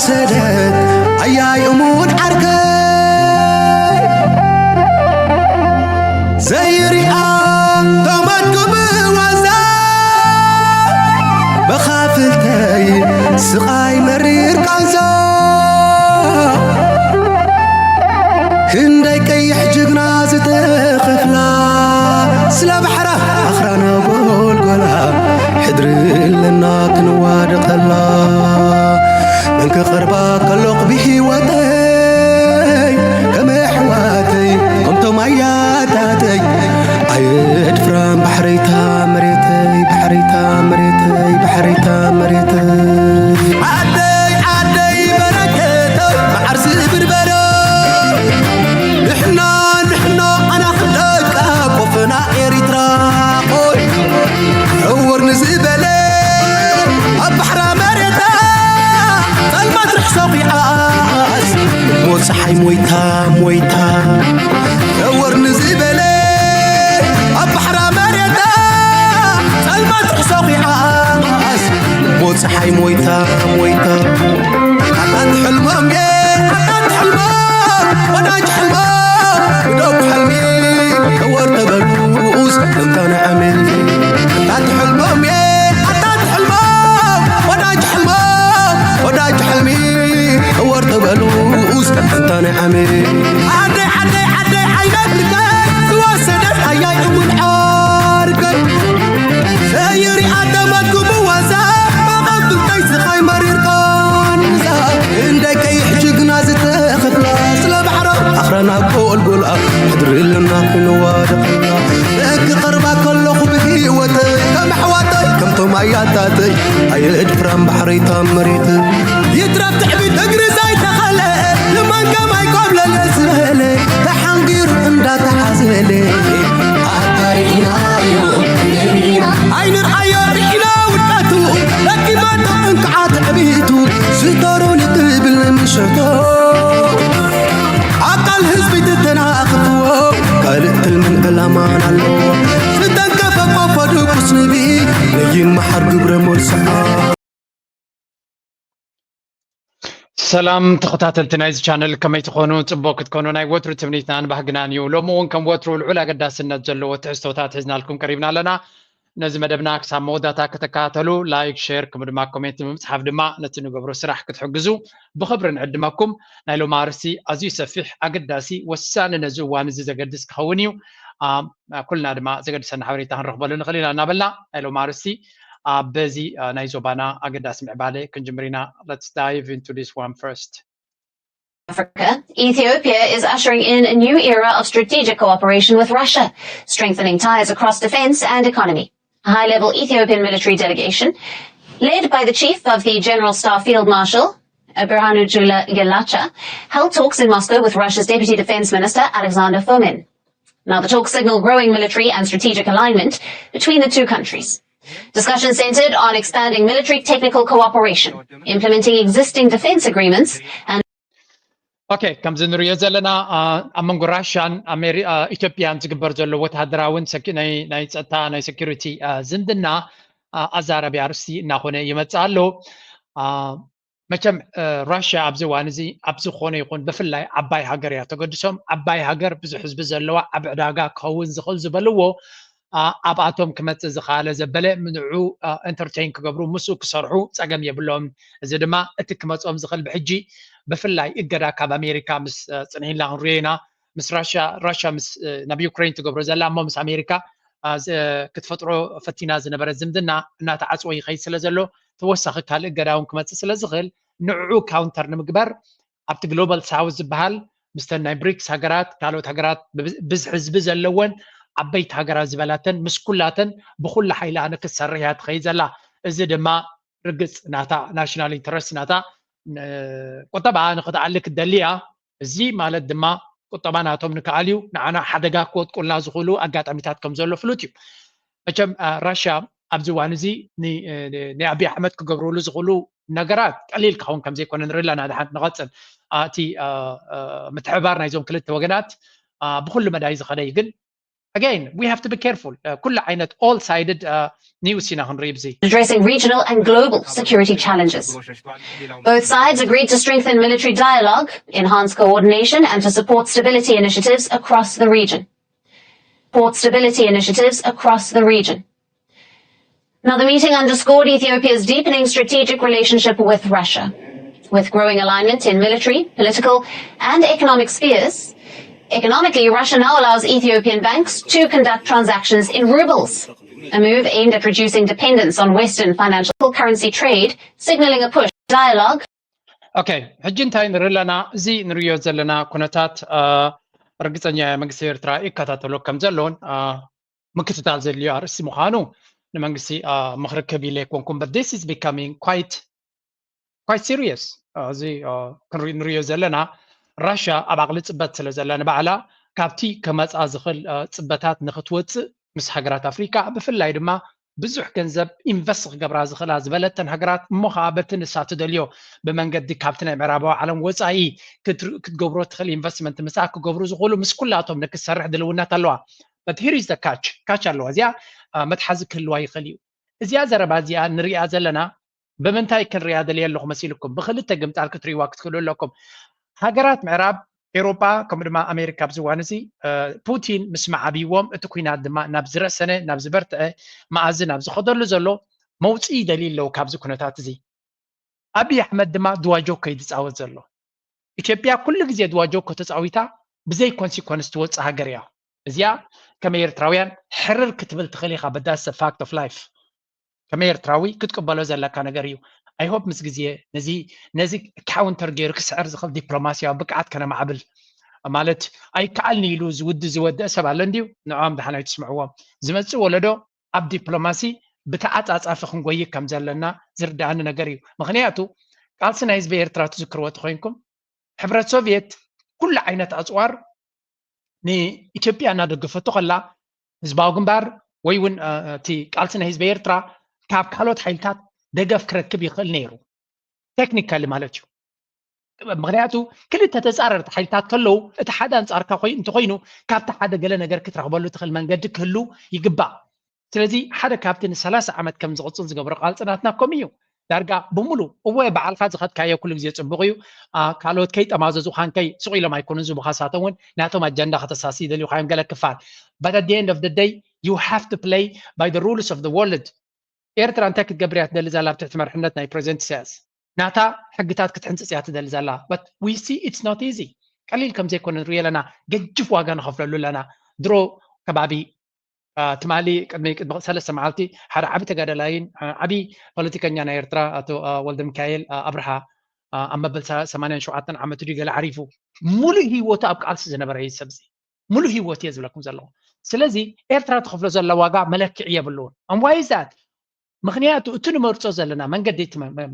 ሰደት ኣያይ እሙን ዓርከይ ዘይሪኣ ተመግብ ዋዛ መኻፍልተይ ስቓይ መሪር ቃንዛ ክንደይ ቀይሕ ጅግና ዝተኸፍላ ስለ ባሕራ ኣኽራና ጎልጎላ ሕድሪ ኣለና ክንዋደቐላ መን ክቐርባ ከሎቕ ብህይወተይ ከም ኣሕዋተይ ከምቶም ኣያታተይ ኣየድፍራን ባሕረይታ መሬተይ ባሕረይታ መሬተይ ባሕረይታ መሬተይ ዓደይ ዓደይ በረከተይ መዓር ዝብርበረ ንሕና ንሕና ኣና ክደቃ ቆፈና ኤሪትራ ኦይ ዕውር ንዝበለ ኣብ ባሕራ መሬታ ጸልማት ርሕሶ ኺዓስ እሞ ፀሓይ ሞይታ ሞይታ ዕውር ንዝበለ ኣብ ባሕራ መሬታ ጸልማት ርሕሶ ኺዓስ እሞ ፀሓይ ሞይታ ሞይታ ኣታት ሕልሞም እየ ኣታት ሕልሞም ወዳጅ ሕልሞም ግደብ ሕልሚ ዕወር ተበሉስ እንተ ንዕሚ ኣታት ሕልሞም እየ ኣታት ሕልሞም ወዳጅ ሕልሞም ወዳጅ ሕልሚ ዕወር ተበሉስ እንተ ንዕሚ ዓደይ ዓደይ ዓደይ ዓይነ ብርከ ዝወሰደት ኣያይ እውን ዓርከ ዘይሪኣ ተመግቡ ዋዛ መቐብልተይ ስኻይ መሪር ቃንዛ እንደይ ቀይሕ ጅግና ዝተኸፍላ ስለ ባሕራ ኣኽራና ጎልጎላ ሕድሪ ኣለና ክንዋደቐላ ክቐርባ ከለኹ ብህይወተይ ከም ኣሕዋተይ ከምቶም ኣያታተይ ኣየድፍራን ባሕረይታ መሬት ይትረፍ ትዕቢት እግሪ ዘይተኸለ ንመንገም ኣይኮብለለ ዝበለ ተሓንጊሩ እንዳተሓዘለ ኣታ ርኢናዮ ኣይንርኣዮ ርኢና ውድቀቱ ደቂማቶ እንክዓ ትዕቢቱ ዝተሩ ንትብል ምሸቶ ኣካል ህዝቢ ትተናኽፍዎ ካልእ ትልምን ዕላማን ኣለዎ ዝተንከፈ ቆፎ ድቁስ ንቢ ነይመሓር ግብረ ሞልስዓ ሰላም ተኸታተልቲ ናይዚ ቻነል ከመይ ትኾኑ? ፅቡቅ ክትኮኑ ናይ ወትሩ ትምኒትናን ባህግናን እዩ። ሎሚ እውን ከም ወትሩ ልዑል ኣገዳስነት ዘለዎ ትሕዝቶታት ሒዝናልኩም ቀሪብና ኣለና። ነዚ መደብና ክሳብ መወዳእታ ክትከታተሉ ላይክ፣ ሼር ከምኡ ድማ ኮሜንት ብምፅሓፍ ድማ ነቲ ንገብሮ ስራሕ ክትሕግዙ ብኽብሪ ንዕድመኩም። ናይ ሎሚ ኣርእስቲ ኣዝዩ ሰፊሕ፣ ኣገዳሲ፣ ወሳኒ ነዚ እዋን እዚ ዘገድስ ክኸውን እዩ። ኩልና ድማ ዘገድሰና ሓበሬታ ክንረኽበሉ ንኽእል ኢና እናበልና ናይ ሎሚ ኣርእስቲ በዚ ናይ ዞባና ኣገዳሲ ምዕባለ ክንጅምር ኢና። Let's dive into this one first. Africa, Ethiopia is ushering in a new era of strategic cooperation with Russia, strengthening ties across defense and economy. A high level Ethiopian military delegation, led by the chief of the General Staff Field Marshal, Birhanu Jula Gelacha, held talks in Moscow with Russia's Deputy Defense Minister Alexander Fomin. Now, the talks signal growing military and strategic alignment between the two countries. Discussion centered on expanding military technical cooperation, implementing existing defense agreements, and ኦኬ፣ ከምዚ ንሪኦ ዘለና ኣብ መንጎ ራሽያን ኢትዮጵያን ዝግበር ዘሎ ወተሃደራውን ናይ ጸጥታ ናይ ሴኩሪቲ ዝምድና ኣዛራቢ ኣርእስቲ እናኾነ ይመጽእ ኣሎ። መቸም ራሽያ ኣብዚ እዋን እዚ ኣብ ዝኾነ ይኹን ብፍላይ ዓባይ ሃገር እያ ተገድሶም። ዓባይ ሃገር ብዙሕ ህዝቢ ዘለዋ ኣብ ዕዳጋ ክኸውን ዝኽእል ዝበልዎ ኣብኣቶም ክመፅእ ዝኸኣለ ዘበለ ንዑ entertain ክገብሩ ምስኡ ክሰርሑ ፀገም የብሎም። እዚ ድማ እቲ ክመፅኦም ዝኽእል ብሕጂ ብፍላይ እገዳ ካብ ኣሜሪካ ምስ ፅንሒልና ክንሪኦ ኢና። ምስ ራሽያ ራሽያ ምስ ናብ ዩክሬን ትገብሮ ዘላ እሞ ምስ ኣሜሪካ ክትፈጥሮ ፈቲና ዝነበረ ዝምድና እናተዓፅወ ይኸይድ ስለ ዘሎ ተወሳኺ ካልእ እገዳ እውን ክመፅእ ስለ ዝኽእል ንዕዑ counter ንምግባር ኣብቲ global south ዝበሃል ምስተን ናይ ብሪክስ ሃገራት ካልኦት ሃገራት ብዝሒ ህዝቢ ዘለወን ዓበይቲ ሃገራት ዝበላተን ምስ ኩላተን ብኩሉ ሓይላ ንክትሰርሕ እያ ትኸይድ ዘላ። እዚ ድማ ርግፅ ናታ national interest ናታ ቁጠባ ንክትኣሊ ክትደሊ እያ። እዚ ማለት ድማ ቁጠባ ናቶም ንክኣልዩ ንዓና ሓደጋ ክወድቁልና ዝኽእሉ ኣጋጣሚታት ከም ዘሎ ፍሉጥ እዩ። መቸም ራሽያ ኣብዚ እዋን እዚ ንኣብይ ኣሕመድ ክገብርሉ ዝኽእሉ ነገራት ቀሊል ክኸውን ከም ዘይኮነ ንርኢ ኣለና። ድሓን ንቐፅል እቲ ምትሕብባር ናይዞም ክልተ ወገናት ብኩሉ መዳይ ዝኸደ እዩ። ግን Again, we have to be careful. ኩሉ ዓይነት all sided news ኢና ክንርኢ ብዚ addressing regional and global security challenges. Both sides agreed to strengthen military dialogue, enhance coordination, and to support stability initiatives across the region. Support stability initiatives across the region. Now, the meeting underscored Ethiopia's deepening strategic relationship with Russia. With growing alignment in military, political, and economic spheres, economically, Russia now allows Ethiopian banks to conduct transactions in rubles, a move aimed at reducing dependence on Western financial currency trade, signaling a push dialogue. Okay, ሕጂ እንታይ ንርኢ ኣለና? እዚ ንርእዮ ዘለና ኩነታት ርግፀኛ መንግስቲ ኤርትራ ይከታተሎ ከም ዘሎን ምክትታል ዘድልዮ ኣርእስቲ ምዃኑ ንመንግስቲ ምኽሪ ክህብ ኢለ ኣይኮንኩን። But this is becoming quite quite serious. እዚ ንሪኦ ዘለና ራሽያ ኣብ ዓቕሊ ፅበት ስለ ዘላ ንባዕላ ካብቲ ከመፃ ዝኽእል ፅበታት ንክትወፅእ ምስ ሃገራት ኣፍሪካ ብፍላይ ድማ ብዙሕ ገንዘብ ኢንቨስት ክገብራ ዝኽእላ ዝበለተን ሃገራት እሞ ከዓ በቲ ንሳ ትደልዮ ብመንገዲ ካብቲ ናይ ምዕራባዊ ዓለም ወፃኢ ክትገብሮ ትኽእል ኢንቨስትመንት ምሳ ክገብሩ ዝኽእሉ ምስ ኩላቶም ንክትሰርሕ ድልውነት ኣለዋ። But here is the catch catch ኣለዋ። እዚኣ መትሓዚ ክህልዋ ይኽእል እዩ። እዚኣ ዘረባ እዚኣ ንሪኣ ዘለና ብምንታይ ክንሪኣ ደልየ ኣለኹ መሲልኩም? ብክልተ ግምጣል ክትሪእዋ ክትክእሉ ኣለኩም። ሃገራት ምዕራብ ኤውሮጳ ከምኡ ድማ ኣሜሪካ ኣብዚ እዋን እዚ ፑቲን ምስ መዓብይዎም እቲ ኩናት ድማ ናብ ዝረሰነ ናብ ዝበርትዐ መኣዝን ኣብ ዝኸደሉ ዘሎ መውፅኢ ይደልዩ ኣለዉ ካብዚ ኩነታት እዚ። ኣብይ ኣሕመድ ድማ ድዋጆኮ እዩ ዝፃወት ዘሎ። ኢትዮጵያ ኩሉ ግዜ ድዋጆኮ ተፃዊታ ብዘይ ኮንሲኮንስ ትወፅእ ሃገር እያ። እዚኣ ከም ኤርትራውያን ሕርር ክትብል ትኽእል ኢኻ። But that's a fact of life። ከም ኤርትራዊ ክትቅበሎ ዘለካ ነገር እዩ። I hope ምስ ግዜ ነዚ ነዚ ካውንተር ገይሩ ክስዕር ዝኽእል ዲፕሎማሲያዊ ብቅዓት ከነማዕብል ማለት ኣይከኣልን ኢሉ ዝውዲ ዝወደአ ሰብ ኣሎ እንድዩ። ንዕኦም ደሓን ኣይትስምዕዎም። ዝመፅእ ወለዶ ኣብ ዲፕሎማሲ ብተዓፃፃፊ ክንጎይ ከም ዘለና ዝርድኣኒ ነገር እዩ። ምክንያቱ ቃልሲ ናይ ህዝቢ ኤርትራ ትዝክርዎ ተኮይንኩም ሕብረት ሶቪየት ኩሉ ዓይነት ኣፅዋር ንኢትዮጵያ እናደገፈቶ ከላ ህዝባዊ ግንባር ወይ እውን እቲ ቃልሲ ናይ ህዝቢ ኤርትራ ካብ ካልኦት ሓይልታት ደገፍ ክረክብ ይኽእል ነይሩ። ቴክኒካሊ ማለት እዩ። ምክንያቱ ክልተ ተፃረርቲ ሓይልታት ከለዉ እቲ ሓደ ኣንፃርካ እንተኮይኑ ካብቲ ሓደ ገለ ነገር ክትረክበሉ ትኽእል መንገዲ ክህሉ ይግባእ። ስለዚ ሓደ ካብቲ ንሰላሳ ዓመት ከም ዝቕፅል ዝገብሮ ቃልፂ ናትና ከምኡ እዩ። ዳርጋ ብምሉ እወ በዓልካ ዝኸድካዮ ኩሉ ግዜ ፅቡቕ እዩ። ካልኦት ከይጠማዘዙ ካንከይ ስቕ ኢሎም ኣይኮኑን ዝቡኻሳቶም እውን ናቶም ኣጀንዳ ከተሳሲ ይደልዩ ካዮም ገለ ክፋል። But at the end of the day you have to play by the rules of the world. ኤርትራ እንታይ ክትገብር እያ ትደሊ ዘላ ኣብ ትሕቲ መርሕነት ናይ ፕሬዚደንት ኢሳያስ? ናታ ሕግታት ክትሕንፅፅ እያ ትደሊ ዘላ። But we see it's not easy። ቀሊል ከም ዘይኮነ ንሪኦ ኣለና። ገጅፍ ዋጋ ንኸፍለሉ ኣለና። ድሮ ከባቢ ትማሊ ቅድሚ ቅድሚ ሰለስተ መዓልቲ ሓደ ዓቢ ተጋዳላይን ዓቢ ፖለቲከኛ ናይ ኤርትራ ኣቶ ወልደ ሚካኤል ኣብርሃ ኣብ መበል ሰማንያን ሸውዓተን ዓመቱ ድዩ ገለ ዓሪፉ። ሙሉእ ህይወቱ ኣብ ቃልሲ ዝነበረ እዩ ሰብዚ። ሙሉእ ህይወት እየ ዝብለኩም ዘለኹ። ስለዚ ኤርትራ ትኸፍሎ ዘላ ዋጋ መለክዒ የብልውን። And why is that? ምክንያቱ እቲ ንመርፆ ዘለና መንገዲ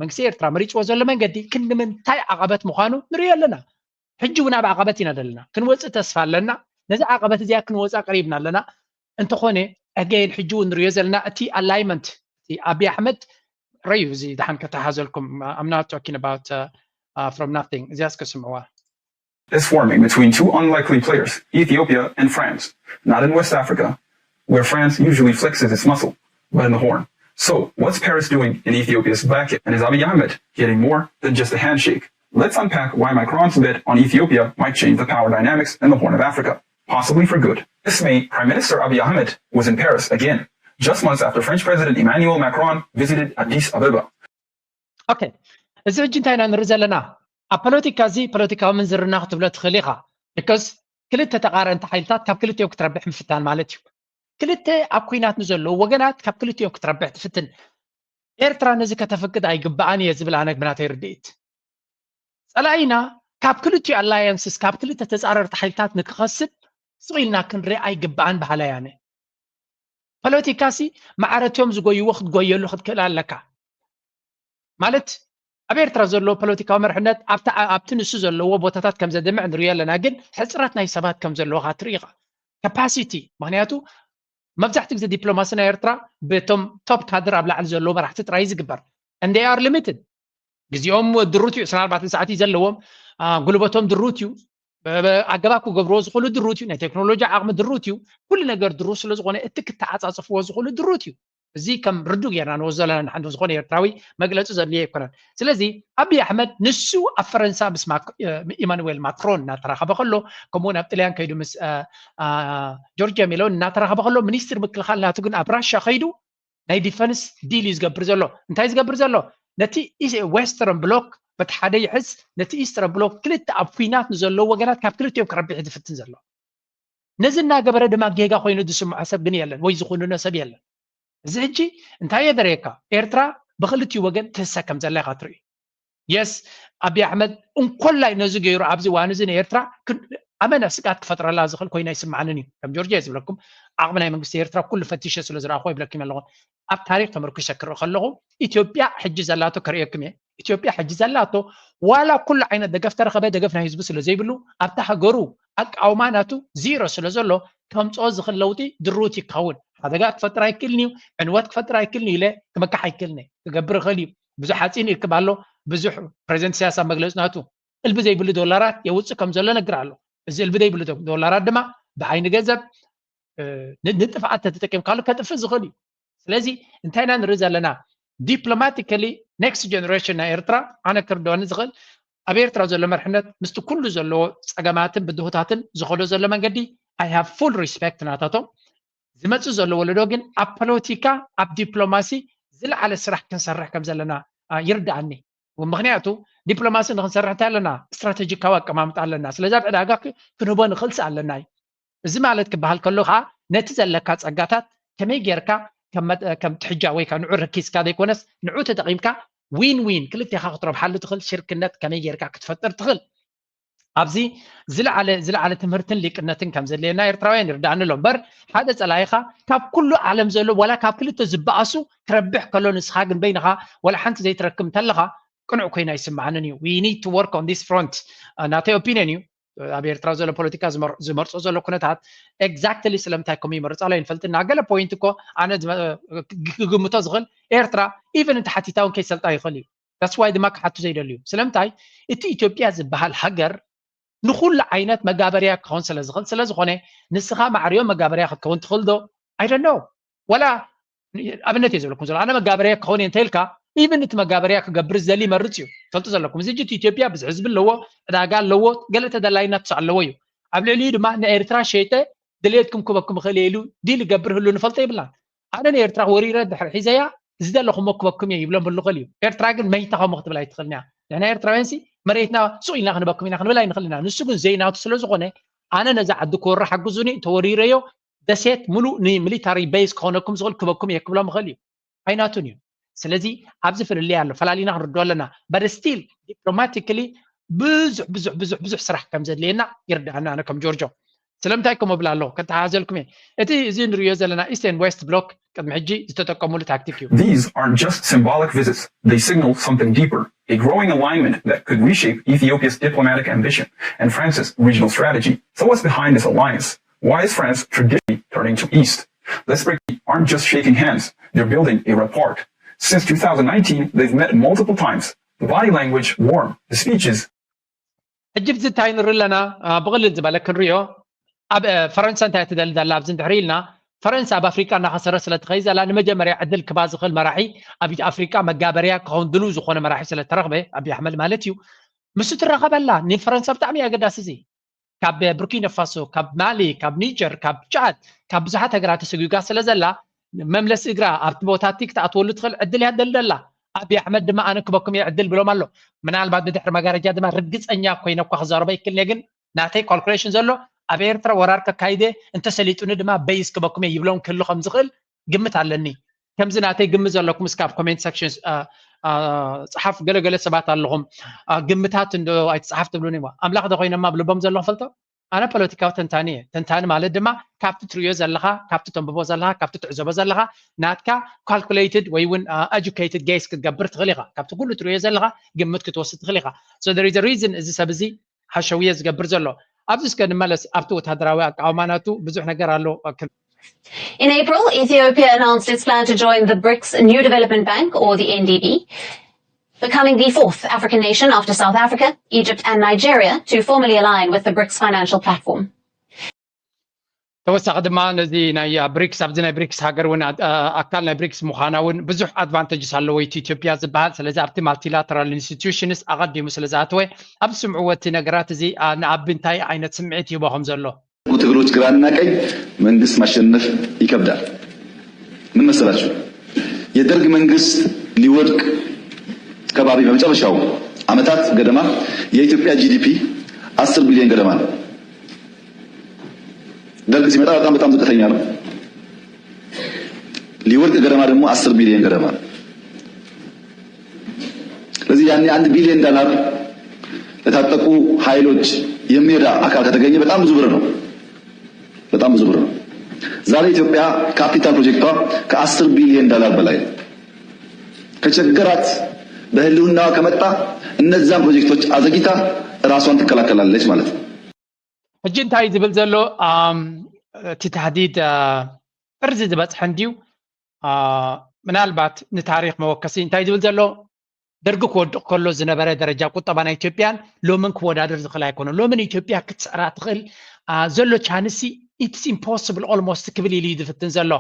መንግስቲ ኤርትራ መሪፅዎ ዘሎ መንገዲ ክንዲ ምንታይ ዓቐበት ምዃኑ ንሪኦ ኣለና። ሕጂ እውን ኣብ ዓቐበት ኢና ዘለና። ክንወፅእ ተስፋ ኣለና። ነዚ ዓቐበት እዚኣ ክንወፃ ቀሪብና ኣለና። እንተኾነ again ሕጂ እውን ንሪኦ ዘለና እቲ ኣላይመንት እቲ ኣብይ ኣሕመድ ረዩ እዚ ደሓን ከተሓዘልኩም I'm not talking about from nothing እዚኣ እስከ ስምዕዋ is forming between two unlikely players, Ethiopia and France. Not in West Africa, where France usually flexes its muscle, but in the Horn. So, what's Paris doing in Ethiopia's backyard? And is Abiy Ahmed getting more than just a handshake? Let's unpack why Macron's bet on Ethiopia might change the power dynamics in the Horn of Africa, possibly for good. This May, Prime Minister Abiy Ahmed was in Paris again, just months after French President Emmanuel Macron visited Addis Ababa. Okay, እዚ ሕጂ እንታይ ኢና ንርኢ ዘለና? ኣብ ፖለቲካ እዚ ፖለቲካዊ ምንዝርና ክትብሎ ትኽእል ኢኻ። Because ክልተ ተቓረንቲ ሓይልታት ካብ ክልቲኦም ክትረብሕ ምፍታን ማለት እዩ። ክልተ ኣብ ኩናት ንዘለዉ ወገናት ካብ ክልቲኦም ክትረብሕ ትፍትን። ኤርትራ ነዚ ከተፍቅድ ኣይግባኣን እየ ዝብል ኣነ ብናተይ ርድኢት። ጸላኢና ካብ ክልቲኡ ኣላያንስስ ካብ ክልተ ተጻረርቲ ሓይልታት ንክኸስብ ስቕ ኢልና ክንርኢ ኣይግባኣን በሃላይ ኣነ። ፖለቲካሲ ማዕረትዮም ዝጎይዎ ክትጎየሉ ክትክእል ኣለካ። ማለት ኣብ ኤርትራ ዘሎ ፖለቲካዊ መርሕነት ኣብቲ ንሱ ዘለዎ ቦታታት ከም ዘድምዕ ንሪኦ ኣለና። ግን ሕፅረት ናይ ሰባት ከም ዘለዎ ካትርኢ ኢኻ። ካፓሲቲ ምክንያቱ መብዛሕትኡ ግዜ ዲፕሎማሲ ናይ ኤርትራ በቶም ቶፕ ካድር ኣብ ላዕሊ ዘለዉ መራሕቲ ጥራይ እዩ ዝግበር። And they are limited። ግዜኦም ድሩት እዩ። ዕስራን ኣርባዕተን ሰዓት እዩ ዘለዎም። ጉልበቶም ድሩት እዩ። ኣገባብ ክገብርዎ ዝኽእሉ ድሩት እዩ። ናይ ቴክኖሎጂ ዓቕሚ ድሩት እዩ። ኩሉ ነገር ድሩት ስለ ዝኾነ እቲ ክተዓፃፅፍዎ ዝኽእሉ ድሩት እዩ። እዚ ከም ርዱ ጌርና ንወስዶ ዘለና ንሓንቲ ዝኾነ ኤርትራዊ መግለፂ ዘድልዮ ኣይኮነን። ስለዚ ኣብይ ኣሕመድ ንሱ ኣብ ፈረንሳ ምስ ኢማኑዌል ማክሮን እናተራኸበ ከሎ፣ ከምኡውን ኣብ ጥልያን ከይዱ ምስ ጆርጅያ ሜሎን እናተራኸበ ከሎ፣ ሚኒስትር ምክልኻል ናቱ ግን ኣብ ራሻ ከይዱ ናይ ዲፈንስ ዲል እዩ ዝገብር ዘሎ። እንታይ ዝገብር ዘሎ? ነቲ ዌስተርን ብሎክ በቲ ሓደ ይሕዝ፣ ነቲ ኢስተርን ብሎክ ክልተ ኣብ ኩናት ንዘለዉ ወገናት ካብ ክልቲኦም ክረብሕ ዝፍትን ዘሎ። ነዚ እናገበረ ድማ ጌጋ ኮይኑ ዝስምዖ ሰብ ግን የለን ወይ ዝኹንኖ ሰብ የለን። እዚ ሕጂ እንታይ የደረየካ? ኤርትራ ብክልቲኡ ወገን ትህሰ ከም ዘላ ኢኻ ትርኢ። የስ፣ ኣብይ ኣሕመድ እንኮላይ ነዚ ገይሩ ኣብዚ እዋን እዚ ንኤርትራ ኣመና ስግኣት ክፈጥረላ ዝኽእል ኮይኑ ኣይስምዓንን እዩ። ከም ጆርጅ እየ ዝብለኩም፣ ዓቕሚ ናይ መንግስቲ ኤርትራ ኩሉ ፈቲሸ ስለ ዝረኣኹ ይብለኩም ኣለኹ። ኣብ ታሪክ ተመርኩሰ ክርኢ ከለኹ ኢትዮጵያ ሕጂ ዘላቶ ከርእየኩም እየ። ኢትዮጵያ ሕጂ ዘላቶ ዋላ ኩሉ ዓይነት ደገፍ ተረኸበ ደገፍ ናይ ህዝቢ ስለ ዘይብሉ ኣብታ ሃገሩ ኣቃውማ ናቱ ዚሮ ስለ ዘሎ ከምፅኦ ዝኽእል ለውጢ ድሩት ይኸውን። ሓደጋ ክፈጥር ኣይክእልን እዩ፣ ዕንወት ክፈጥር ኣይክእልን እዩ ኢለ ክመካሕ ኣይክእልን እየ። ክገብር ይኽእል እዩ። ብዙሕ ሓፂን ይርክብ ኣሎ። ብዙሕ ፕሬዚደንት ኢሳያስ ኣብ መግለፂ ናቱ እልቢ ዘይብሉ ዶላራት የውፅእ ከም ዘሎ ነግር ኣሎ። እዚ እልቢ ዘይብሉ ዶ- ዶላራት ድማ ብዓይኒ ገንዘብ እ፣ ን- ንጥፍኣት ተተጠቂምካሉ ከጥፍእ ዝኽእል እዩ። ስለዚ እንታይ ኢና ንርኢ ዘለና? ዲፕሎማቲካሊ ኔክስት ጀነሬሽን ናይ ኤርትራ ኣነ ክርድኦኒ ዝኽእል ኣብ ኤርትራ ዘሎ መርሕነት ምስቲ ኩሉ ዘለዎ ፀገማትን ብድሆታትን ዝኸዶ ዘሎ መንገዲ I have full respect ናታቶም። ዝመፅእ ዘሎ ወለዶ ግን ኣብ ፖለቲካ ኣብ ዲፕሎማሲ ዝለዓለ ስራሕ ክንሰርሕ ከም ዘለና አ፣ ይርድኣኒ። ምክንያቱ ዲፕሎማሲ ንክንሰርሕ እንታይ ኣለና? ስትራቴጂካዊ ኣቀማምጣ ኣለና። ስለዚ ኣብ ዕዳጋ ክ- ክንህቦ ንኽእልሲ ኣለና እዩ። እዚ ማለት ክበሃል ከሎ ከዓ ነቲ ዘለካ ፀጋታት ከመይ ጌርካ ከም መጥ- ከም ትሕጃ ወይ ከዓ ንዑ ረኪስካ ዘይኮነስ ንዑ ተጠቂምካ ዊን ዊን ክልቴኻ ክትረብሓሉ ትኽእል ሽርክነት ከመይ ጌርካ ክትፈጥር ትኽእል። ኣብዚ ዝለዓለ ዝለዓለ ትምህርትን ሊቅነትን ከም ዘድልየና ኤርትራውያን ይርድኣኒ ኣሎ እምበር ሓደ ፀላኢኻ ካብ ኩሉ ዓለም ዘሎ ዋላ ካብ ክልተ ዝበኣሱ ክረብሕ ከሎ ንስኻ ግን በይንኻ ዋላ ሓንቲ ዘይትረክብ እንተለኻ ቅኑዕ ኮይኑ ኣይስምዓንን እዩ። We need to work on this front። ናተይ ኦፒንየን እዩ። ኣብ ኤርትራ ዘሎ ፖለቲካ ዝመር- ዝመርፆ ዘሎ ኩነታት ኤግዛክትሊ ስለምንታይ ከምኡ ይመርፅ ኣሎ ኣይንፈልጥና። ገለ ፖይንት እኮ ኣነ ዝመ- ክግምቶ ዝኽእል ኤርትራ ኢቨን እንተሓቲታ እውን ከይሰልጣ ይኽእል እዩ። That's why ድማ ክሓቱ ዘይደልዩ ስለምንታይ እቲ ኢትዮጵያ ዝበሃል ሃገር ንኩሉ ዓይነት መጋበርያ ክኸውን ስለ ዝኽእል ስለ ዝኾነ ንስኻ ማዕርዮ መጋበርያ ክትከውን ትኽእል ዶ? I don't know። ወላ ኣብነት እየ ዝብለኩም ዘሎ ኣነ መጋበርያ ክኸውን እየ እንተኢልካ ኢቨን እቲ መጋበርያ ክገብር ዝደሊ ይመርፅ እዩ። ፈልጡ ዘለኩም እዚ ሕጂ ኢትዮጵያ ብዙሕ ህዝቢ ኣለዎ፣ ዕዳጋ ኣለዎ፣ ገለ ተደላይነት ኣለዎ እዩ። ኣብ ልዕሊኡ ድማ ንኤርትራ ሸይጠ ድሌትኩም ክበኩም ይኽእል እየ ኢሉ ዲል ይገብር ህሉ ንፈልጦ ይብላን። ኣነ ንኤርትራ ወሪረ ድሕሪ ሒዘያ ዝደለኹሞ ክበኩም እየ ይብሎም ህሉ ይኽእል እዩ። ኤርትራ ግን መይታ ከምኡ ክትብል ኣይትኽእልን እያ። ንሕና ኤርትራውያን ሲ መሬትና ሱቕ ኢልና ክንበኩም ኢና ክንብል ኣይንኽእል ኢና። ንሱ ግን ዘይናቱ ስለ ዝኾነ ኣነ ነዛ ዓዲ ክወሪ ሓግዙኒ ተወሪረዮ ደሴት ሙሉእ ንሚሊታሪ ቤዝ ክኾነኩም ዝኽእል ክበኩም እየ ክብሎም ይኽእል እዩ። ኣይናቱን እዩ። ስለዚ ኣብዚ ፍልልይ ኣሎ ፈላሊና ክንርድኦ ኣለና። But still diplomatically ብዙሕ ብዙሕ ብዙሕ ብዙሕ ስራሕ ከም ዘድልየና ይርድኣና ኣነ ከም ጆርጆ። ስለምንታይ ከምኡ እብል ኣለኹ ከተሓሓዘልኩም እየ። እቲ እዚ ንሪኦ ዘለና ኢስት ኤንድ ዌስት ብሎክ ቅድሚ ሕጂ ዝተጠቀሙሉ ታክቲክ እዩ። These aren't just symbolic visits. They signal something deeper, a growing alignment that could reshape Ethiopia's diplomatic ambition and France's regional strategy. So what's behind this alliance? Why is France traditionally turning to East? Let's break it. Aren't just shaking hands. They're building a rapport. Since two thousand nineteen, they've met multiple times. The body language warm. The speeches ሕጂ ብዚ እንታይ ንርኢ ኣለና? ብቕልል ዝበለ ክንሪኦ ኣብ ፈረንሳ እንታይ ትደሊ ዘላ ኣብዚ እንድሕሪ ኢልና ፈረንሳ ኣብ ኣፍሪቃ እናኸሰረ ስለ ትኸይ ዘላ ንመጀመርያ ዕድል ክባ ዝኽእል መራሒ ኣብ ኣፍሪቃ መጋበርያ ክኸውን ድሉ ዝኾነ መራሒ ስለ ተረኽበ ኣብይ ኣሕመድ ማለት እዩ። ምስ ትራኸበላ ንፈረንሳ ብጣዕሚ ኣገዳሲ እዚ ካብ ቡርኪና ፋሶ ካብ ማሊ ካብ ኒጀር ካብ ጫድ ካብ ብዙሓት ሃገራት ተሰጒጋ ስለ ዘላ መምለሲ እግራ ኣብቲ ቦታ እቲ ክትኣትወሉ ትኽእል ዕድል እያ ደልደላ። ኣብይ ኣሕመድ ድማ ኣነ ክበኩም እየ ዕድል ብሎም ኣሎ። ምናልባት ብድሕሪ መጋረጃ ድማ ርግፀኛ ኮይነ እኳ ክዛረቦ ይክልኒ ግን ናተይ ካልኩሌሽን ዘሎ ኣብ ኤርትራ ወራር ከካይደ እንተሰሊጡኒ ድማ በይስ ክበኩም እየ ይብሎም ክህሉ ከም ዝኽእል ግምት ኣለኒ። ከምዚ ናተይ ግምት ዘለኩም እስካብ ኮሜንት ሰክሽን ፀሓፍ። ገለገለ ሰባት ኣለኹም ግምታት እንዶ ኣይትፀሓፍ ትብሉኒ እሞ ኣምላኽ ዶ ኮይኖም ኣብ ልቦም ዘሎ ፈልጦ ኣነ ፖለቲካዊ ተንታኒ እየ። ተንታኒ ማለት ድማ ካብቲ ትሪኦ ዘለኻ፣ ካብቲ ተንብቦ ዘለኻ፣ ካብቲ ትዕዘቦ ዘለኻ ናትካ ካልኩሌትድ ወይ እውን ኤጁኬትድ ጌስ ክትገብር ትኽእል ኢኻ። ካብቲ ኩሉ ትሪኦ ዘለኻ ግምት ክትወስድ ትኽእል ኢኻ። So there is a reason እዚ ሰብ እዚ ሓሸውየ ዝገብር ዘሎ። ኣብዚ እስከ ንመለስ። ኣብቲ ወታደራዊ ኣቃውማ ናቱ ብዙሕ ነገር ኣሎ። In April, Ethiopia announced its plan to join the BRICS New Development Bank, or the N D B. becoming the fourth African nation after South Africa, Egypt, and Nigeria to formally align with the BRICS financial platform. ተወሳኺ ድማ ነዚ ናይ ብሪክስ ኣብዚ ናይ ብሪክስ ሃገር እውን ኣካል ናይ ብሪክስ ምዃና እውን ብዙሕ ኣድቫንቴጅስ ኣለዎ እቲ ኢትዮጵያ ዝበሃል። ስለዚ ኣብቲ ማልቲላተራል ኢንስቲትዩሽንስ ኣቐዲሙ ስለ ዝኣተወ ኣብ ዝስምዕዎ እቲ ነገራት እዚ ንኣቢ እንታይ ዓይነት ስምዒት ይህቦ ከም ዘሎ ትግሎች ግራና ቀኝ መንግስት ማሸነፍ ይከብዳል። ምን መሰላችሁ? የደርግ መንግስት ሊወድቅ ከባቢ በመጨረሻው አመታት ገደማ የኢትዮጵያ ጂዲፒ አስር ቢሊዮን ገደማ ነው። ደርግ ሲመጣ በጣም በጣም ዝቅተኛ ነው። ሊወድቅ ገደማ ደግሞ አስር ቢሊዮን ገደማ ነው። ስለዚህ ያኔ አንድ ቢሊዮን ዶላር ለታጠቁ ኃይሎች የሚረዳ አካል ከተገኘ በጣም ብዙ ብር ነው። በጣም ብዙ ብር ነው። ዛሬ ኢትዮጵያ ካፒታል ፕሮጀክቷ ከአስር ቢሊዮን ዶላር በላይ ነው። ከቸገራት በህልውናዋ ከመጣ እነዛን ፕሮጀክቶች አዘግይታ ራሷን ትከላከላለች ማለት ነው። ሕጂ እንታይ ዝብል ዘሎ እቲ ታህዲድ ጥርዚ ዝበፅሐ እንድዩ? ምናልባት ንታሪክ መወከሲ እንታይ ዝብል ዘሎ ደርጊ ክወድቕ ከሎ ዝነበረ ደረጃ ቁጠባ ናይ ኢትዮጵያን ሎምን ክወዳደር ዝኽእል ኣይኮነን። ሎምን ኢትዮጵያ ክትስዕራ ትኽእል ዘሎ ቻንሲ it's impossible almost ክብል ኢሉ እዩ ዝፍትን ዘሎ።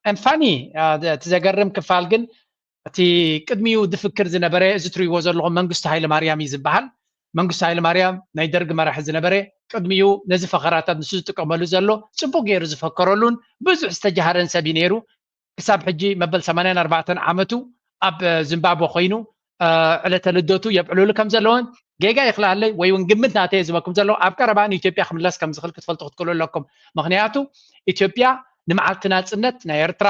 And funny እቲ ዘገርም ክፋል ግን እቲ ቅድሚኡ ዝፍክር ዝነበረ እዚ ትሪእዎ ዘለኹም መንግስቱ ሃይለ ማርያም እዩ ዝበሃል። መንግስቱ ሃይለ ማርያም ናይ ደርጊ መራሒ ዝነበረ ቅድሚኡ ነዚ ፈኸራታት ንሱ ዝጥቀመሉ ዘሎ ፅቡቅ ገይሩ ዝፈከረሉን ብዙሕ ዝተጃሃረን ሰብ እዩ ነይሩ። ክሳብ ሕጂ መበል ሰማንያን ኣርባዕተን ዓመቱ ኣብ ዝምባብወ ኮይኑ ዕለተ ልደቱ የብዕሉሉ ከም ዘለውን ጌጋ ይኽልሃለይ ወይ እውን ግምት ናተይ ዝበኩም ዘለዉ ኣብ ቀረባ ንኢትዮጵያ ክምለስ ከም ዝኽእል ክትፈልጡ ክትክእሉ ኣለኩም። ምክንያቱ ኢትዮጵያ ንመዓልቲ ናፅነት ናይ ኤርትራ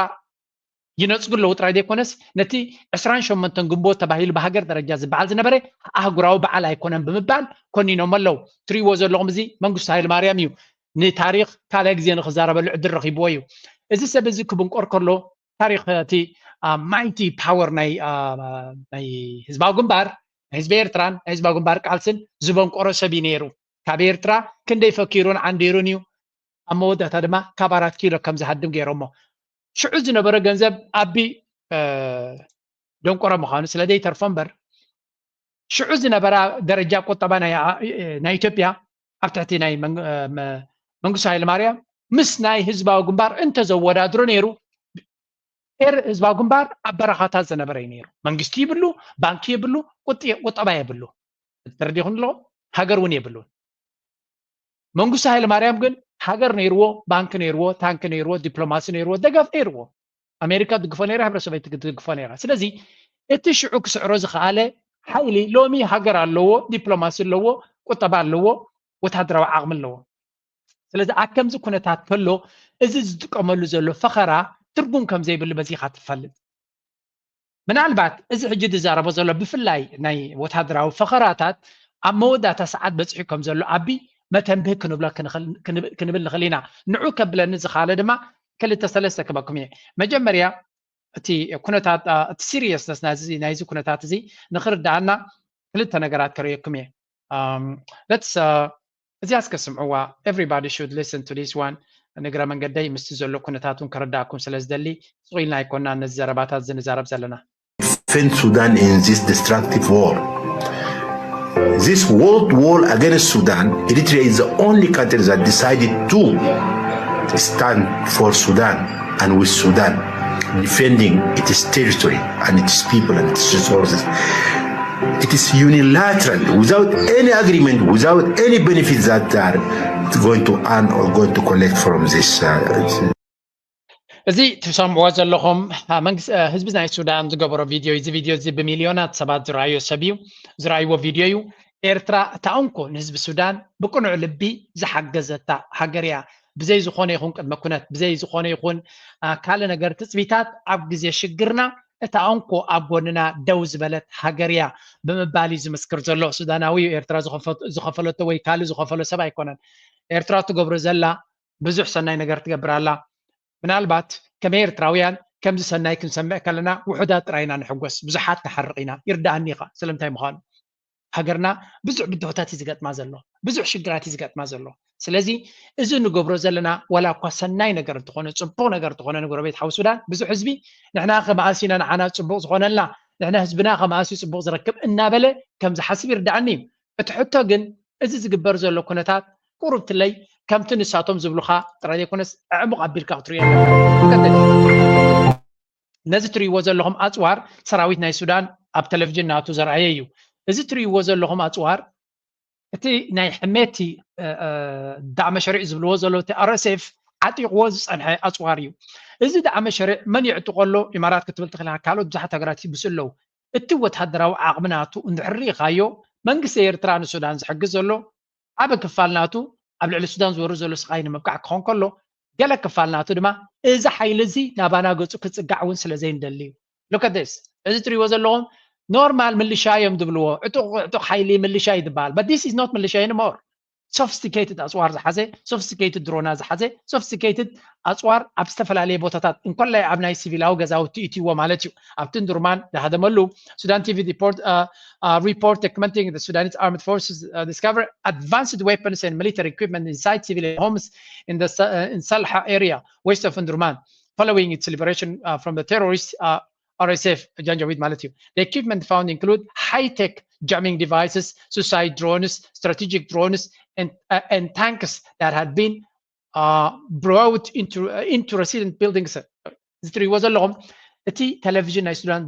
ይነፅጉ ኣለዉ ጥራይ ዘይኮነስ ነቲ ዕስራን ሸሞንተን ግንቦት ተባሂሉ ብሃገር ደረጃ ዝበዓል ዝነበረ ኣህጉራዊ በዓል ኣይኮነን ብምባል ኮኒኖም ኣለዉ። ትሪእዎ ዘለኹም እዚ መንግስቱ ሃይለ ማርያም እዩ። ንታሪክ ካልእ ግዜ ንክዛረበሉ ዕድል ረኪብዎ እዩ። እዚ ሰብ እዚ ክብንቆር ከሎ ታሪክ እቲ mighty power ናይ ህዝባዊ ግንባር ናይ ህዝቢ ኤርትራን ናይ ህዝባዊ ግንባር ቃልስን ዝበንቆሮ ሰብ እዩ ነይሩ። ካብ ኤርትራ ክንደይ ፈኪሩን ዓንዲሩን እዩ። ኣብ መወዳእታ ድማ ካብ ኣራት ኪሎ ከም ዝሃድም ገይሮሞ። ሽዑ ዝነበረ ገንዘብ ኣቢ ደንቆሮ ምዃኑ ስለ ዘይተርፎ እምበር ሽዑ ዝነበራ ደረጃ ቁጠባ ናይ ኢትዮጵያ ኣብ ትሕቲ ናይ መንግስቱ ሃይለማርያም ምስ ናይ ህዝባዊ ግንባር እንተዘወዳድሮ ነይሩ ኤር ህዝባዊ ግንባር ኣብ በረኻታት ዝነበረ እዩ ነይሩ። መንግስቲ ይብሉ፣ ባንኪ የብሉ፣ ቁጠባ የብሉ። ተረዲኹም ኣለኹም? ሃገር እውን የብሉን። መንግስቱ ሃይለማርያም ግን ሃገር ነይርዎ፣ ባንኪ ነይርዎ፣ ታንኪ ነይርዎ፣ ዲፕሎማሲ ነይርዎ፣ ደገፍ ነይርዎ። ኣሜሪካ ትድግፎ ነይራ፣ ሕብረተሰብ ትድግፎ ነይራ። ስለዚ እቲ ሽዑ ክስዕሮ ዝኸኣለ ሓይሊ ሎሚ ሃገር ኣለዎ፣ ዲፕሎማሲ ኣለዎ፣ ቁጠባ ኣለዎ፣ ወታደራዊ ዓቕሚ ኣለዎ። ስለዚ ኣብ ከምዚ ኩነታት ከሎ እዚ ዝጥቀመሉ ዘሎ ፈኸራ ትርጉም ከም ዘይብሉ በዚኻ ትፈልጥ። ምናልባት እዚ ሕጂ ዝዛረቦ ዘሎ ብፍላይ ናይ ወታደራዊ ፈኸራታት ኣብ መወዳእታ ሰዓት በፂሑ ከም ዘሎ ኣቢ መተንብህ ክንብል ንኽእል ኢና። ንዑ ከብለኒ ዝኸኣለ ድማ ክልተ ሰለስተ ክበኩም እየ። መጀመርያ እቲ ኩነታት እቲ ሲሪየስነስ ናይዚ ኩነታት እዚ ንክርድኣና ክልተ ነገራት ከርእየኩም እየ። ለትስ እዚኣ እስከ ስምዕዋ። Everybody should listen to this one። ንግረ መንገደይ ምስቲ ዘሎ ኩነታት እውን ከረዳእኩም ስለ ዝደሊ ስቕ ኢልና ኣይኮንና ነዚ ዘረባታት እዚ ንዛረብ ዘለና። Defend Sudan in this destructive war. This world war against Sudan, Eritrea is the only country that decided to stand for Sudan and with Sudan, defending its territory and its people and its resources. It is unilateral, without any agreement, without any benefits that they are going to earn or going to collect from this. Uh, እዚ ትሰምዕዎ ዘለኹም ህዝቢ ናይ ሱዳን ዝገበሮ ቪድዮ እዩ። እዚ ቪድዮ እዚ ብሚልዮናት ሰባት ዝረኣዮ ሰብ እዩ፣ ዝረኣይዎ ቪድዮ እዩ። ኤርትራ እታ እንኮ ንህዝቢ ሱዳን ብቅኑዕ ልቢ ዝሓገዘታ ሃገር እያ። ብዘይ ዝኾነ ይኹን ቅድመ ኩነት፣ ብዘይ ዝኾነ ይኹን ካልእ ነገር ትፅቢታት ኣብ ግዜ ሽግርና እታ እንኮ ኣብ ጎንና ደው ዝበለት ሃገር እያ ብምባል እዩ ዝምስክር ዘሎ። ሱዳናዊ እዩ ኤርትራ ዝኸፈለቶ ወይ ካልእ ዝኸፈሎ ሰብ ኣይኮነን። ኤርትራ ትገብሮ ዘላ ብዙሕ ሰናይ ነገር ትገብር ኣላ። ምናልባት ከም ኤርትራውያን ከምዚ ሰናይ ክንሰምዕ ከለና ውሑዳት ጥራይ ኢና ንሕጎስ፣ ብዙሓት ንሓርቕ ኢና። ይርድኣኒ ኢኻ ስለምንታይ ምዃኑ። ሃገርና ብዙሕ ብድሆታት እዩ ዝገጥማ ዘሎ፣ ብዙሕ ሽግራት እዩ ዝገጥማ ዘሎ። ስለዚ እዚ ንገብሮ ዘለና ዋላ እኳ ሰናይ ነገር እንተኾነ፣ ፅቡቕ ነገር እንተኾነ ንጎረቤት ሓው ሱዳን ብዙሕ ህዝቢ ንሕና ከመኣስ ኢና ንዓና ፅቡቕ ዝኾነልና ንሕና ህዝብና ከማእስ እዩ ጽቡቕ ዝረክብ እናበለ ከም ዝሓስብ ይርዳኣኒ እዩ። እቲ ሕቶ ግን እዚ ዝግበር ዘሎ ኩነታት ቁሩብትለይ ከምቲ ንሳቶም ዝብሉኻ ጥራይ ዘይኮነስ ኣዕሙቕ ኣቢልካ ክትሪኦ ኣለካ። ቀጥል። ነዚ ትርእይዎ ዘለኹም ኣጽዋር ሰራዊት ናይ ሱዳን ኣብ ቴሌቪዥን ናቱ ዘርኣየ እዩ። እዚ ትርእይዎ ዘለኹም ኣጽዋር እቲ ናይ ሕሜቲ ዳዕመ ሸሪዕ ዝብልዎ ዘሎ እቲ ኣር ኤስ ኤፍ ዓጢቕዎ ዝጸንሐ ኣጽዋር እዩ። እዚ ዳዕመ ሸሪዕ መን ይዕጥቆ ኣሎ? ኢማራት ክትብል ትኽእል፣ ካልኦት ብዙሓት ሃገራት ይብሱ ኣለዉ። እቲ ወታደራዊ ዓቕሚ ናቱ እንድሕር ርኢኻዮ መንግስቲ ኤርትራ ንሱዳን ዝሕግዝ ዘሎ ዓቢ ክፋል ናቱ ኣብ ልዕሊ ሱዳን ዝወርድ ዘሎ ስቓይ ንምብቃዕ ክኾን ከሎ፣ ገለ ክፋል ናቱ ድማ እዚ ሓይሊ እዚ ናባና ገጹ ክጽጋዕ እውን ስለ ዘይንደሊ እዩ። Look at this። እዚ ትሪእዎ ዘለኹም ኖርማል ምልሻ እዮም ዝብልዎ። ዕጡቕ ዕጡቕ ሓይሊ ምልሻ እዩ ዝበሃል። But this is not militia anymore። Sophisticated ኣጽዋር ዝሓዘ፣ sophisticated ድሮና ዝሓዘ፣ sophisticated ኣጽዋር ኣብ ዝተፈላለየ ቦታታት እንኮላይ ኣብ ናይ ሲቪላዊ ገዛውቲ እትይዎ ማለት እዩ። ኣብቲ እንድርማን ዝሃደመሉ Sudan T V report, uh, uh, report documenting the Sudanese armed forces uh, discover advanced weapons and military equipment inside civilian homes in the uh, in Salha area west of Omdurman following its liberation uh, from the terrorist uh, R S F Janjaweed ማለት እዩ። The equipment found include high-tech jamming devices, suicide drones, strategic drones, and, uh, and tanks that had been uh, brought into, uh, into resident buildings. እዚ ትሪእዎ ዘለኹም እቲ ቴሌቪዥን ናይ ሱዳን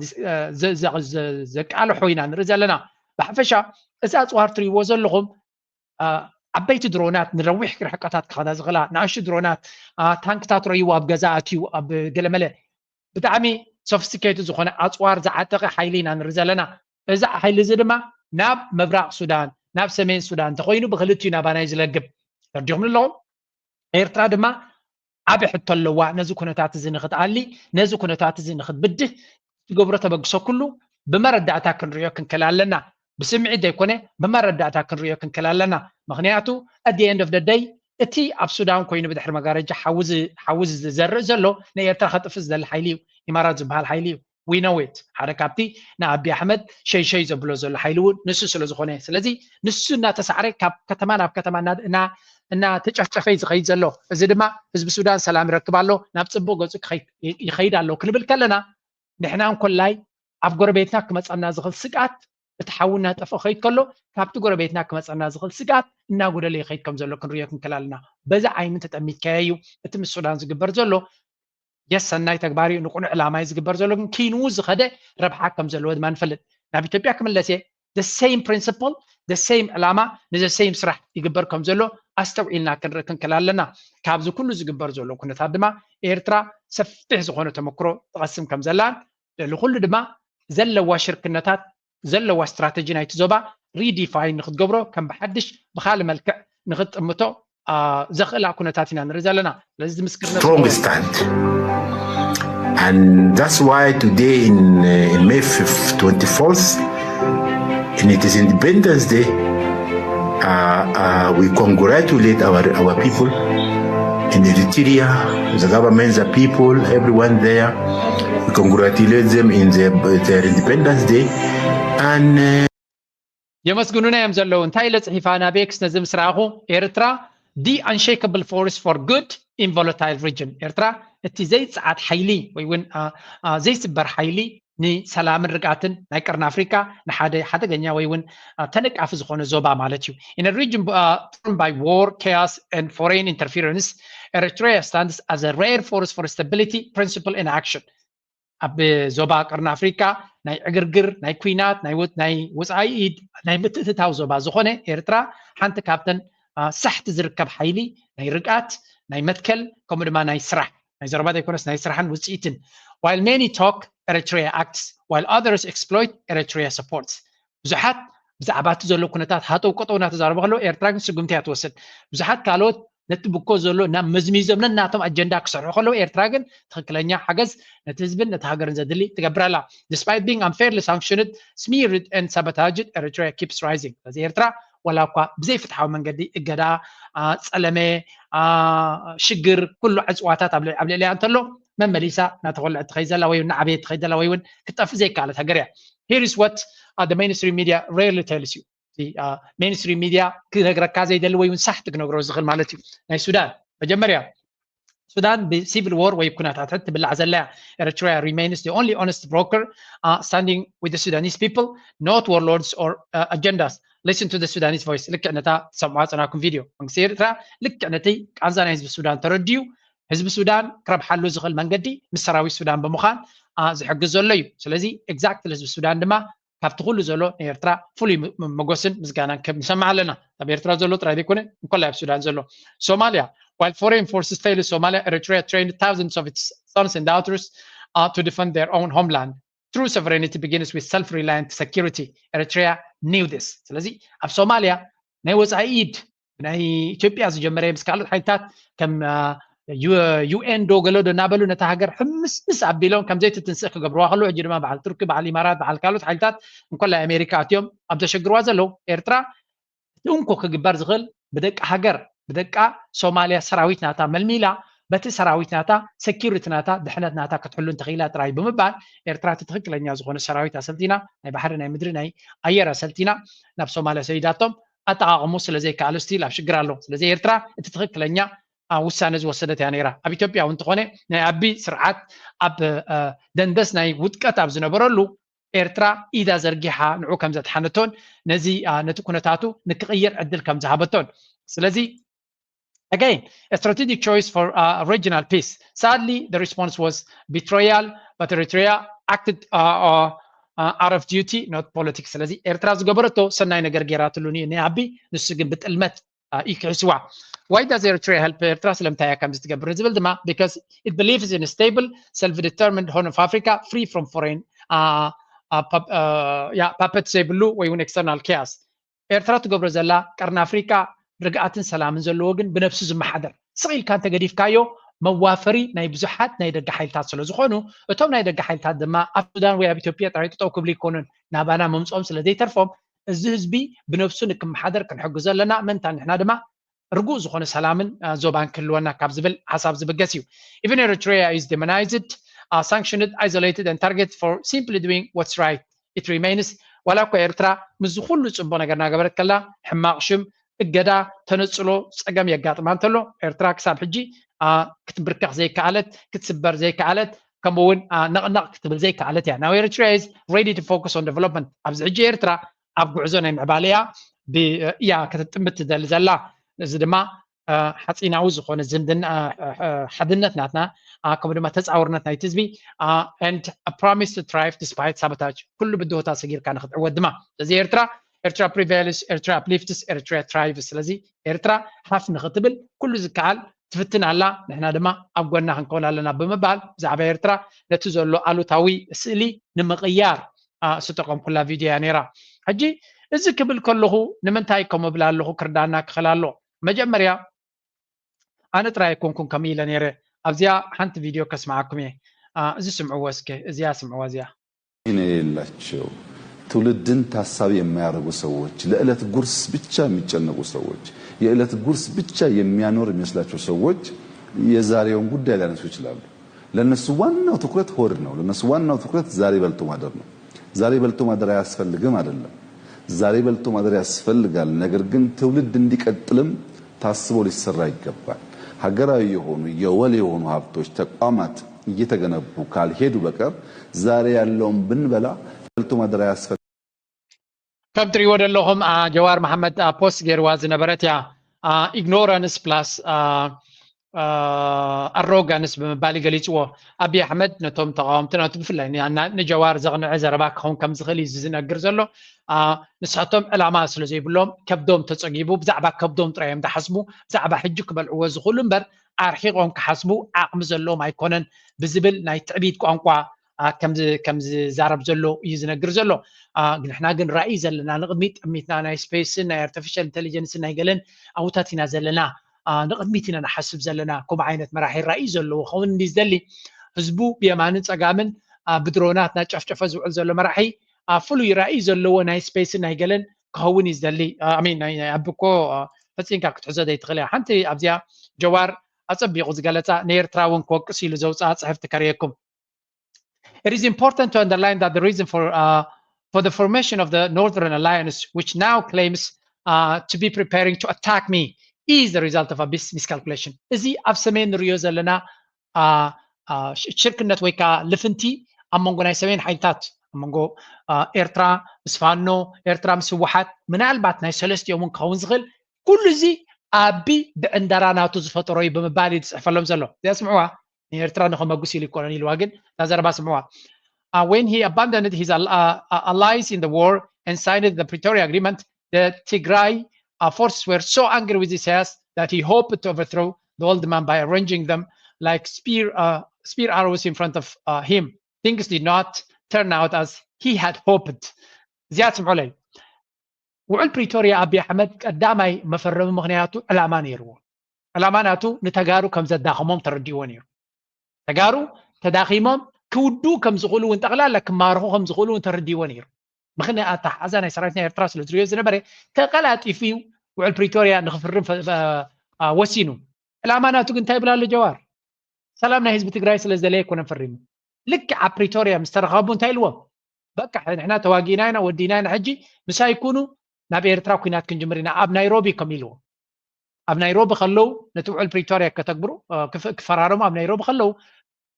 ዘቃልሖ ኢና ንርኢ ዘለና። ብሓፈሻ እዚ ኣፅዋር ትሪእዎ ዘለኹም ዓበይቲ ድሮናት፣ ንረዊሕ ርሕቀታት ክኸዳ ዝኽእላ፣ ንኣሽቱ ድሮናት፣ ታንክታት ረይዎ ኣብ ገዛ ኣትዩ ኣብ ገለመለ ብጣዕሚ ሶፊስቲኬትድ ዝኾነ ኣፅዋር ዝዓጠቐ ሓይሊ ኢና ንርኢ ዘለና። እዚ ሓይሊ እዚ ድማ ናብ ምብራቕ ሱዳን፣ ናብ ሰሜን ሱዳን እንተኾይኑ ብክልቲኡ ናባናይ ዝለግብ። ተረዲኹም ኣለኹም? ኤርትራ ድማ ዓቢ ሕቶ ኣለዋ። ነዚ ኩነታት እዚ ንክትኣሊ፣ ነዚ ኩነታት እዚ ንክትብድህ ትገብሮ ተበግሶ ኩሉ ብመረዳእታ ክንሪኦ ክንክእል ኣለና። ብስምዒት ዘይኮነ ብመረዳእታ ክንሪኦ ክንክእል ኣለና። ምክንያቱ at the end of the day እቲ ኣብ ሱዳን ኮይኑ ብድሕሪ መጋረጃ ሓዊ ዝ- ሓዊ ዝዘርእ ዘሎ ንኤርትራ ከጥፍእ ዝደሊ ሓይሊ እዩ። ኢማራት ዝበሃል ሓይሊ እዩ። We know it። ሓደ ካብቲ ንኣቢ ኣሕመድ ሸይሸይ ዘብሎ ዘሎ ሓይሊ እውን ንሱ ስለ ዝኾነ፣ ስለዚ ንሱ እናተሳዕረ ካብ ከተማ ናብ ከተማ እና- እና- እናተጨፍጨፈ እዩ ዝኸይድ ዘሎ። እዚ ድማ ህዝቢ ሱዳን ሰላም ይረክብ ኣሎ፣ ናብ ፅቡቅ ገፁ ክኸይድ- ይኸይድ ኣሎ ክንብል ከለና ንሕና እንኮላይ ኣብ ጎረቤትና ክመፀና ዝኽእል ስግኣት እቲ ሓዊ እናጠፍኦ ከይድ ከሎ ካብቲ ጎረቤትና ክመፀና ዝኽእል ስግኣት እናጎደለ ይኸይድ ከም ዘሎ ክንሪኦ ክንክእል ኣለና። በዚ ዓይኒ ተጠሚትካዮ እዩ እቲ ምስ ሱዳን ዝግበር ዘሎ የስ ሰናይ ተግባር እዩ፣ ንቁኑዕ ዕላማ እዩ ዝግበር ዘሎ፣ ግን ኪንዉ ዝኸደ ረብሓ ከም ዘለዎ ድማ ንፈልጥ። ናብ ኢትዮጵያ ክምለስ እየ፣ the same principle፣ the same ዕላማ፣ ንዘ same ስራሕ ይግበር ከም ዘሎ ኣስተውዒልና ክንርኢ ክንክእል ኣለና። ካብዚ ኩሉ ዝግበር ዘሎ ኩነታት ድማ ኤርትራ ሰፊሕ ዝኾነ ተመክሮ ትቐስም ከም ዘላን ልዕሊ ኩሉ ድማ ዘለዋ ሽርክነታት ዘለዋ ስትራተጂ ናይቲ ዞባ ሪዲፋይን ንክትገብሮ ከም ብሓድሽ ብካልእ መልክዕ ንክትጥምቶ ዘኽእላ ኩነታት ኢና ንርኢ ዘለና። ስለዚ ምስክርነት strong stand. And that's why today in, uh, in May fifth, twenty-fourth, and it is Independence Day, uh, uh, we congratulate our, our people in Eritrea, the government, the people, everyone there. We congratulate them in their, their Independence Day. And uh, የመስግኑና እዮም ዘለዉ። እንታይ ኢለ ጽሒፋ ናብ ኤክስ ነዚ ምስ ረኣኹ፣ ኤርትራ the unshakable force for good in volatile region። ኤርትራ እቲ ዘይጽዓት ሓይሊ ወይ እውን አ- አ- ዘይስበር ሓይሊ ንሰላምን ርግኣትን ናይ ቀርኒ ኣፍሪካ ንሓደ ሓደገኛ ወይ እውን አ፣ ተነቃፊ ዝኾነ ዞባ ማለት እዩ። In a region uh, torn by war, chaos and foreign interference, Eritrea stands as a rare force for stability, principle and action. ኣብ ዞባ ቀርኒ ኣፍሪካ ናይ ዕግርግር፣ ናይ ኩናት፣ ናይ ወ- ናይ ወፃኢ ኢድ፣ ናይ ምትእትታው ዞባ ዝኾነ ኤርትራ ሓንቲ ካብተን አ፣ ሳሕቲ ዝርከብ ሓይሊ ናይ ርግኣት፣ ናይ መትከል ከምኡ ድማ ናይ ስራሕ ናይ ዘረባ ዘይኮነስ ናይ ስራሕን ውፅኢትን። While many talk, Eritrea acts, while others exploit, Eritrea supports። ብዙሓት ብዛዕባ እቲ ዘሎ ኩነታት ሃጠው ቀጠው እናተዛረቡ ከለዉ ኤርትራ ግን ስጉምቲ እያ ትወስድ። ብዙሓት ካልኦት ነቲ ብኮ ዘሎ ናብ መዝሚዞም ነናቶም ኣጀንዳ ክሰርሑ ከለዉ ኤርትራ ግን ትኽክለኛ ሓገዝ ነቲ ህዝብን ነቲ ሃገርን ዘድሊ ትገብር ኣላ። Despite being unfairly sanctioned, smeared and sabotaged, Eritrea keeps rising። ስለዚ ኤርትራ ዋላ እኳ ብዘይፍትሓዊ መንገዲ እገዳ፣ አ፣ ጸለመ፣ አ፣ ሽግር፣ ኩሉ ዕፅዋታት ኣብ ልዕ- ኣብ ልዕሊኣ እንተሎ መመሊሳ እናተኾልዐት ትኸይድ ዘላ ወይ እውን እናዓበየት ትኸይድ ዘላ ወይ እውን ክትጠፍእ ዘይከኣለት ሃገር እያ። Here is what uh, the mainstream media rarely tells you። እቲ ሜንስትሪም ሚድያ ክነግረካ ዘይደሊ ወይ እውን ሳሕቲ ክነግሮ ዝኽእል ማለት እዩ። ናይ ሱዳን መጀመርያ ሱዳን ብሲቪል ዎር ወይ ኩነታት ትብላዕ ዘላ እያ። Eritrea remains the only honest broker standing with the Sudanese people, not warlords or agendas. Listen to the Sudanese voice. ልክዕ ነታ ትሰምዑዋ ዝጸናኩም ቪድዮ መንግስቲ ኤርትራ ልክዕ ነቲ ቃንዛ ናይ ህዝቢ ሱዳን ተረዲኡ ህዝቢ ሱዳን ክረብሓሉ ዝኽእል መንገዲ ምስ ሰራዊት ሱዳን ብምዃን ዝሕግዝ ዘሎ እዩ። ስለዚ exactly ህዝቢ ሱዳን ድማ ካብቲ ኩሉ ዘሎ ንኤርትራ ፍሉይ መጎስን ምስጋናን ከም ንሰምዕ ኣለና። ኣብ ኤርትራ ዘሎ ጥራይ ዘይኮነ እንኮላይ ኣብ ሱዳን ዘሎ። ሶማልያ while foreign forces fail Somalia, Eritrea trained thousands of its sons and daughters to defend their own homeland. True sovereignty begins with self-reliant security. Eritrea knew this. ስለዚ ኣብ ሶማልያ ናይ ወፃኢ ኢድ ብናይ ኢትዮጵያ ዝጀመረ ምስ ካልኦት ሓይልታት ከም ዩኤን ዶ ገለ ዶ እናበሉ ነታ ሃገር ሕምስምስ ኣቢሎም ከም ዘይትትንስእ ክገብርዋ ከለዉ ሕጂ ድማ በዓል ቱርኪ በዓል ኢማራት በዓል ካልኦት ሓይልታት እንኮላይ ኣሜሪካ ኣትዮም ኣብ ዘሸግርዋ ዘለዉ ኤርትራ እቲ እንኮ ክግበር ዝኽእል ብደቂ ሃገር ብደቃ ሶማልያ ሰራዊት ናታ መልሚላ በቲ ሰራዊት ናታ security ናታ ድሕነት ናታ ክትሕሉ እንተኽኢላ ጥራይ ብምባል ኤርትራ እቲ ትኽክለኛ ዝኾነ ሰራዊት ኣሰልጢና ናይ ባሕሪ ናይ ምድሪ ናይ ኣየር ኣሰልጢና ናብ ሶማልያ ሰይዳቶም ኣጠቓቕሙ ስለ ዘይከኣሉ still ኣብ ሽግር ኣሎ። ስለዚ ኤርትራ እቲ ትኽክለኛ ውሳነ ዝወሰደት እያ ነይራ። ኣብ ኢትዮጵያ እውን እንተኾነ ናይ ኣቢ ስርዓት ኣብ ደንደስ ናይ ውድቀት ኣብ ዝነበረሉ ኤርትራ ኢዳ ዘርጊሓ ንዑ ከም ዘድሓነቶን ነዚ ነቲ ኩነታቱ ንክቕይር ዕድል ከም ዝሃበቶን ስለዚ again a strategic choice for regional peace. Sadly, the response was betrayal, but Eritrea acted out of duty, not politics. ስለዚ ኤርትራ ዝገበረቶ ሰናይ ነገር ገይራትሉ ናይ ኣቢ ንሱ ግን ብጥልመት ይክሕስዋ። Why does Eritrea help ኤርትራ ስለምንታይ እያ ከምዚ ትገብር ዝብል ድማ because it believes in stable self-determined Horn of Africa free from foreign puppet ዘይብሉ ወይ እውን external chaos ኤርትራ ትገብሮ ዘላ ቀርኒ ኣፍሪቃ ርግኣትን ሰላምን ዘለዎ ግን ብነብሱ ዝመሓደር ስቕ ኢልካ እንተገዲፍካዮ መዋፈሪ ናይ ብዙሓት ናይ ደገ ሓይልታት ስለ ዝኾኑ እቶም ናይ ደገ ሓይልታት ድማ ኣብ ሱዳን ወይ ኣብ ኢትዮጵያ ጥራይ ጠጠው ክብሉ ይኮኑን ናባና መምፅኦም ስለ ዘይተርፎም እዚ ህዝቢ ብነብሱ ንክመሓደር ክንሕግዞ ኣለና ምእንታ ንሕና ድማ ርጉእ ዝኾነ ሰላምን ዞባን ክህልወና ካብ ዝብል ሓሳብ ዝብገስ እዩ። Even Eritrea is demonized, sanctioned, isolated and targeted for simply doing what's right. It remains ዋላ እኮ ኤርትራ ምስዚ ኩሉ ፅቡቅ ነገር እናገበረት ከላ ሕማቅ ሽም እገዳ ተነፅሎ ፀገም የጋጥማ እንተሎ ኤርትራ ክሳብ ሕጂ ክትብርከኽ ዘይከኣለት ክትስበር ዘይከኣለት ከምኡ እውን ነቕነቕ ክትብል ዘይከኣለት እያ። Now Eritrea is ready to focus on development. ኣብዚ ሕጂ ኤርትራ ኣብ ጉዕዞ ናይ ምዕባለ እያ እያ ክትጥምት ትደሊ ዘላ። እዚ ድማ ሓፂናዊ ዝኾነ ዝምድና ሓድነት ናትና ከምኡ ድማ ተፃውርነት ናይቲ ህዝቢ and promise to thrive despite sabotage ኩሉ ብድሆታት ሰጊርካ ንክትዕወት ድማ ስለዚ ኤርትራ ኤርትራ prevails ኤርትራ uplifts ኤርትራ thrives ስለዚ ኤርትራ ሃፍ ንክትብል ኩሉ ዝከኣል ትፍትን ኣላ ንሕና ድማ ኣብ ጎና ክንከውን ኣለና ብምባል ብዛዕባ ኤርትራ ነቲ ዘሎ ኣሉታዊ ስእሊ ንምቕያር ዝተጠቐምኩላ ቪድዮ እያ ነይራ። ሕጂ እዚ ክብል ከለኹ ንምንታይ ከምኡ እብል ኣለኹ ክርዳና ክኽእል ኣሎ። መጀመርያ ኣነ ጥራይ ኣይኮንኩን ከምኡ ኢለ ነይረ። ኣብዚኣ ሓንቲ ቪድዮ ከስምዓኩም እየ። እዚ ስምዕዎ እስከ፣ እዚኣ ስምዕዋ እዚኣ። የሌላቸው ትውልድን ታሳቢ የማያደርጉ ሰዎች፣ ለዕለት ጉርስ ብቻ የሚጨነቁ ሰዎች፣ የዕለት ጉርስ ብቻ የሚያኖር የሚመስላቸው ሰዎች የዛሬውን ጉዳይ ሊያነሱ ይችላሉ። ለነሱ ዋናው ትኩረት ሆድ ነው። ለነሱ ዋናው ትኩረት ዛሬ በልቶ ማደር ነው። ዛሬ በልቶ ማደር አያስፈልግም አይደለም። ዛሬ በልቶ ማደር ያስፈልጋል። ነገር ግን ትውልድ እንዲቀጥልም ታስቦ ሊሰራ ይገባል። ሀገራዊ የሆኑ የወል የሆኑ ሀብቶች፣ ተቋማት እየተገነቡ ካልሄዱ በቀር ዛሬ ያለውን ብንበላ በልቶ ማደር አያስፈልግም። ከም ትሪእዎ ዘለኹም ጀዋር መሓመድ ፖስት ገይርዋ ዝነበረት እያ። Ignorance plus ኣሮጋንስ ብምባል ይገሊፅዎ። ኣብይ ኣሕመድ ነቶም ተቃወምቲ ናቱ ብፍላይ ንጀዋር ዘቕንዐ ዘረባ ክኸውን ከም ዝኽእል እዩ ዝነግር ዘሎ። ንሳቶም ዕላማ ስለ ዘይብሎም ከብዶም ተፀጊቡ ብዛዕባ ከብዶም ጥራይ እዮም ዝሓስቡ። ብዛዕባ ሕጂ ክበልዕዎ ዝኽእሉ እምበር ኣርሒቖም ክሓስቡ ዓቕሚ ዘለዎም ኣይኮነን ብዝብል ናይ ትዕቢት ቋንቋ ከም ዝዛረብ ዘሎ እዩ ዝነግር ዘሎ። ንሕና ግን ራእይ ዘለና ንቕድሚት ጠሚትና ናይ ስፔስን ናይ ኣርቲፊሻል ኢንቴሊጀንስን ናይ ገለን ኣብታት ኢና ዘለና። ንቕድሚት ኢና ንሓስብ ዘለና። ከምኡ ዓይነት መራሒ ራእይ ዘለዎ ክኸውን እንዲ ዝደሊ ህዝቡ ብየማንን ፀጋምን ብድሮናት ናጨፍጨፈ ዝውዕል ዘሎ መራሒ ፍሉይ ራእይ ዘለዎ ናይ ስፔስን ናይ ገለን ክኸውን እዩ ዝደሊ። ኣቢ እኮ ፈፂምካ ክትሕዞ ዘይትኽእል እያ። ሓንቲ ኣብዚኣ ጀዋር ኣፀቢቑ ዝገለፃ ንኤርትራ እውን ክወቅስ ኢሉ ዘውፅኣ ፅሕፍቲ ከርእየኩም። It is important to underline that the reason for uh, for the formation of the Northern Alliance, which now claims uh, to be preparing to attack me, is the result of a miscalculation። እዚ ኣብ ሰሜን ንሪኦ ዘለና ሽርክነት ወይ ከዓ ልፍንቲ ኣብ መንጎ ናይ ሰሜን ሓይልታት ኣብ መንጎ ኤርትራ ምስ ፋኖ፣ ኤርትራ ምስ ህወሓት፣ ምናልባት ናይ ሰለስቲኦም እውን ክኸውን ዝኽእል፣ ኩሉ እዚ ኣቢ ብዕንደራ ናቱ ዝፈጠሮ እዩ ብምባል እዩ ዝፅሕፈሎም ዘሎ። እዚኣ ስምዕዋ። ንኤርትራ ንኸመጉስ ኢሉ ይኮነን ኢልዋ፣ ግን እታ ዘረባ ስምዕዋ። When he abandoned his allies in the war and signed the Pretoria Agreement, the Tigray forces were so angry with Isaias that he hoped to overthrow the old man by arranging them like spear, uh, spear arrows in front of uh, him. Things did not turn out as he had hoped. እዚኣ ስምዑለይ። ውዕል ፕሪቶርያ ኣብይ ኣሕመድ ቀዳማይ መፈረሚ ምኽንያቱ ዕላማ ነይርዎ። ዕላማ ናቱ ንተጋሩ ከም ዘዳኸሞም ተረዲእዎ ነይሩ። ተጋሩ ተዳኺሞም ክውድኡ ከም ዝኽእሉ እውን፣ ጠቕላላ ክማርኹ ከም ዝኽእሉ እውን ተረዲእዎ ነይሩ። ምኽንያት ኣተሓሕዛ ናይ ሰራዊት ናይ ኤርትራ ስለ ዝሪኦ ዝነበረ፣ ተቐላጢፉ እዩ ውዕል ፕሪቶርያ ንክፍርም ፈ- አ- አ- ወሲኑ። ዕላማ ናቱ ግን እንታይ ይብል ኣሎ ጀዋር? ሰላም ናይ ህዝቢ ትግራይ ስለ ዝደለየ ኣይኮነን ፈሪሙ። ልክዕ ኣብ ፕሪቶርያ ምስ ተረኸቡ እንታይ ኢልዎም? በቃ ንሕና ተዋጊእና ኢና፣ ወዲእና ኢና፣ ሕጂ ምሳይ ኩኑ፣ ናብ ኤርትራ ኩናት ክንጅምር ኢና ኣብ ናይሮቢ ከም ኢልዎም። ኣብ ናይሮቢ ከለዉ ነቲ ውዕል ፕሪቶርያ ከተግብሩ ክፈራረሙ ኣብ ናይሮቢ ከለዉ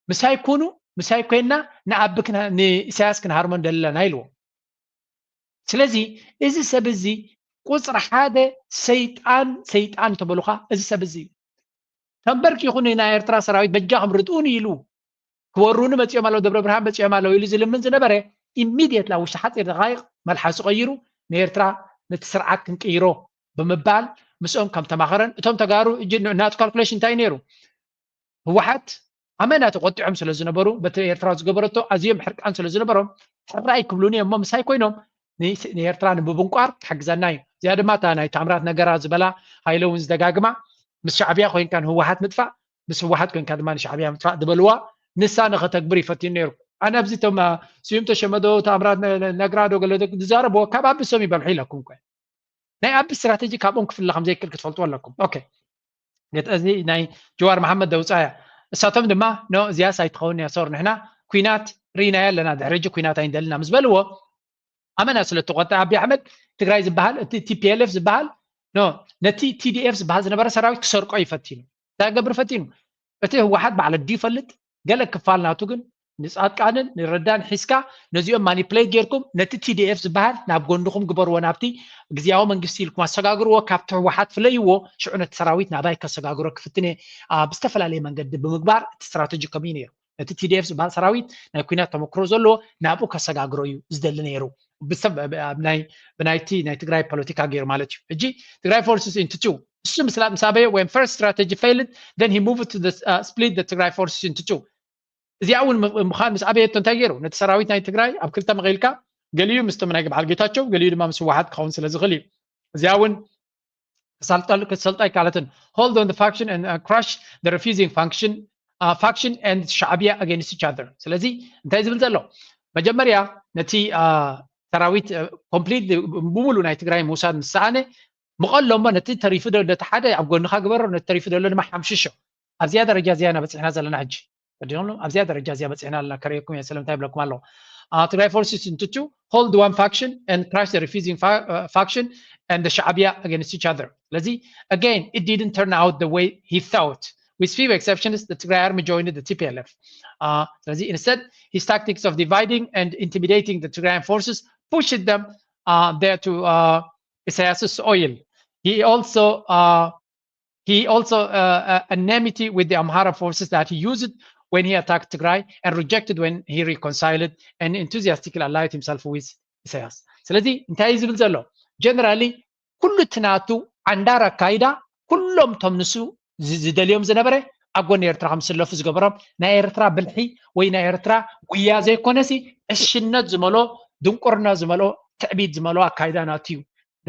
ምሳይ ኩኑ፣ ምሳይ ኮይና ንኣቢ ንኢሳያስ ክንሃርሞ እንደለና ኢልዎ። ስለዚ እዚ ሰብ እዚ ቁፅሪ ሓደ ሰይጣን ሰይጣን ተበሉካ እዚ ሰብ እዚ እዩ። ተንበርኪኹ ናይ ኤርትራ ሰራዊት በጃኹም ርድኡኒ ኢሉ ክወሩኒ መፂኦም ኣለዉ፣ ደብረ ብርሃን መፂኦም ኣለዉ ኢሉ ዝልምን ዝነበረ ኢሚድየትሊ ኣብ ውሽጢ ሓፂር ደቃይቕ መልሓሱ ቀይሩ ንኤርትራ ነቲ ስርዓት ክንቅይሮ ብምባል ምስኦም ከም ተማኸረን እቶም ተጋሩ እጅ ናቱ ካልኩሌሽን እንታይ ነይሩ? ህወሓት ኣመና ተቆጢዖም ስለ ዝነበሩ በቲ ኤርትራ ዝገበረቶ ኣዝዮም ሕርቃን ስለ ዝነበሮም ሕራይ ክብሉኒ እዮም እሞ ምሳይ ኮይኖም ንኤርትራ ንምብንቋር ክሕግዘና እዩ። እዚኣ ድማ እታ ናይ ታምራት ነገራ ዝበላ ሃይለ እውን ዝደጋግማ ምስ ሻዕብያ ኮይንካ ንህወሓት ምጥፋእ ምስ ህወሓት ኮይንካ ድማ ንሻዕብያ ምጥፋእ ዝበልዋ ንሳ ንኸተግብር ይፈትዩ ነይሩ። ኣነ ኣብዚ ቶም ስዩም ተሸመዶ ታምራት ነግራዶ ገለ ዝዛረብዎ ካብ ኣብሶም ይበልሑ ኢለኩም ኮ ናይ ኣቢ ስትራተጂ ካብኦም ክፍለ ከም ዘይክእል ክትፈልጡ ኣለኩም። ኦኬ ገጠ እዚ ናይ ጀዋር መሓመድ ደውፃያ እሳቶም ድማ ኖ እዚያስ ኣይትኸውን እያ ሶር ንሕና ኩናት ርኢናያ ኣለና ድሕሪ ሕጂ ኩናት ኣይንደልና ምስ በልዎ ኣመና ስለ እተቆጠ ኣቢ ኣሕመድ ትግራይ ዝበሃል እቲ ቲፒኤልኤፍ ዝበሃል ኖ ነቲ ቲዲኤፍ ዝበሃል ዝነበረ ሰራዊት ክሰርቆ እዩ ፈቲኑ እንታይ ገብር ፈቲኑ እቲ ህወሓት ባዕለ ድዩ ይፈልጥ ገለ ክፋል ናቱ ግን ንፃድቃንን ንረዳን ሒዝካ ነዚኦም ማኒፕሌት ጌርኩም ነቲ ቲዲኤፍ ዝበሃል ናብ ጎንድኹም ግበርዎ ናብቲ ግዝያዊ መንግስቲ ኢልኩም ኣሰጋግርዎ ካብቲ ህወሓት ፍለይዎ ሽዑ ነቲ ሰራዊት ናባይ ከሰጋግሮ ክፍትነ ብዝተፈላለየ መንገዲ ብምግባር እቲ ስትራተጂ ከምኡ ነይሩ ነቲ ቲዲኤፍ ዝበሃል ሰራዊት ናይ ኩናት ተመክሮ ዘለዎ ናብኡ ከሰጋግሮ እዩ ዝደሊ ነይሩ ብናይቲ ናይ ትግራይ ፖለቲካ ገይሩ ማለት እዩ ሕጂ ትግራይ ፎርስስ ኢንትቱ እሱ ምስ ኣበየ ወይም ፈርስት ስትራተጂ ፌይልድ then he moved to split the ትግራይ ፎርስስ ኢንትቱ እዚኣ እውን ምዃን ምስ ኣበየቶ እንታይ ገይሩ ነቲ ሰራዊት ናይ ትግራይ ኣብ ክልተ መቒልካ ገሊኡ ምስቶም ናይ በዓል ጌታቸው ገሊኡ ድማ ምስ ህወሓት ክኸውን ስለ ዝኽእል እዩ እዚኣ እውን ክትሰልጦ ኣይካለትን hold on the faction and uh, crush the refusing function uh, faction and ሻዕብያ against each other ስለዚ እንታይ ዝብል ዘሎ መጀመርያ ነቲ ሰራዊት ኮምፕሊት ብሙሉ ናይ ትግራይ ምውሳድ ምስ ሰኣነ ምቐሎ እሞ ነቲ ተሪፉ ነቲ ሓደ ኣብ ጎንኻ ግበሮ ነቲ ተሪፉ ዘሎ ድማ ሓምሽሾ ኣብዚኣ ደረጃ እዚኣ ኢና በፂሕና ዘለና ሕጂ ተዲኖም ኣብዚኣ ደረጃ እዚኣ በፂሕና ኣለና ከርእየኩም እየ ስለምንታይ ይብለኩም ኣለኹ ትግራይ ፎርስስ ኢንትቱ hold one faction and crush the refusing faction and the ሻዕብያ against each other ስለዚ again it didn't turn out the way he thought with few exceptions the Tigray army joined the T P L F uh, ስለዚ instead his tactics of dividing and intimidating the Tigrayan forces pushed them uh, there to uh, Isaias's oil he also uh, He also uh, uh, enmity with the Amhara forces that he used when he attacked Tigray and rejected when he reconciled and enthusiastically allied himself with ኢሳያስ። ስለዚ እንታይ እዩ ዝብል ዘሎ? ጀነራሊ ኩሉ እቲ ናቱ ዓንዳር ኣካይዳ ኩሎም ቶም ንሱ ዝደልዮም ዝነበረ ኣብ ጎኒ ኤርትራ ከም ዝስለፉ ዝገበሮም ናይ ኤርትራ ብልሒ ወይ ናይ ኤርትራ ጉያ ዘይኮነሲ ዕሽነት ዝመልኦ ድንቁርና ዝመልኦ ትዕቢት ዝመልኦ ኣካይዳ ናቱ እዩ።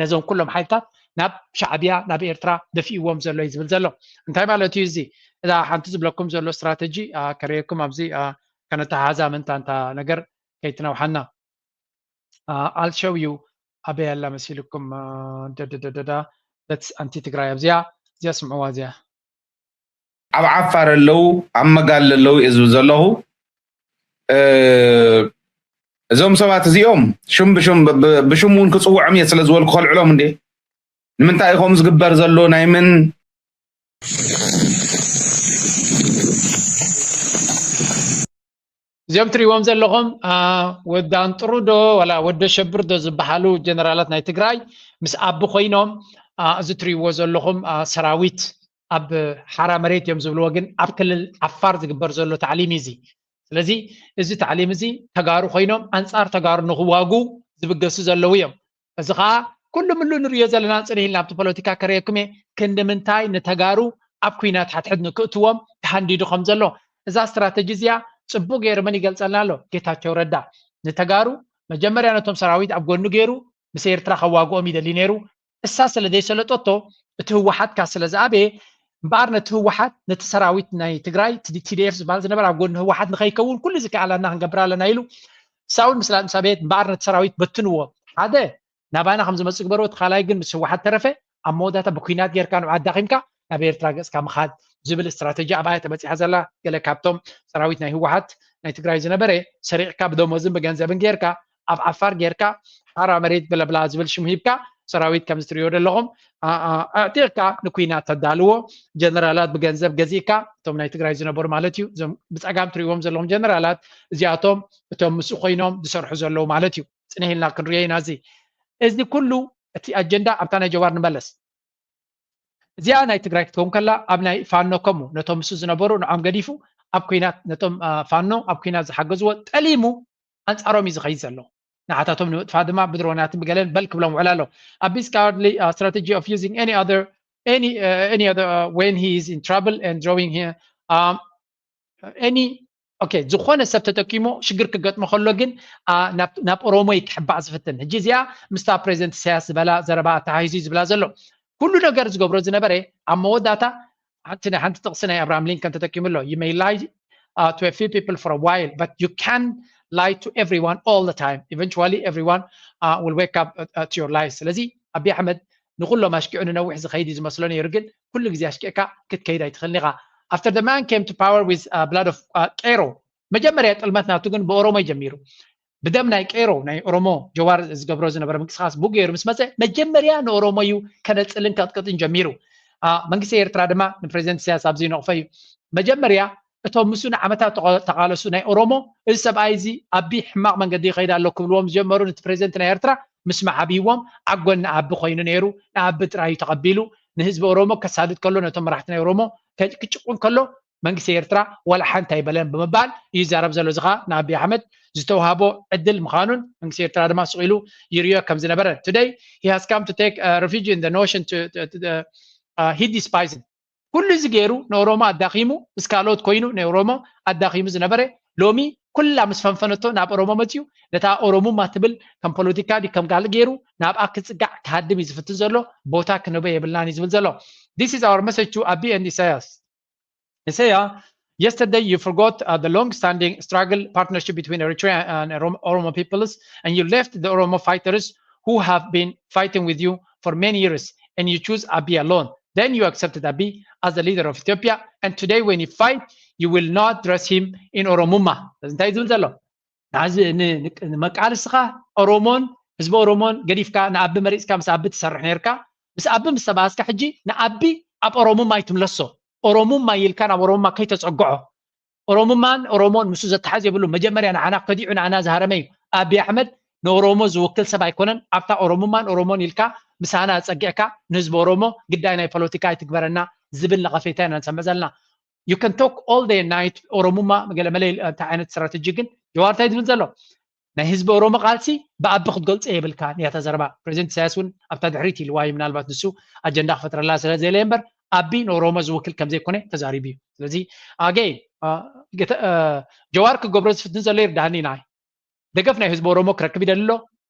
ነዞም ኩሎም ሓይልታት ናብ ሻዕብያ ናብ ኤርትራ ደፊእዎም ዘሎ እዩ ዝብል ዘሎ እንታይ ማለት እዩ እዚ እዛ ሓንቲ ዝብለኩም ዘሎ ስትራተጂ ከርእየኩም ኣብዚ ከነተሓዛ ምንታ እንታ ነገር ከይትነውሓና ኣልሸው እዩ ኣበይ ኣላ መሲልኩም ደደደደዳ በት ኣንቲ ትግራይ ኣብዚኣ እዚኣ ስምዕዋ እዚኣ ኣብ ዓፋር ኣለዉ ኣብ መጋል ኣለዉ እየ ዝብል ዘለኹ እዞም ሰባት እዚኦም ሽም ብሽም እውን ክፅውዖም እየ ስለ ዝበልኩ ከልዕሎም እንዴ ንምንታይ እዩ ከምኡ ዝግበር ዘሎ? ናይ መን እዚኦም ትሪእዎም ዘለኹም ወዲ ኣንጥሩ ዶ ዋላ ወዲ ኣሸብር ዶ ዝበሃሉ ጀነራላት ናይ ትግራይ ምስ ኣቢ ኮይኖም፣ እዚ ትሪእዎ ዘለኹም ሰራዊት ኣብ ሓራ መሬት እዮም ዝብልዎ፣ ግን ኣብ ክልል ዓፋር ዝግበር ዘሎ ታዕሊም እዩ እዚ። ስለዚ እዚ ታዕሊም እዚ ተጋሩ ኮይኖም ኣንፃር ተጋሩ ንክዋጉ ዝብገሱ ዘለዉ እዮም። እዚ ከዓ ኩሉ ምሉ ንሪኦ ዘለና፣ ፅን ኢልና ኣብቲ ፖለቲካ ከርእየኩም እየ ክንዲ ምንታይ ንተጋሩ ኣብ ኩናት ሓድሕድ ንክእትዎም ተሃንዲዱ ከም ዘሎ። እዛ ስትራተጂ እዚኣ ፅቡቅ ገይሩ መን ይገልፀልና ኣሎ? ጌታቸው ረዳ። ንተጋሩ መጀመርያ ነቶም ሰራዊት ኣብ ጎኑ ገይሩ ምስ ኤርትራ ከዋግኦም ይደሊ ነይሩ። እሳ ስለ ዘይሰለጠቶ እቲ ህወሓት ካ ስለ ዝኣበየ እምበኣር ነቲ ህወሓት ነቲ ሰራዊት ናይ ትግራይ ቲ ዲ ኤፍ ዝበሃል ዝነበረ ኣብ ጎኒ ህወሓት ንኸይከውን ኩሉ ዝከኣላና ክንገብር ኣለና ኢሉ ሳውን ምስ ኣበየት እምበኣር ነቲ ሰራዊት በትንዎ። ሓደ ናባና ከም ዝመፅእ ግበርዎ፣ እቲ ካልኣይ ግን ምስ ህወሓት ተረፈ ኣብ መወዳእታ ብኩናት ጌርካ ንዑ ኣዳኺምካ ናብ ኤርትራ ገፅካ ምኻድ ዝብል ስትራተጂ ኣብኣ እያ ተበፂሓ ዘላ። ገለ ካብቶም ሰራዊት ናይ ህወሓት ናይ ትግራይ ዝነበረ ሰሪቕካ ብደሞዝን ብገንዘብን ጌርካ ኣብ ዓፋር ጌርካ ሓራ መሬት ብለብላ ዝብል ሽም ሂብካ ሰራዊት ከም ዝትሪዮ ዘለኹም ኣዕጢቕካ ንኩናት ተዳልዎ ጀነራላት ብገንዘብ ገዚእካ እቶም ናይ ትግራይ ዝነበሩ ማለት እዩ። እዞም ብፀጋም ትሪእዎም ዘለኹም ጀነራላት እዚኣቶም እቶም ምስኡ ኮይኖም ዝሰርሑ ዘለዉ ማለት እዩ። ፅንሕ ኢልና ክንሪኦ ኢና። እዚ እዚ ኩሉ እቲ ኣጀንዳ ኣብታ ናይ ጀዋር ንመለስ። እዚኣ ናይ ትግራይ ክትከውን ከላ ኣብ ናይ ፋኖ ከሙ ነቶም ምስ ዝነበሩ ንዖም ገዲፉ ኣብ ኩናት ነቶም ፋኖ ኣብ ኩናት ዝሓገዝዎ ጠሊሙ ኣንፃሮም እዩ ዝኸይድ ዘሎ። ንዓታቶም ንምጥፋእ ድማ ብድሮናትን ብገለን በል ክብሎም ውዕል ኣሎ። ኣቢ is cowardly strategy of using any other any uh, any other uh, when he is in trouble and drawing here um, any okay ዝኾነ ሰብ ተጠቂሞ ሽግር ክገጥሞ ከሎ ግን ናብ ኦሮሞ ክሕባእ ዝፍትን። ሕጂ እዚኣ ምስታ ፕሬዚደንት ኢሳያስ ዝበላ ዘረባ ኣተሓሂዙ ዝብላ ዘሎ ኩሉ ነገር ዝገብሮ ዝነበረ ኣብ መወዳእታ ሓንቲ ናይ ሓንቲ ጥቕሲ ናይ ኣብርሃም ሊንከን ተጠቂሙ ኣሎ። You may lie uh, to a few people for a while but you can lie to everyone all the time. Eventually everyone uh, will wake up uh, uh, to your lies. ስለዚ ኣቢ ኣሕመድ ንኩሎም ኣሽኪዑ ንነዊሕ ዝኸይድ እዩ ዝመስሎ ነይሩ፣ ግን ኩሉ ግዜ ኣሽኪዕካ ክትከይድ ኣይትኽእልን ኢኻ። After the man came to power with uh, blood of uh, ቄሮ መጀመርያ ጥልመት ናቱ ግን ብኦሮሞ ጀሚሩ። ብደም ናይ ቄሮ ናይ ኦሮሞ ጀዋር ዝገብሮ ዝነበረ ምንቅስቃስ ብኡ ገይሩ ምስ መፀ መጀመርያ ንኦሮሞ እዩ ከነፅልን ከጥቅጥን ጀሚሩ። መንግስቲ ኤርትራ ድማ ንፕሬዚደንት ኢሳያስ ኣብዚ ነቕፎ እዩ። መጀመርያ እቶም ምስኡ ንዓመታት ተቓለሱ ናይ ኦሮሞ እዚ ሰብኣይ እዚ ኣቢ ሕማቕ መንገዲ ይኸይድ ኣሎ ክብልዎም ዝጀመሩ ነቲ ፕሬዚደንት ናይ ኤርትራ ምስማዕ ኣብይዎም ኣብ ጎኒ ኣቢ ኮይኑ ነይሩ። ንኣቢ ጥራይ እዩ ተቐቢሉ። ንህዝቢ ኦሮሞ ከሳድድ ከሎ ነቶም መራሕቲ ናይ ኦሮሞ ክጭቁን ከሎ መንግስቲ ኤርትራ ዋላ ሓንቲ ኣይበለን ብምባል እዩ ይዛረብ ዘሎ። እዚ ከዓ ንኣቢ ኣሕመድ ዝተውሃቦ ዕድል ምዃኑን መንግስቲ ኤርትራ ድማ ስቕ ኢሉ ይርእዮ ከም ዝነበረ today he has come to take uh, refuge in the notion to, to, to the, uh, he despised ኩሉ እዚ ገይሩ ንኦሮሞ ኣዳኺሙ ምስ ካልኦት ኮይኑ ንኦሮሞ ኣዳኺሙ ዝነበረ ሎሚ ኩላ ምስ ፈንፈነቶ ናብ ኦሮሞ መፅዩ ነታ ኦሮሙማ ትብል ከም ፖለቲካ ድዩ ከም ካልእ ገይሩ ናብኣ ክፅጋዕ ክሃድም እዩ ዝፍትን ዘሎ። ቦታ ክንህቦ የብልናን እዩ ዝብል ዘሎ። This is our message to ኣቢ and ኢሳያስ። Isaiah, yesterday you forgot uh, the long-standing struggle partnership between Eritrea and Oromo peoples, and you left the Oromo fighters who have been fighting with you for many years, and you choose Abiy alone. Then you accepted Abiy as the leader of Ethiopia, and today when he fight, you will not dress him in Oromuma. እንታይ ዝብል ዘሎ? ንመቃልስኻ ኦሮሞን ህዝቢ ኦሮሞን ገዲፍካ ንኣቢ መሪፅካ ምስ ኣቢ ትሰርሕ ነርካ። ምስ ኣቢ ምስ ተባኣስካ ሕጂ ንኣቢ ኣብ ኦሮሙማ ይትምለሶ። ኦሮሙማ ኢልካ ናብ ኦሮሙማ ከይተፀግዖ። ኦሮሙማን ኦሮሞን ምስ ዘተሓዝ የብሉ። መጀመርያ ንዓና ከዲዑ ንዓና ዝሃረመ እዩ። ኣቢ ኣሕመድ ንኦሮሞ ዝውክል ሰብ ኣይኮነን። ኣብታ ኦሮሙማን ኦሮሞን ኢልካ ምሳና ኣፀጊዕካ ንህዝቢ ኦሮሞ ግዳይ ናይ ፖለቲካ ኣይትግበረና ዝብል ነቐፌታ ኢና ንሰምዕ ዘለና። You can talk all day and night ኦሮሙማ ገለመለ እንታይ ዓይነት ስትራተጂ ግን ጀዋር እንታይ ዝብል ዘሎ ናይ ህዝቢ ኦሮሞ ቃልሲ ብኣቢ ክትገልፆ የብልካ እያ ተዘረባ። ፕሬዚደንት ኢሳያስ እውን ኣብታ ድሕሪት ኢልዋ እዩ። ምናልባት ንሱ ኣጀንዳ ክፈጥረላ ስለ ዘለ እምበር ኣቢ ንኦሮሞ ዝውክል ከም ዘይኮነ ተዛሪቡ እዩ። ስለዚ ኣገይ ጀዋር ክገብሮ ዝፍትን ዘሎ ይርዳሃኒ ናይ ደገፍ ናይ ህዝቢ ኦሮሞ ክረክብ ይደሊ ኣሎ።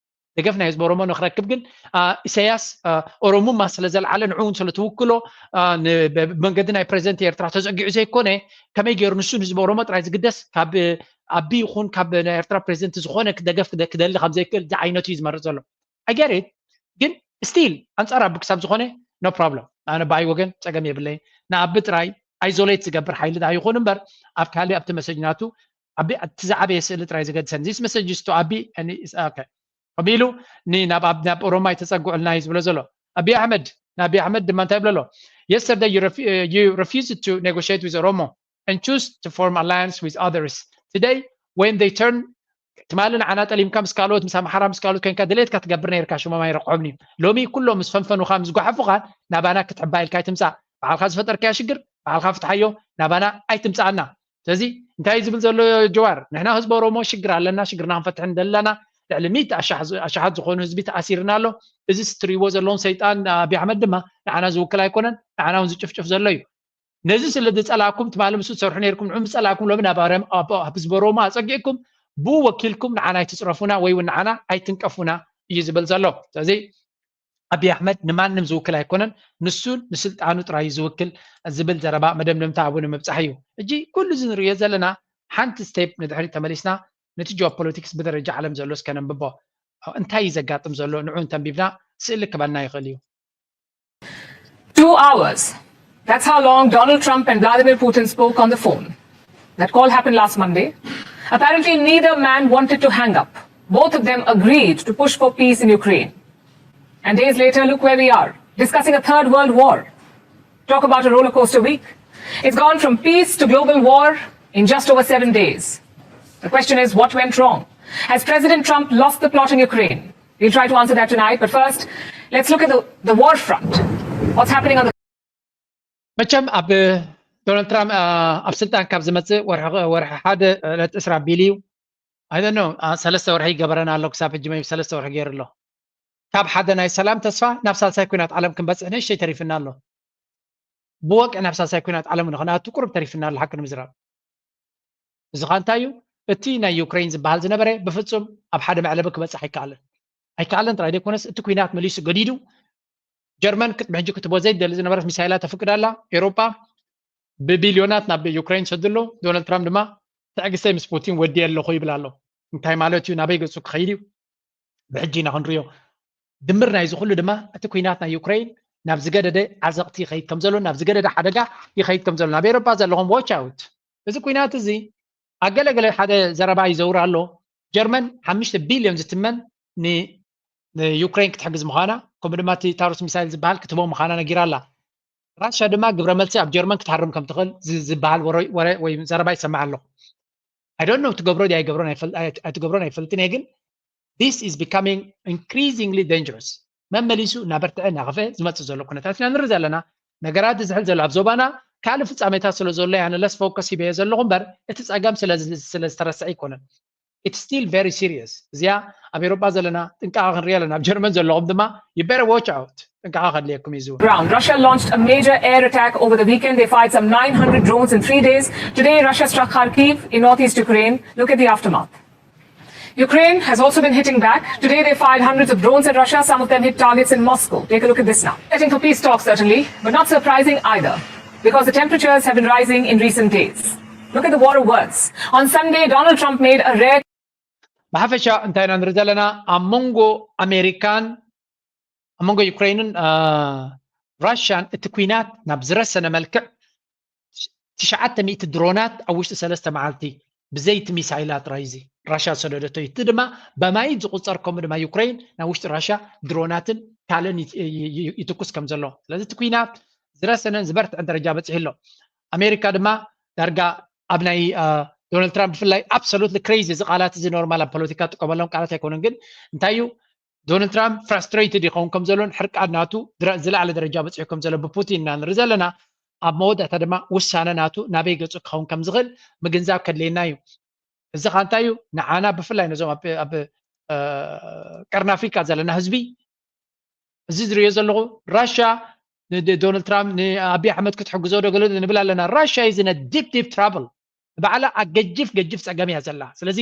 ደገፍ ናይ ህዝቢ ኦሮሞ ንክረክብ ግን ኢሳያስ ኦሮሙማ ስለ ዘልዓለ ንዑ እውን ስለ ትውክሎ መንገዲ ናይ ፕሬዚደንት ኤርትራ ተዘጊዑ ዘይኮነ ከመይ ገይሩ ንሱ ንህዝቢ ኦሮሞ ጥራይ ዝግደስ ካብ ኣቢ ይኹን ካብ ናይ ኤርትራ ፕሬዚደንት ዝኾነ ደገፍ ክደሊ ከም ዘይክእል ዝዓይነቱ እዩ ዝመርፅ ዘሎ። I get it ግን still ኣንፃር ኣቢ ክሳብ ዝኾነ no problem ኣነ ብኣይ ወገን ፀገም የብለይ። ንኣቢ ጥራይ isolate ዝገብር ሓይሊ ዳ ይኹን እምበር ኣብ ካልእ ኣብቲ መሰጅ ናቱ ኣቢ እቲ ዝዓበየ ስእሊ ጥራይ ዝገድሰን this message to ኣቢ ከቢሉ ናብ ኦሮማይ ተፀግዑልና እዩ ዝብሎ ዘሎ። ኣቢ ኣሕመድ ንኣቢ ኣሕመድ ድማ እንታይ ይብለሎ? Yesterday you, refu- uh, you refused to negotiate with Oromo and choose to form alliance with others. Today when they turn ትማሊ ንዓና ጠሊምካ ምስ ካልኦት ምስ ኣምሓራ ምስ ካልኦት ኮይንካ ድሌትካ ትገብር ነርካ ሽሞም ኣይረክዖምን እዩ። ሎሚ ኩሎም ምስ ፈንፈኑካ ምስ ጓሓፉካ ናባና ክትሕባ ኢልካ ኣይትምፃእ። ባዕልካ ዝፈጠርካያ ሽግር ባዕልካ ፍትሓዮ፣ ናባና ኣይትምፃኣና። ስለዚ እንታይ እዩ ዝብል ዘሎ ጀዋር? ንሕና ህዝቢ ኦሮሞ ሽግር ኣለና፣ ሽግርና ክንፈትሕ ንደሊ ኣለና። ልዕሊ ሚእቲ ኣሻሓት ዝኾኑ ህዝቢ ተኣሲርና ኣሎ። እዚ እትሪእዎ ዘለኹም ሰይጣን ኣቢ ኣሕመድ ድማ ንዓና ዝውክል ኣይኮነን፣ ንዓና እውን ዝጭፍጭፍ ዘሎ እዩ። ነዚ ስለ ዝፀላእኩም ትማሊ ምስኡ ትሰርሑ ነርኩም፣ ንዑ ዝፀላእኩም ሎሚ ናብ ኣረም- ኣብ- ኣብ ህዝቢ ኦሮሞ ኣፀጊዕኩም ብኡ ወኪልኩም ንዓና ኣይትፅረፉና ወይ እውን ንዓና ኣይትንቀፉና እዩ ዝብል ዘሎ። ስለዚ ኣቢ ኣሕመድ ንማንም ዝውክል ኣይኮነን፣ ንሱ ንስልጣኑ ጥራይ እዩ ዝውክል ዝብል ዘረባ መደምደምታ ኣብኡ ንምብፃሕ እዩ። ሕጂ ኩሉ እዚ ንሪኦ ዘለና ሓንቲ ስቴፕ ንድሕሪት ተመሊስና ነቲ ጂኦፖለቲክስ ብደረጃ ዓለም ዘሎ እስከ ነንብቦ። እንታይ እዩ ዘጋጥም ዘሎ ንዑ እንተንቢብና ስእሊ ክበና ይኽእል እዩ። Two hours. That's how long Donald Trump and Vladimir Putin spoke on the phone. That call happened last Monday. Apparently, neither man wanted to hang up. Both of them agreed to push for peace in Ukraine. And days later, look where we are, discussing a third world war. Talk about a roller coaster week. It's gone from peace to global war in just over seven days. The question is, what went wrong? Has President Trump lost the plot in Ukraine? We'll try to answer that tonight, but first, let's look at the, the war front. What's happening on the መቸም ኣብ ዶናልድ ትራምፕ ኣብ ስልጣን ካብ ዝመፅእ ወርሒ ሓደ ዕለት እስራ ኣቢሉ እዩ። ኣይደኖ ሰለስተ ወርሒ ይገበረና ኣሎ። ክሳብ ሕጂ መይ ሰለስተ ወርሒ ገይሩ ኣሎ። ካብ ሓደ ናይ ሰላም ተስፋ ናብ ሳልሳይ ኩናት ዓለም ክንበፅሕ ንእሽተይ ተሪፍና ኣሎ። ብወግዒ ናብ ሳልሳይ ኩናት ዓለም ንክንኣቱ ቁሩብ ተሪፍና ኣሎ ሓቂ ንምዝራብ። እዚ ኸ እንታይ እዩ? እቲ ናይ ዩክሬን ዝበሃል ዝነበረ ብፍጹም ኣብ ሓደ መዕለቢ ክበጽሕ ኣይከኣለን። ኣይከኣለን ጥራይ ዘይኮነስ እቲ ኩናት መሊሱ ገዲዱ። ጀርመን ቅድሚ ሕጂ ክትቦ ዘይደሊ ዝነበረት ሚሳይላ ተፍቅድ ኣላ። ኤውሮጳ ብቢልዮናት ናብ ዩክሬን ሰድሎ። ዶናልድ ትራምፕ ድማ ትዕግስተይ ምስ ፑቲን ወዲየ ኣለኹ ይብል ኣሎ። እንታይ ማለት እዩ? ናበይ ገጹ ክኸይድ እዩ? ብሕጂ ኢና ክንሪኦ። ድምር ናይዚ ኩሉ ድማ እቲ ኩናት ናይ ዩክሬን ናብ ዝገደደ ዓዘቕቲ ይኸይድ ከም ዘሎ፣ ናብ ዝገደደ ሓደጋ ይኸይድ ከም ዘሎ ናብ ኤውሮጳ ዘለኹም watch out። እዚ ኩናት እዚ ኣብ ገለገለ ሓደ ዘረባ ይዘውር ኣሎ። ጀርመን ሓሙሽተ ቢልዮን ዝትመን ንዩክሬን ክትሕግዝ ምዃና፣ ከምኡ ድማ እቲ ታሩስ ሚሳይል ዝበሃል ክትቦ ምዃና ነጊራ ኣላ። ራሻ ድማ ግብረ መልሲ ኣብ ጀርመን ክትሃርም ከም ትኽእል ዝበሃል ወረ ወይ ዘረባ ይሰማዕ ኣለኹ። I don't know ትገብሮ ድያ ኣይትገብሮን ኣይፈልጥን እየ፣ ግን this is becoming increasingly dangerous። መመሊሱ እናበርትዐ እናኸፈ ዝመፅእ ዘሎ ኩነታት ኢና ንርኢ ዘለና። ነገራት ዝሕል ዘሎ ኣብ ዞባና ካልእ ፍፃሜታት ስለ ዘሎ እያ ንለስ ፎከስ ሂበዮ ዘለኹ እምበር እቲ ፀገም ስለ ዝተረስዐ ኣይኮነን። It's still very serious። እዚኣ ኣብ ኤውሮጳ ዘለና ጥንቃቐ ክንርኢ ኣለና። ኣብ ጀርመን ዘለኹም ድማ you better watch out። ጥንቃቐ ከድልየኩም እዩ። Ground. Russia launched a major air attack over the weekend. They fired some nine hundred drones in three days. Today, Russia struck Kharkiv in northeast Ukraine. Look at the aftermath. Ukraine has also been hitting back. Today, they fired hundreds of drones at Russia. Some of them hit targets in Moscow. Take a look at this now. Setting for peace talks, certainly, but not surprising either, because the temperatures have been rising in recent days. Look at the war of words. On Sunday, Donald Trump made a rare ብሓፈሻ እንታይ ኢና ንርኢ ዘለና? ኣብ መንጎ ኣሜሪካን ኣብ መንጎ ዩክሬንን ራሽያን እቲ ኩናት ናብ ዝረሰነ መልክዕ ትሽዓተ ሚእቲ ድሮናት ኣብ ውሽጢ ሰለስተ መዓልቲ ብዘይቲ ሚሳይላት ጥራይ እዚ ራሽያ ዝሰደደቶ እዩ። እቲ ድማ በማይት ዝቁፀር ከምኡ ድማ ዩክሬን ናብ ውሽጢ ራሽያ ድሮናትን ካልእን ይትኩስ ከም ዘሎ። ስለዚ እቲ ኩናት ዝረሰነን ዝበርትዐን ደረጃ በፂሑ ኣሎ። ኣሜሪካ ድማ ዳርጋ ኣብ ናይ ዶናልድ ትራምፕ ብፍላይ absolutely crazy እዚ ቃላት እዚ ኖርማል ኣብ ፖለቲካ ጥቀመሎም ቃላት ኣይኮኑን፣ ግን እንታይ እዩ ዶናልድ ትራምፕ frustrated ይኸውን ከም ዘሎን ሕርቃን ናቱ ዝለዓለ ደረጃ በፂሑ ከም ዘሎ ብፑቲን ኢና ንርኢ ዘለና። ኣብ መወዳእታ ድማ ውሳነ ናቱ ናበይ ገፁ ክኸውን ከም ዝኽእል ምግንዛብ ከድልየና እዩ። እዚ ኸ እንታይ እዩ ንዓና ብፍላይ ነዞም ኣብ ቀርኒ ኣፍሪካ ዘለና ህዝቢ እዚ ዝሪኦ ዘለኹ ራሻ ንዶናልድ ትራምፕ ንኣቢ ኣሕመድ ክትሕግዞ ዶ ገለ ንብል ኣለና። ራሻ is in a deep deep trouble። ባዕላ ኣብ ገጅፍ ገጅፍ ፀገም እያ ዘላ። ስለዚ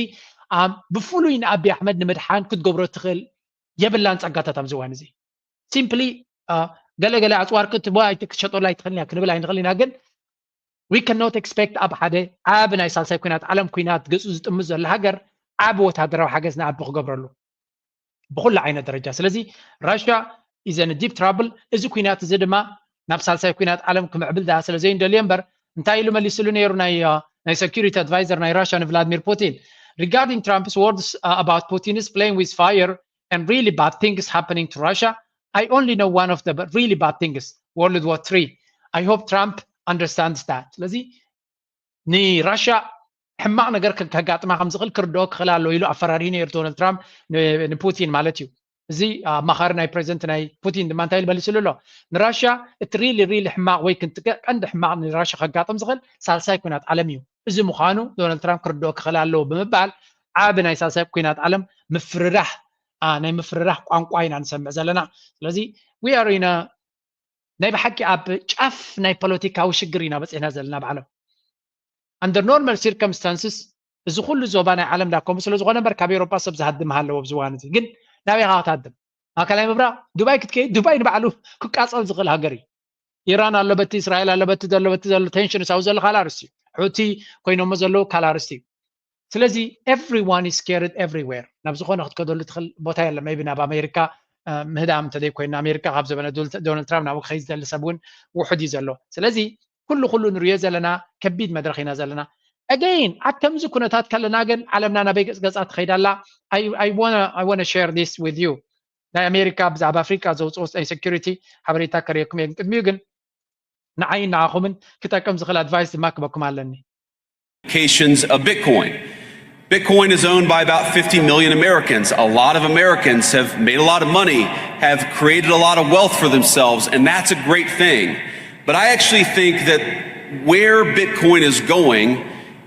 ብፍሉይ ንኣቢ ኣሕመድ ንምድሓን ክትገብሮ ትኽእል የብላን ፀጋታት ኣብዚ እዋን እዚ። Simply ገለገለ ኣፅዋር ክትቦ ክትሸጠሉ ኣይትኽእልን እያ ክንብል ኣይንኽእል ኢና። ግን we cannot expect ኣብ ሓደ ዓቢ ናይ ሳልሳይ ኩናት ዓለም ኩናት ገፁ ዝጥምት ዘሎ ሃገር ዓቢ ወታደራዊ ሓገዝ ንኣቢ ክገብረሉ ብኩሉ ዓይነት ደረጃ። ስለዚ ራሽያ is in a deep trouble። እዚ ኩናት እዚ ድማ ናብ ሳልሳይ ኩናት ዓለም ክምዕብል ደኣ ስለ ዘይንደልዮ እምበር እንታይ ኢሉ መሊስሉ ነይሩ ናይ ናይ security advisor ናይ ራሽያ ንቭላድሚር ፑቲን? Regarding Trump's words about Putin is playing with fire and really bad things happening to Russia, I only know one of the really bad things, World War three. I hope Trump understands that. ስለዚ ንራሽያ ሕማቕ ነገር ከጋጥማ ከም ዝኽእል ክርድኦ ክኽእል ኣለዎ ኢሉ ኣፈራሪሁ ነይሩ ዶናልድ ትራምፕ ንፑቲን ማለት እዩ። እዚ ኣማኻሪ ናይ ፕሬዚደንት ናይ ፑቲን ድማ እንታይ ኢሉ መሊስሉ ኣሎ? ንራሽያ እቲ ሪሊ ሪሊ ሕማቕ ወይ ክንጥቀ ቀንዲ ሕማቕ ንራሽያ ከጋጥም ዝኽእል ሳልሳይ ኩናት ዓለም እዩ። እዚ ምዃኑ ዶናልድ ትራምፕ ክርድኦ ክኽእል ኣለዎ ብምባል ዓቢ ናይ ሳልሳይ ኩናት ዓለም ምፍርራሕ ናይ ምፍርራሕ ቋንቋ ኢና ንሰምዕ ዘለና። ስለዚ we are in a ናይ ብሓቂ ኣብ ጫፍ ናይ ፖለቲካዊ ሽግር ኢና በፂሕና ዘለና ብዓለም። Under normal circumstances እዚ ኩሉ ዞባ ናይ ዓለም ዳከሙ ስለ ዝኾነ እምበር ካብ ኤሮፓ ሰብ ዝሃድም ሃለዎ ኣብዚ እዋን እዚ። ግን ናበይ ኢኻ ክትሃድም? ማእከላይ ምብራቕ? ዱባይ ክትከይድ? ዱባይ ንባዕሉ ክቃፀል ዝኽእል ሃገር እዩ። ኢራን ኣሎ በቲ፣ እስራኤል ኣሎ በቲ፣ ዘሎ በቲ ዘሎ ቴንሽን ሳው ዘሎ ካልእ ኣርእስቲ እዩ። ሑቲ ኮይኖሞ ዘለዉ ካልእ ኣርእስቲ እዩ። ስለዚ everyone is scared everywhere። ናብ ዝኾነ ክትከደሉ ትኽእል ቦታ የለን። maybe ናብ ኣሜሪካ ምህዳም እንተዘይኮይኑ፣ ኣሜሪካ ካብ ዘበነ ዶናልድ ትራምፕ ናብኡ ክኸይድ ዝደሊ ሰብ እውን ውሑድ እዩ ዘሎ። ስለዚ ኩሉ ኩሉ ንሪኦ ዘለና ከቢድ መድረኽ ኢና ዘለና። Again ኣብ ከምዚ ኩነታት ከለና ግን ዓለምና ናበይ ገፅ ገፃ ትኸይድ ኣላ? I want to share this with you። ናይ ኣሜሪካ ብዛዕባ ኣፍሪካ ዘውፅኦ ናይ ሴኩሪቲ ሓበሬታ ከርእየኩም እየ። ቅድሚኡ ግን ንዓይ ንዓኹምን ክጠቅም ዝኽእል ኣድቫይስ ድማ ክበኩም ኣለኒ። Applications of Bitcoin. Bitcoin is owned by about fifty million Americans. A lot of Americans have made a lot of money, have created a lot of wealth for themselves, and that's a great thing. But I actually think that where Bitcoin is going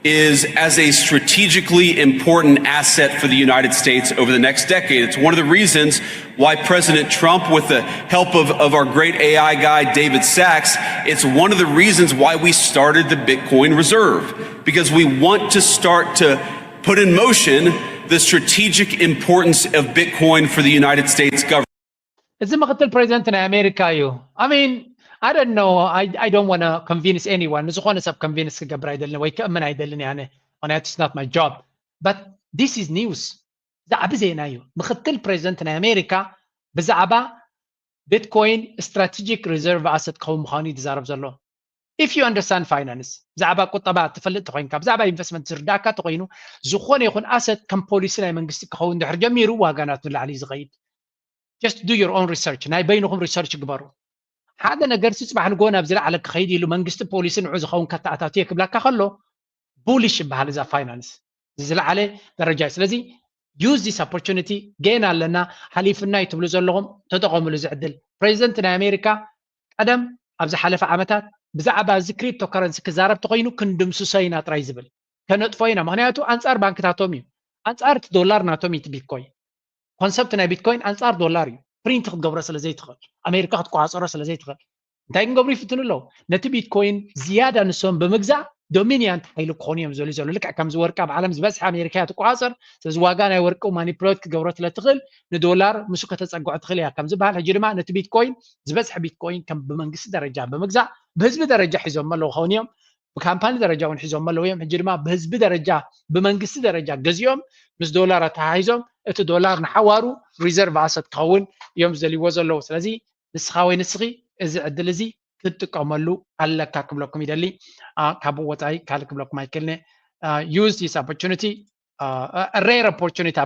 is as a strategically important asset for the United States over the next decade. It's one of the reasons why President Trump, with the help of, of our great A I guy, David Sacks, it's one of the reasons why we started the Bitcoin Reserve, because we want to start to put in motion the strategic importance of Bitcoin for the United States government. እዚ ምክትል ፕሬዚደንት ናይ ኣሜሪካ እዩ። I mean, I don't know, I, I don't want to convince anyone። ንዝኾነ ሰብ ኮንቪንስ ክገብር ኣይደልን ወይ ክእምን ኣይደልን እየ ኣነ። ምክንያቱ it's not my job. But this is news. እዚ ዓቢ ዜና እዩ። ምክትል ፕሬዚደንት ናይ ኣሜሪካ ብዛዕባ ቢትኮይን ስትራቴጂክ ሪዘርቭ ኣሰት ክኸውን ምዃኑ እዩ ዝዛረብ ዘሎ። If you understand finance፣ ብዛዕባ ቁጠባ ትፈልጥ ተኾይንካ፣ ብዛዕባ ኢንቨስትመንት ዝርዳእካ ተኾይኑ፣ ዝኾነ ይኹን ኣሰት ከም ፖሊሲ ናይ መንግስቲ ክኸውን ድሕር ጀሚሩ ዋጋ ናቱ ንላዕሊ እዩ ዝኸይድ። Just do your own research፣ ናይ በይንኹም ሪሰርች ግበሩ። ሓደ ነገር ሲ ፅባሕ ንጎ ናብ ዝለዓለ ክኸይድ ኢሉ መንግስቲ ፖሊሲ ንዑ ዝኸውን ከተኣታትዮ ክብላካ ከሎ ቡሊሽ ይበሃል። እዛ ፋይናንስ ዝለዓለ ደረጃ እዩ። ስለዚ use this opportunity፣ ጌና ኣለና፣ ሓሊፍና እዩ ትብሉ ዘለኹም ተጠቐምሉ እዚ ዕድል። ፕሬዚደንት ናይ ኣሜሪካ ቀደም ኣብ ዝሓለፈ ዓመታት ብዛዕባ እዚ ክሪፕቶ ከረንሲ ክዛረብ ተኾይኑ ክንድምስሶ ኢና ጥራይ ዝብል፣ ከነጥፎ ኢና። ምክንያቱ ኣንፃር ባንክታቶም እዩ፣ ኣንፃር እቲ ዶላር ናቶም እዩ እቲ ቢትኮይን። ኮንሰፕት ናይ ቢትኮይን ኣንፃር ዶላር እዩ። ፕሪንት ክትገብሮ ስለ ዘይትኽእል፣ ኣሜሪካ ክትቆፃፀሮ ስለ ዘይትኽእል እንታይ ክንገብሩ ይፍትኑ ኣለዉ? ነቲ ቢትኮይን ዝያዳ ንሶም ብምግዛእ ዶሚኒያንት ሓይሊ ክኾኑ እዮም ዝደልዩ ዘለዉ። ልክዕ ከምዚ ወርቂ ኣብ ዓለም ዝበዝሐ ኣሜሪካ እያ ትቆፃፀር። ስለዚ ዋጋ ናይ ወርቂ ማኒፕሌት ክትገብሮ ስለ ትኽእል ንዶላር ምስኡ ከተፀግዖ ትኽእል እያ ከም ዝበሃል፣ ሕጂ ድማ ነቲ ቢትኮይን ዝበዝሐ ቢትኮይን ከም ብመንግስቲ ደረጃ ብምግዛእ ብህዝቢ ደረጃ ሒዞሞ ኣለዉ ክኸውን እዮም። ብካምፓኒ ደረጃ እውን ሒዞሞ ኣለዉ እዮም። ሕጂ ድማ ብህዝቢ ደረጃ ብመንግስቲ ደረጃ ገዚኦም ምስ ዶላር ኣተሓሒዞም እቲ ዶላር ንሓዋሩ ሪዘርቭ ኣሰት ክኸውን እዮም ዝደልይዎ ዘለዉ። ስለዚ ንስኻ ወይ ንስኺ እዚ ዕድል እዚ ክትጥቀመሉ ኣለካ ክብለኩም ይደሊ። ካብ ወፃኢ ካልእ ክብለኩም ኣይክእልነ። Use this opportunity። Rare opportunity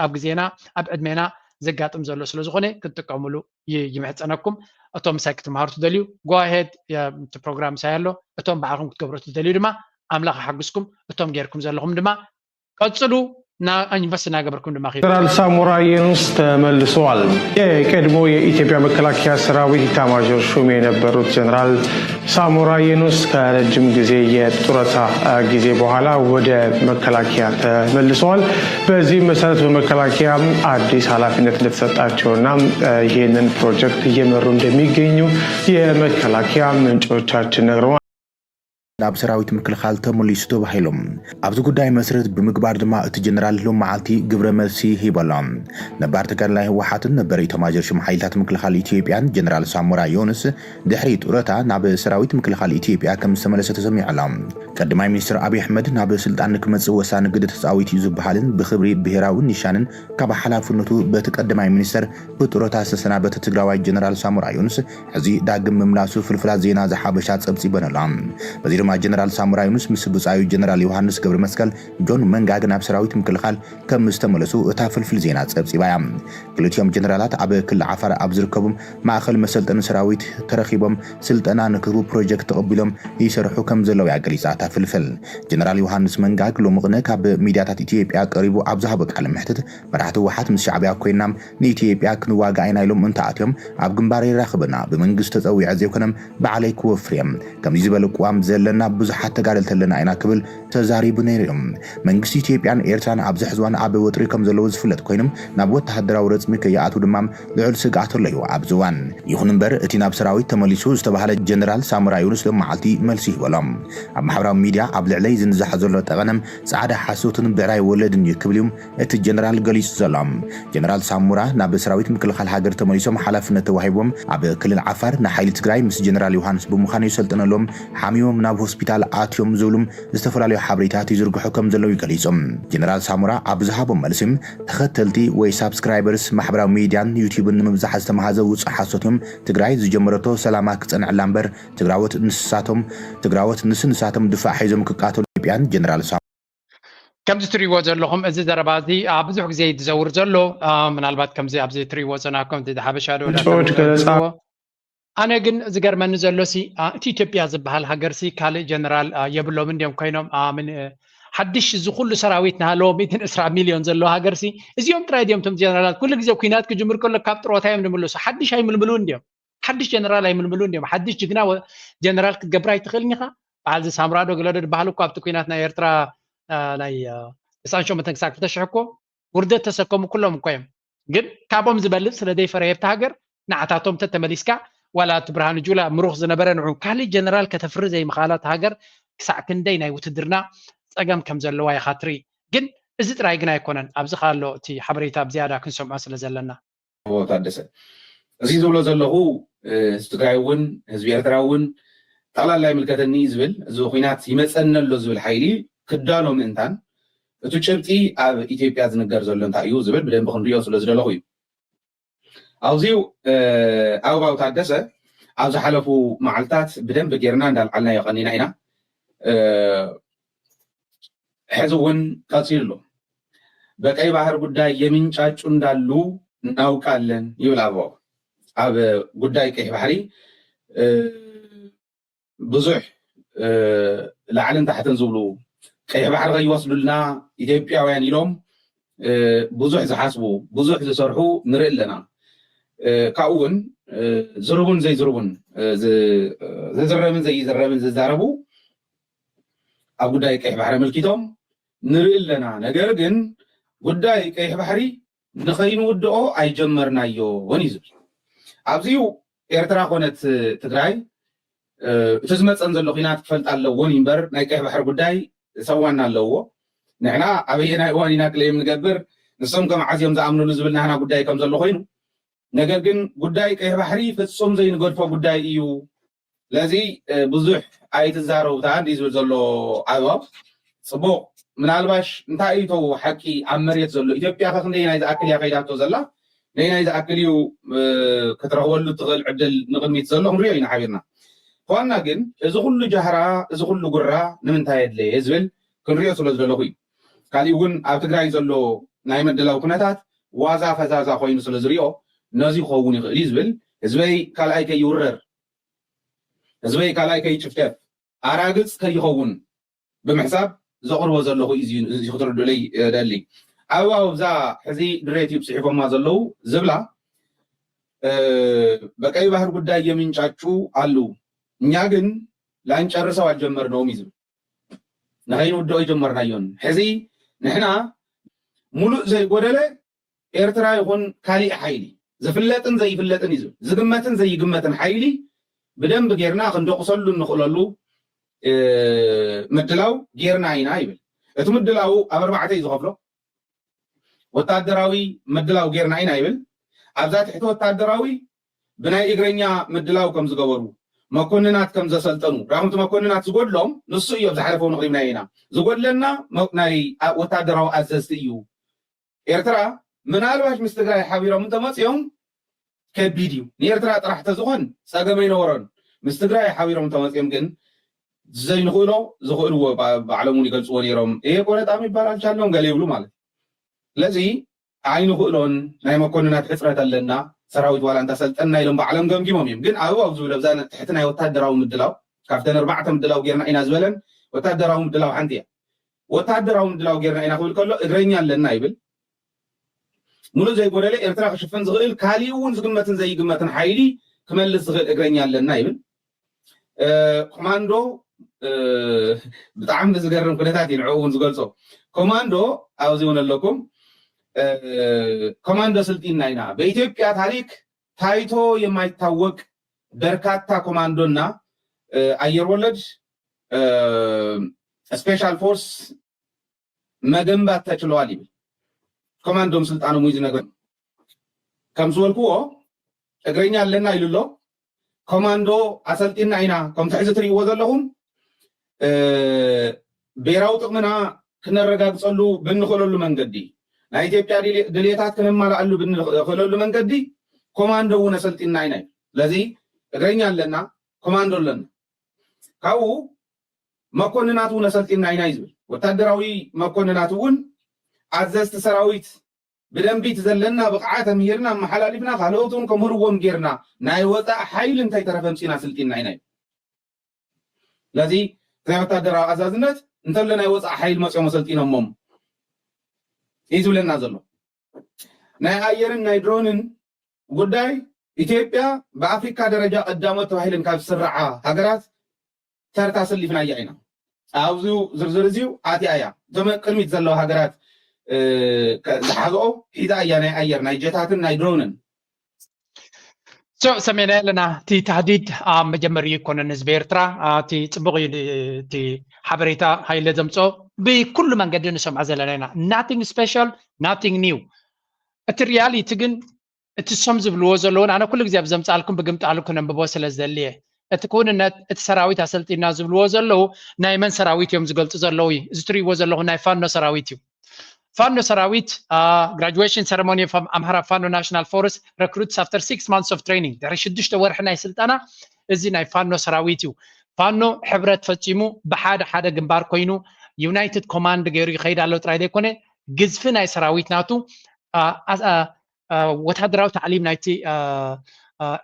ኣብ ግዜና ኣብ ዕድሜና ዘጋጥም ዘሎ ስለ ዝኾነ ክትጥቀምሉ ይምሕፀነኩም። እቶም ምሳይ ክትመሃሩ ትደልዩ go ahead፣ እቲ ፕሮግራም ምሳይ ኣሎ። እቶም ባዕልኹም ክትገብሩ ትደልዩ ድማ ኣምላኽ ይሓግዝኩም። እቶም ጌርኩም ዘለኹም ድማ ቀፅሉ፣ ኢንቨስት እናገበርኩም ድማ ጀነራል ሳሞራ የኑስ ተመልሰዋል። የቀድሞ የኢትዮጵያ መከላከያ ሰራዊት ኢታማዦር ሹም የነበሩት ጀነራል ሳሞራ የኑስ ከረጅም ጊዜ የጡረታ ጊዜ በኋላ ወደ መከላከያ ተመልሰዋል። በዚህ መሰረት በመከላከያ አዲስ ኃላፊነት እንደተሰጣቸውና ይህንን ፕሮጀክት እየመሩ እንደሚገኙ የመከላከያ ምንጮቻችን ነግረዋል። ናብ ሰራዊት ምክልኻል ተመሊሱ ተባሂሉ። ኣብዚ ጉዳይ መስረት ብምግባር ድማ እቲ ጀነራል ሎም መዓልቲ ግብረ መልሲ ሂቡ ኣሎ። ነባር ተጋዳላይ ህወሓትን ነበር ኢታማጆር ሹም ሓይልታት ምክልኻል ኢትዮጵያን ጀነራል ሳሞራ ዮኑስ ድሕሪ ጡረታ ናብ ሰራዊት ምክልኻል ኢትዮጵያ ከም ዝተመለሰ ተሰሚዑ ኣሎ። ቀዳማይ ሚኒስትር ኣብይ ኣሕመድ ናብ ስልጣን ንክመጽእ ወሳኒ ግደ ተፃዊቱ እዩ ዝበሃልን ብኽብሪ ብሄራዊ ኒሻንን ካብ ሓላፍነቱ በቲ ቀዳማይ ሚኒስትር ብጡረታ ዝተሰናበተ ትግራዋይ ጀነራል ሳሞራ ዮኑስ ሕዚ ዳግም ምምላሱ ፍልፍላት ዜና ዘሓበሻ ፀብፂበን ኣሎ። በዚ ድማ ጀነራል ሳሙራ ዩኑስ ምስ ብጻዩ ጀነራል ዮሃንስ ገብረ መስቀል ጆን መንጋግ ናብ ሰራዊት ምክልኻል ከም ዝተመለሱ እታ ፍልፍል ዜና ጸብጺባ እያ። ክልቲኦም ጀነራላት ኣብ ክልል ዓፋር ኣብ ዝርከቡ ማእኸል መሰልጠኒ ሰራዊት ተረኺቦም ስልጠና ንክህቡ ፕሮጀክት ተቐቢሎም ይሰርሑ ከም ዘለዉ እያ ገሊጻ እታ ፍልፍል። ጀነራል ዮሃንስ መንጋግ ሎሚ ቅነ ካብ ሚድያታት ኢትዮጵያ ቀሪቡ ኣብ ዝሃቦ ቃለ መሕትት፣ መራሕቲ ህወሓት ምስ ሻዕብያ ኮይና ንኢትዮጵያ ክንዋጋእ ኢና ኢሎም እንተኣትዮም ኣብ ግንባር የራኽብና፣ ብመንግስቲ ተጸዊዐ ዘይኮነም ባዕለይ ክወፍር እየ። ከምዚ ዝበለ ቅዋም ዘለና ብዙሓት ተጋደልቲ ኣለና ኢና ክብል ተዛሪቡ ነይሩ እዩ። መንግስቲ ኢትዮጵያን ኤርትራን ኣብዚ ሕዚ እዋን ኣብ ወጥሪ ከም ዘለዉ ዝፍለጥ ኮይኑ፣ ናብ ወተሃደራዊ ረጽሚ ከይኣትዉ ድማ ልዑል ስግኣት ኣሎ እዩ ኣብዚ እዋን። ይኹን እምበር እቲ ናብ ሰራዊት ተመሊሱ ዝተባህለ ጀነራል ሳሙራ ዩኑስ ሎም መዓልቲ መልሲ ይህበሎም። ኣብ ማሕበራዊ ሚድያ ኣብ ልዕለይ ዝንዛሕ ዘሎ ጠቐነም ጻዕዳ ሓሶትን ብዕራይ ወለድን እዩ ክብል እዩ እቲ ጀነራል ገሊጹ ዘሎ። ጀነራል ሳሙራ ናብ ሰራዊት ምክልኻል ሃገር ተመሊሶም ሓላፍነት ተዋሂቦም ኣብ ክልል ዓፋር ንሓይሊ ትግራይ ምስ ጀነራል ዮሃንስ ብምዃን የሰልጥነሎም፣ ሓሚሞም ናብ ሆስፒታል ኣትዮም ዝብሉ ዝተፈላለዩ ሓበሬታት ይዝርግሑ ከም ዘለዉ ገሊጹ። ጀነራል ሳሙራ ኣብ ዝሃቦ መልሲ፣ ተኸተልቲ ወይ ሳብስክራይበርስ ማሕበራዊ ሚድያን ዩቲዩብን ንምብዛሕ ዝተመሃዘ ውጹእ ሓሶት እዮም። ትግራይ ዝጀመረቶ ሰላማ ክጸንዕላ እምበር ትግራዎት ንስሳቶም ትግራዎት ንስንሳቶም ድፋዕ ሒዞም ክቃተሉ ኢትዮጵያን ጀነራል ሳሙራ ከምዚ ትሪእዎ ዘለኹም እዚ ዘረባ እዚ ብዙሕ ግዜ ዝዘውር ዘሎ፣ ምናልባት ከምዚ ኣብዚ ትሪእዎ ዘናኩም እቲ ሓበሻ ዶ ዳተመልከትዎ። ኣነ ግን ዝገርመኒ ዘሎ ሲ እቲ ኢትዮጵያ ዝበሃል ሃገር ሲ ካልእ ጀነራል የብሎም እንዲዮም ኮይኖም ምን ሓድሽ እዚ ኩሉ ሰራዊት ናሃለዎ ሚእትን ዕስራ ሚልዮን ዘለዎ ሃገር ሲ እዚኦም ጥራይ ድዮም ቶም ጀነራላት ኩሉ ግዜ ኩናት ክጅምር ከሎ ካብ ጥሮታ እዮም ዝምልሱ ሓድሽ ኣይምልምሉ እንዲዮም ሓድሽ ጀነራል ኣይምልምሉ እንዲዮም ሓድሽ ጅግና ጀነራል ክትገብር ኣይትኽእልን ኢኻ በዓል እዚ ሳምራዶ ገለዶ ዝበሃል እኮ ኣብቲ ኩናት ናይ ኤርትራ ናይ ተስዓን ሸሞንተን ክሳብ ክልተ ሽሕ እኮ ውርደት ተሰከሙ ኩሎም እኮ እዮም ግን ካብኦም ዝበልፅ ስለ ዘይፈረየ ኣብቲ ሃገር ንዓታቶም ተተመሊስካ ዋላ እቲ ብርሃኑ ጁላ ምሩኽ ዝነበረ ንዑ ካልእ ጀነራል ከተፍሪ ዘይምኻላ እቲ ሃገር ክሳዕ ክንደይ ናይ ውትድርና ፀገም ከም ዘለዋ ኢኻ ትርኢ ግን እዚ ጥራይ ግን ኣይኮነን ኣብዚ ካሎ እቲ ሓበሬታ ብዝያዳ ክንሰምዖ ስለ ዘለና ታደሰ እዚ ዝብሎ ዘለኹ ህዝቢ ትግራይ እውን ህዝቢ ኤርትራ እውን ጠቕላላ ይምልከተኒ ዝብል እዚ ኩናት ይመፀኒ ኣሎ ዝብል ሓይሊ ክዳሎ ምእንታን እቲ ጭብጢ ኣብ ኢትዮጵያ ዝንገር ዘሎ እንታይ እዩ ዝብል ብደንቢ ክንሪኦ ስለ ዝደለኹ እዩ ኣብዚው ኣበባው ታደሰ ኣብ ዝሓለፉ መዓልታት ብደንቢ ጌርና እንዳልዓልናዮ ቀኒና ኢና ሕዚ እውን ቀፂሉ ኣሎ በቀይ ባህር ጉዳይ የሚንጫጩ እንዳሉ እናውቃለን ይብል ኣበባው ኣብ ጉዳይ ቀይሕ ባሕሪ ብዙሕ ላዕልን ታሕትን ዝብሉ ቀይሕ ባሕሪ ከይወስዱልና ኢትዮጵያውያን ኢሎም ብዙሕ ዝሓስቡ ብዙሕ ዝሰርሑ ንርኢ ኣለና ካብኡ እውን ዝርቡን ዘይዝርቡን ዝዝረብን ዘይዝረብን ዝዛረቡ ኣብ ጉዳይ ቀይሕ ባሕሪ ኣመልኪቶም ንርኢ ኣለና ነገር ግን ጉዳይ ቀይሕ ባሕሪ ንኸይንውድኦ ኣይጀመርናዮን እዩ ዝብል ኣብዚኡ ኤርትራ ኮነት ትግራይ እቲ ዝመፀን ዘሎ ኩናት ክፈልጣ ኣለዎን እዩ እምበር ናይ ቀይሕ ባሕሪ ጉዳይ ሰዋና ኣለዎ ንሕና ኣበየናይ እዋን ኢና ክለይም ንገብር ንሶም ከመዓዝ እዮም ዝኣምኑሉ ዝብል ናህና ጉዳይ ከም ዘሎ ኮይኑ ነገር ግን ጉዳይ ቀይሕ ባሕሪ ፍፁም ዘይንገድፎ ጉዳይ እዩ ስለዚ ብዙሕ ኣይትዛረቡ ተኣ እንዲ ዝብል ዘሎ ኣበባው ፅቡቅ ምናልባሽ እንታይ እዩ ተው ሓቂ ኣብ መሬት ዘሎ ኢትዮጵያ ከ ክንደይ ናይ ዝኣክል እያ ከይዳቶ ዘላ ነይ ናይ ዝኣክል እዩ ክትረኽበሉ ትኽእል ዕድል ንቅድሚት ዘሎ ክንሪኦ ኢና ሓቢርና ዋና ግን እዚ ኩሉ ጃህራ እዚ ኩሉ ጉራ ንምንታይ የድለየ ዝብል ክንሪኦ ስለ ዝደለኹ እዩ ካሊእ እውን ኣብ ትግራይ ዘሎ ናይ ምድላው ኩነታት ዋዛ ፈዛዛ ኮይኑ ስለ ዝሪኦ ነዚ ክኸውን ይኽእል እዩ ዝብል ህዝበይ ካልኣይ ከይውረር ህዝበይ ካልኣይ ከይጭፍጨፍ ኣራግፅ ከይኸውን ብምሕሳብ ዘቕርቦ ዘለኹ እዩ ክትርድኡለይ ደሊ ኣብባ ኣብዛ ሕዚ ድሬት እዩ ፅሒፎማ ዘለዉ ዝብላ በቀይ ባህር ጉዳይ የሚንጫጩ ኣሉ እኛ ግን ላንጨርሰው አልጀመርነውም እዩ ዝብል ንኸይንውድኦ ይጀመርናዮን ሕዚ ንሕና ሙሉእ ዘይጎደለ ኤርትራ ይኹን ካሊእ ሓይሊ ዝፍለጥን ዘይፍለጥን እዩ ዝብል ዝግመትን ዘይግመትን ሓይሊ ብደንብ ጌርና ክንደቑሰሉ እንኽእለሉ ምድላው ጌርና ኢና ይብል እቲ ምድላው ኣብ ኣርባዕተ እዩ ዝኸፍሎ ወታደራዊ ምድላው ጌርና ኢና ይብል ኣብዛ ትሕቲ ወታደራዊ ብናይ እግረኛ ምድላው ከም ዝገበሩ መኮንናት ከም ዘሰልጠኑ ራኹምቲ መኮንናት ዝጎድሎም ንሱ እዩ ኣብ ዝሓለፈው ነቕሪብናዮ ኢና ዝጎድለና ናይ ወታደራዊ ኣዘዝቲ እዩ ኤርትራ ምናልባሽ ምስ ትግራይ ሓቢሮም እንተመፅኦም ከቢድ እዩ ንኤርትራ ጥራሕ ተዝኾን ፀገም ኣይነበሮን ምስ ትግራይ ሓቢሮም እንተመፅኦም ግን ዘይንኽእሎ ዝኽእልዎ ባ- ባዕሎም እውን ይገልፅዎ ነይሮም። ይሄ ቆረጣ የሚባል አልቻልነውም ገለ ይብሉ ማለት እዩ። ስለዚ ኣይንኽእሎን፣ ናይ መኮንናት ሕፅረት ኣለና፣ ሰራዊት ዋላ እንተሰልጠና ኢሎም ባዕሎም ገምጊሞም እዮም። ግን ኣብ ኣብዚ ኣብዚ ትሕቲ ናይ ወታደራዊ ምድላው ካብተን ኣርባዕተ ምድላው ጌርና ኢና ዝበለን ወታደራዊ ምድላው ሓንቲ እያ። ወታደራዊ ምድላው ጌርና ኢና ክብል ከሎ እግረኛ ኣለና ይብል። ሙሉእ ዘይጎደለ ኤርትራ ክሽፍን ዝኽእል ካሊእ እውን ዝግመትን ዘይግመትን ሓይሊ ክመልስ ዝኽእል እግረኛ ኣለና ይብል። ኮማንዶ ብጣዕሚ ዝገርም ኩነታት እዩ ንዕኡ እውን ዝገልጾ። ኮማንዶ ኣብዚ እውን ኣለኩም። ኮማንዶ ስልጢና ኢና። በኢትዮጵያ ታሪክ ታይቶ የማይታወቅ በርካታ ኮማንዶና አየር ወለድ ስፔሻል ፎርስ መገንባት ተችለዋል ይብል። ኮማንዶም ስልጣኖም እዩ ዝነገር። ከም ዝበልክዎ እግረኛ ኣለና ኢሉ ኣሎ። ኮማንዶ ኣሰልጢና ኢና። ከምቲ ሕዚ ትርእይዎ ዘለኹም ብሔራዊ ጥቕምና ክነረጋግፀሉ ብንኽእለሉ መንገዲ፣ ናይ ኢትዮጵያ ድልየታት ክነማልኣሉ ብንኽእለሉ መንገዲ ኮማንዶ እውን ኣሰልጢና ኢና እዩ። ስለዚ እግረኛ ኣለና፣ ኮማንዶ ኣለና። ካብኡ መኮንናት እውን ኣሰልጢና ኢና እዩ ዝብል። ወታደራዊ መኮንናት እውን ኣዘዝቲ ሰራዊት ብደንቢ እቲ ዘለና ብቕዓት ኣምሂርና ኣመሓላሊፍና ካልኦት እውን ከምህርዎም ጌርና ናይ ወፃእ ሓይሊ እንተይተረፈ ኣምፂና ኣሰልጢና ኢና እዩ። ስለዚ ናይ ወታደራዊ ኣዛዝነት እንተሎ ናይ ወፃእ ሓይሊ መፅኦም ኣሰልጢኖሞም እዩ ዝብለና ዘሎ። ናይ ኣየርን ናይ ድሮንን ጉዳይ ኢትዮጵያ ብኣፍሪካ ደረጃ ቀዳሞት ተባሂለን ካብ ዝስርዓ ሃገራት ተርታ ኣሰሊፍናያ ኢና። ኣብዚ ዝርዝር እዚዩ ኣትያ እያ። እቶም ቅድሚት ዘለዋ ሃገራት ዝሓዝኦ ሒዛ እያ፣ ናይ ኣየር ናይ ጀታትን ናይ ድሮንን። ሰሜና ኣለና እቲ ታህዲድ ኣብ መጀመሪ ይኮነን ህዝቢ ኤርትራ እቲ ፅቡቅ እዩ። እቲ ሓበሬታ ሃይለ ዘምፅኦ ብኩሉ መንገዲ ንሰምዖ ዘለና ኢና። ናቲንግ ስፔሻል ናቲንግ ኒው። እቲ ሪያሊቲ ግን እቲ ሶም ዝብልዎ ዘለውን ኣነ ኩሉ ግዜ ኣብ ዘምፃልኩም ብግምጣሉ ክነንብቦ ስለ ዝደልየ እቲ ክውንነት እቲ ሰራዊት ኣሰልጢና ዝብልዎ ዘለዉ ናይ መን ሰራዊት እዮም ዝገልፁ ዘለዉ እዩ። እዚ ትርእይዎ ዘለኹ ናይ ፋኖ ሰራዊት እዩ። ፋኖ ሰራዊት graduation ceremony from Amhara Fano National Force recruits after six months of training ድሕሪ ሽዱሽተ ወርሒ ናይ ስልጠና እዚ ናይ ፋኖ ሰራዊት እዩ። ፋኖ ሕብረት ፈፂሙ ብሓደ ሓደ ግንባር ኮይኑ ዩናይትድ ኮማንድ ገይሩ ይኸይድ ኣሎ ጥራይ ዘይኮነ ግዝፊ ናይ ሰራዊት ናቱ ወታደራዊ ታዕሊም ናይቲ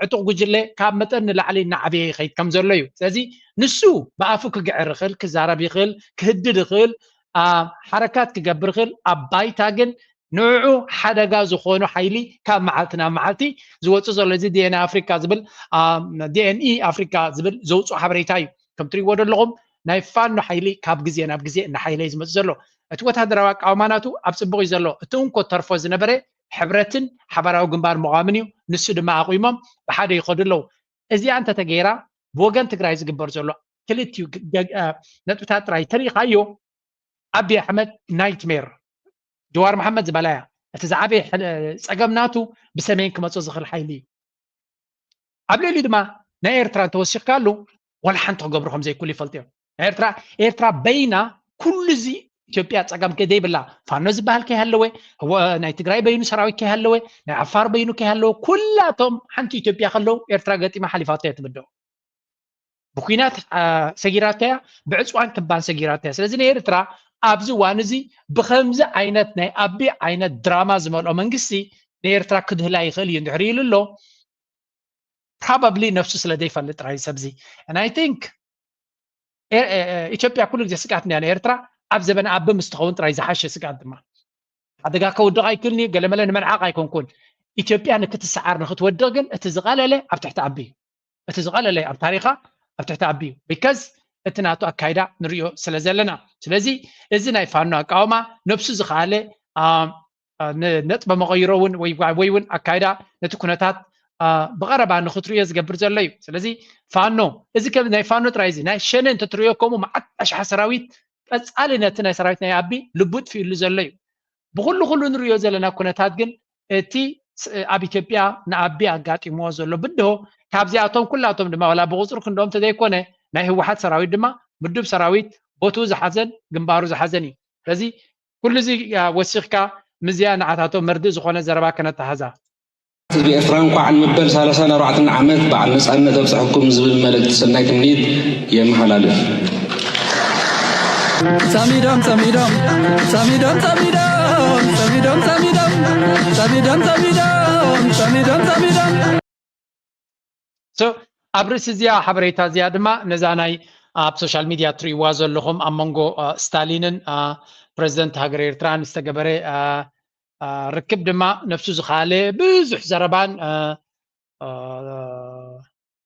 ዕጡቕ ጉጅለ ካብ መጠን ንላዕሊ እናዓበየ ይኸይድ ከም ዘሎ እዩ። ስለዚ ንሱ ብኣፉ ክግዕር ይኽእል፣ ክዛረብ ይኽእል፣ ክህድድ ይኽእል፣ ሓረካት ክገብር ይኽእል። ኣብ ባይታ ግን ንዕዑ ሓደጋ ዝኾኑ ሓይሊ ካብ መዓልቲ ናብ መዓልቲ ዝወፁ ዘሎ እዚ ዲኤንኤ ኣፍሪካ ዝብል ዲኤንኢ ኣፍሪካ ዝብል ዘውፅኦ ሓበሬታ እዩ። ከም ትሪእዎ ዘለኹም ናይ ፋኖ ሓይሊ ካብ ግዜ ናብ ግዜ እናሓይለ እዩ ዝመፅእ ዘሎ። እቲ ወታደራዊ ኣቃውማ ናቱ ኣብ ፅቡቕ እዩ ዘሎ። እቲ እንኮ ተርፎ ዝነበረ ሕብረትን ሓባራዊ ግንባር ምቋምን እዩ። ንሱ ድማ ኣቑሞም ብሓደ ይኸዱ ኣለዉ። እዚኣ እንተተገይራ ብወገን ትግራይ ዝግበር ዘሎ ክልቲኡ ነጥብታት ጥራይ ተሪኢኻዮ ኣብይ ኣሕመድ ናይትሜር ጀዋር መሓመድ ዝበላ እያ። እቲ ዝዓበየ ጸገም ናቱ ብሰሜን ክመጾ ዝኽእል ሓይሊ እዩ። ኣብ ልዕሊኡ ድማ ናይ ኤርትራ እንተወሲኽካሉ ዋላ ሓንቲ ክገብሩ ከም ዘይክእሉ ይፈልጡ እዮም። ናይ ኤርትራ ኤርትራ በይና ኩሉ እዚ ኢትዮጵያ ጸገም ከ ዘይብላ ፋኖ ዝበሃል ከይሃለወ ናይ ትግራይ በይኑ ሰራዊት ከይሃለወ ናይ ዓፋር በይኑ ከይሃለወ ኩላቶም ሓንቲ ኢትዮጵያ ከለዉ ኤርትራ ገጢማ ሓሊፋቶ እያ ትብደው። ብኩናት ሰጊራታ እያ፣ ብዕፅዋን ክባን ሰጊራታ እያ። ስለዚ ንኤርትራ ኣብዚ እዋን እዚ ብከምዚ ዓይነት ናይ ኣቢ ዓይነት ድራማ ዝመልኦ መንግስቲ ንኤርትራ ክድህላ ይኽእል እዩ እንድሕር ኢሉ ኣሎ። Probably ነብሱ ስለ ዘይፈልጥ ጥራይ ሰብዚ and I think ኢትዮጵያ ኩሉ ግዜ ስግኣት እንድያ ንኤርትራ ኣብ ዘበነ ኣቢ ምስ ትኸውን ጥራይ ዝሓሸ ስግኣት ድማ ሓደጋ ከውድቕ ኣይክእልን እዩ። ገለመለ ንምንዓቕ ኣይኮንኩን። ኢትዮጵያ ንክትሰዓር ንክትወድቕ ግን እቲ ዝቐለለ ኣብ ትሕቲ ኣቢ እዩ። እቲ ዝቐለለ ኣብ ታሪኻ ኣብ ትሕቲ ኣቢ እዩ። Because እቲ ናቱ ኣካይዳ ንሪኦ ስለ ዘለና። ስለዚ እዚ ናይ ፋኖ ኣቃውማ ነብሱ ዝኸኣለ ነጥበ መቐይሮ እውን ወይ እውን ኣካይዳ ነቲ ኩነታት ብቐረባ ንክትሪኦ ዝገብር ዘሎ እዩ። ስለዚ ፋኖ እዚ ከም ናይ ፋኖ ጥራይ እዚ ናይ ሸነ እንተትሪኦ ከምኡ መዓት ኣሽሓ ሰራዊት ቀጻሊ ነቲ ናይ ሰራዊት ናይ ኣቢ ልቡ ጥፊኡሉ ዘሎ እዩ። ብኩሉ ኩሉ ንሪኦ ዘለና ኩነታት ግን እቲ ኣብ ኢትዮጵያ ንኣቢ ኣጋጢምዎ ዘሎ ብድሆ ካብዚኣቶም ኩላቶም ድማ ዋላ ብቁፅሪ ክንድኦም ተዘይኮነ ናይ ህወሓት ሰራዊት ድማ ምዱብ ሰራዊት ቦትኡ ዝሓዘን ግንባሩ ዝሓዘን እዩ። ስለዚ ኩሉ እዚ ወሲኽካ ምስዚኣ ንዓታቶም መርድእ ዝኾነ ዘረባ ከነተሓዛ። ህዝቢ ኤርትራ እንኳዕ ንመበል ሰላሳን ኣርባዕተን ዓመት በዓል ነጻነት ኣብፀሐኩም ዝብል መልእክቲ ሰናይ ትምኒት የመሓላልፍ። ሰሚዶም ሰሚዶም ሰሚዶም ሰሚዶም ሰሚዶም ሰሚዶም ሰሚዶም ሰሚዶም ሰሚዶም ሰሚዶም So ኣብ ርእሲ እዚኣ ሓበሬታ እዚኣ ድማ ነዛ ናይ ኣብ ሶሻል ሚድያ ትርእይዋ ዘለኹም ኣብ መንጎ ስታሊንን ፕሬዚደንት ሃገር ኤርትራን ዝተገበረ ርክብ ድማ ነብሱ ዝኻለ ብዙሕ ዘረባን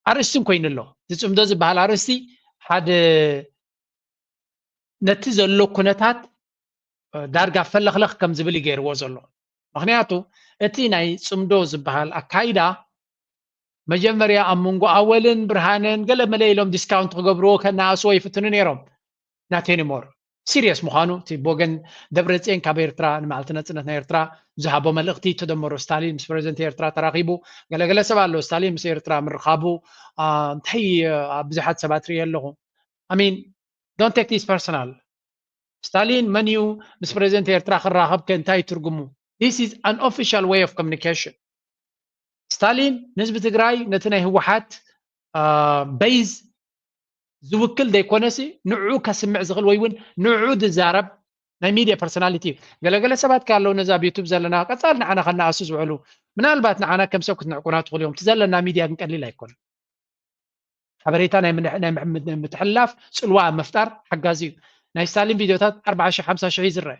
ኣርእስትን ኮይኑ ኣሎ። ዝፅምዶ ዝበሃል ኣርእስቲ ሓደ ነቲ ዘሎ ኩነታት ዳርጋ ፈለኽለኽ ከም ዝብል ይገይርዎ ዘሎ። ምክንያቱ እቲ ናይ ፅምዶ ዝበሃል ኣካይዳ መጀመርያ ኣብ መንጎ ኣወልን ብርሃንን ገለ መለ ኢሎም ዲስካውንት ክገብርዎ ከነኣስዎ ይፍትኑ ነይሮም። ናቴኒሞር ሲሪየስ ምዃኑ እቲ ብወገን ደብረፅዮን ካብ ኤርትራ ንመዓልቲ ነፅነት ናይ ኤርትራ ዝሃቦ መልእኽቲ ተደመሮ ስታሊን ምስ ፕሬዚደንት ኤርትራ ተራኺቡ ገለገለ ሰብ ኣሎ። ስታሊን ምስ ኤርትራ ምርኻቡ እንታይ ብዙሓት ሰባት ርእየ ኣለኹ። I mean don't take this personal። ስታሊን መን እዩ ምስ ፕሬዚደንት ኤርትራ ክራኸብ ከ እንታይ ትርጉሙ? This is an official way of communication። ስታሊን ንህዝቢ ትግራይ ነቲ ናይ ህወሓት በይዝ ዝውክል ዘይኮነሲ ንዑ ከስምዕ ዝኽእል ወይ እውን ንዑ ዝዛረብ ናይ ሚድያ ፐርሶናሊቲ እዩ። ገለገለ ሰባት ከ ኣለዉ ነዛ ኣብ ዩቱብ ዘለና ቀፃል ንዓና ከነኣሱ ዝውዕሉ ምናልባት ንዓና ከም ሰብ ክትንዕቁና ትኽእሉ እዮም። እቲ ዘለና ሚድያ ግን ቀሊል ኣይኮነን። ሓበሬታ ናይ ምትሕልላፍ ፅልዋ ኣብ ምፍጣር ሓጋዚ እዩ። ናይ ስታሊን ቪድዮታት ኣርባዓ ሽሕ ሓምሳ ሽሕ እዩ ዝረአ።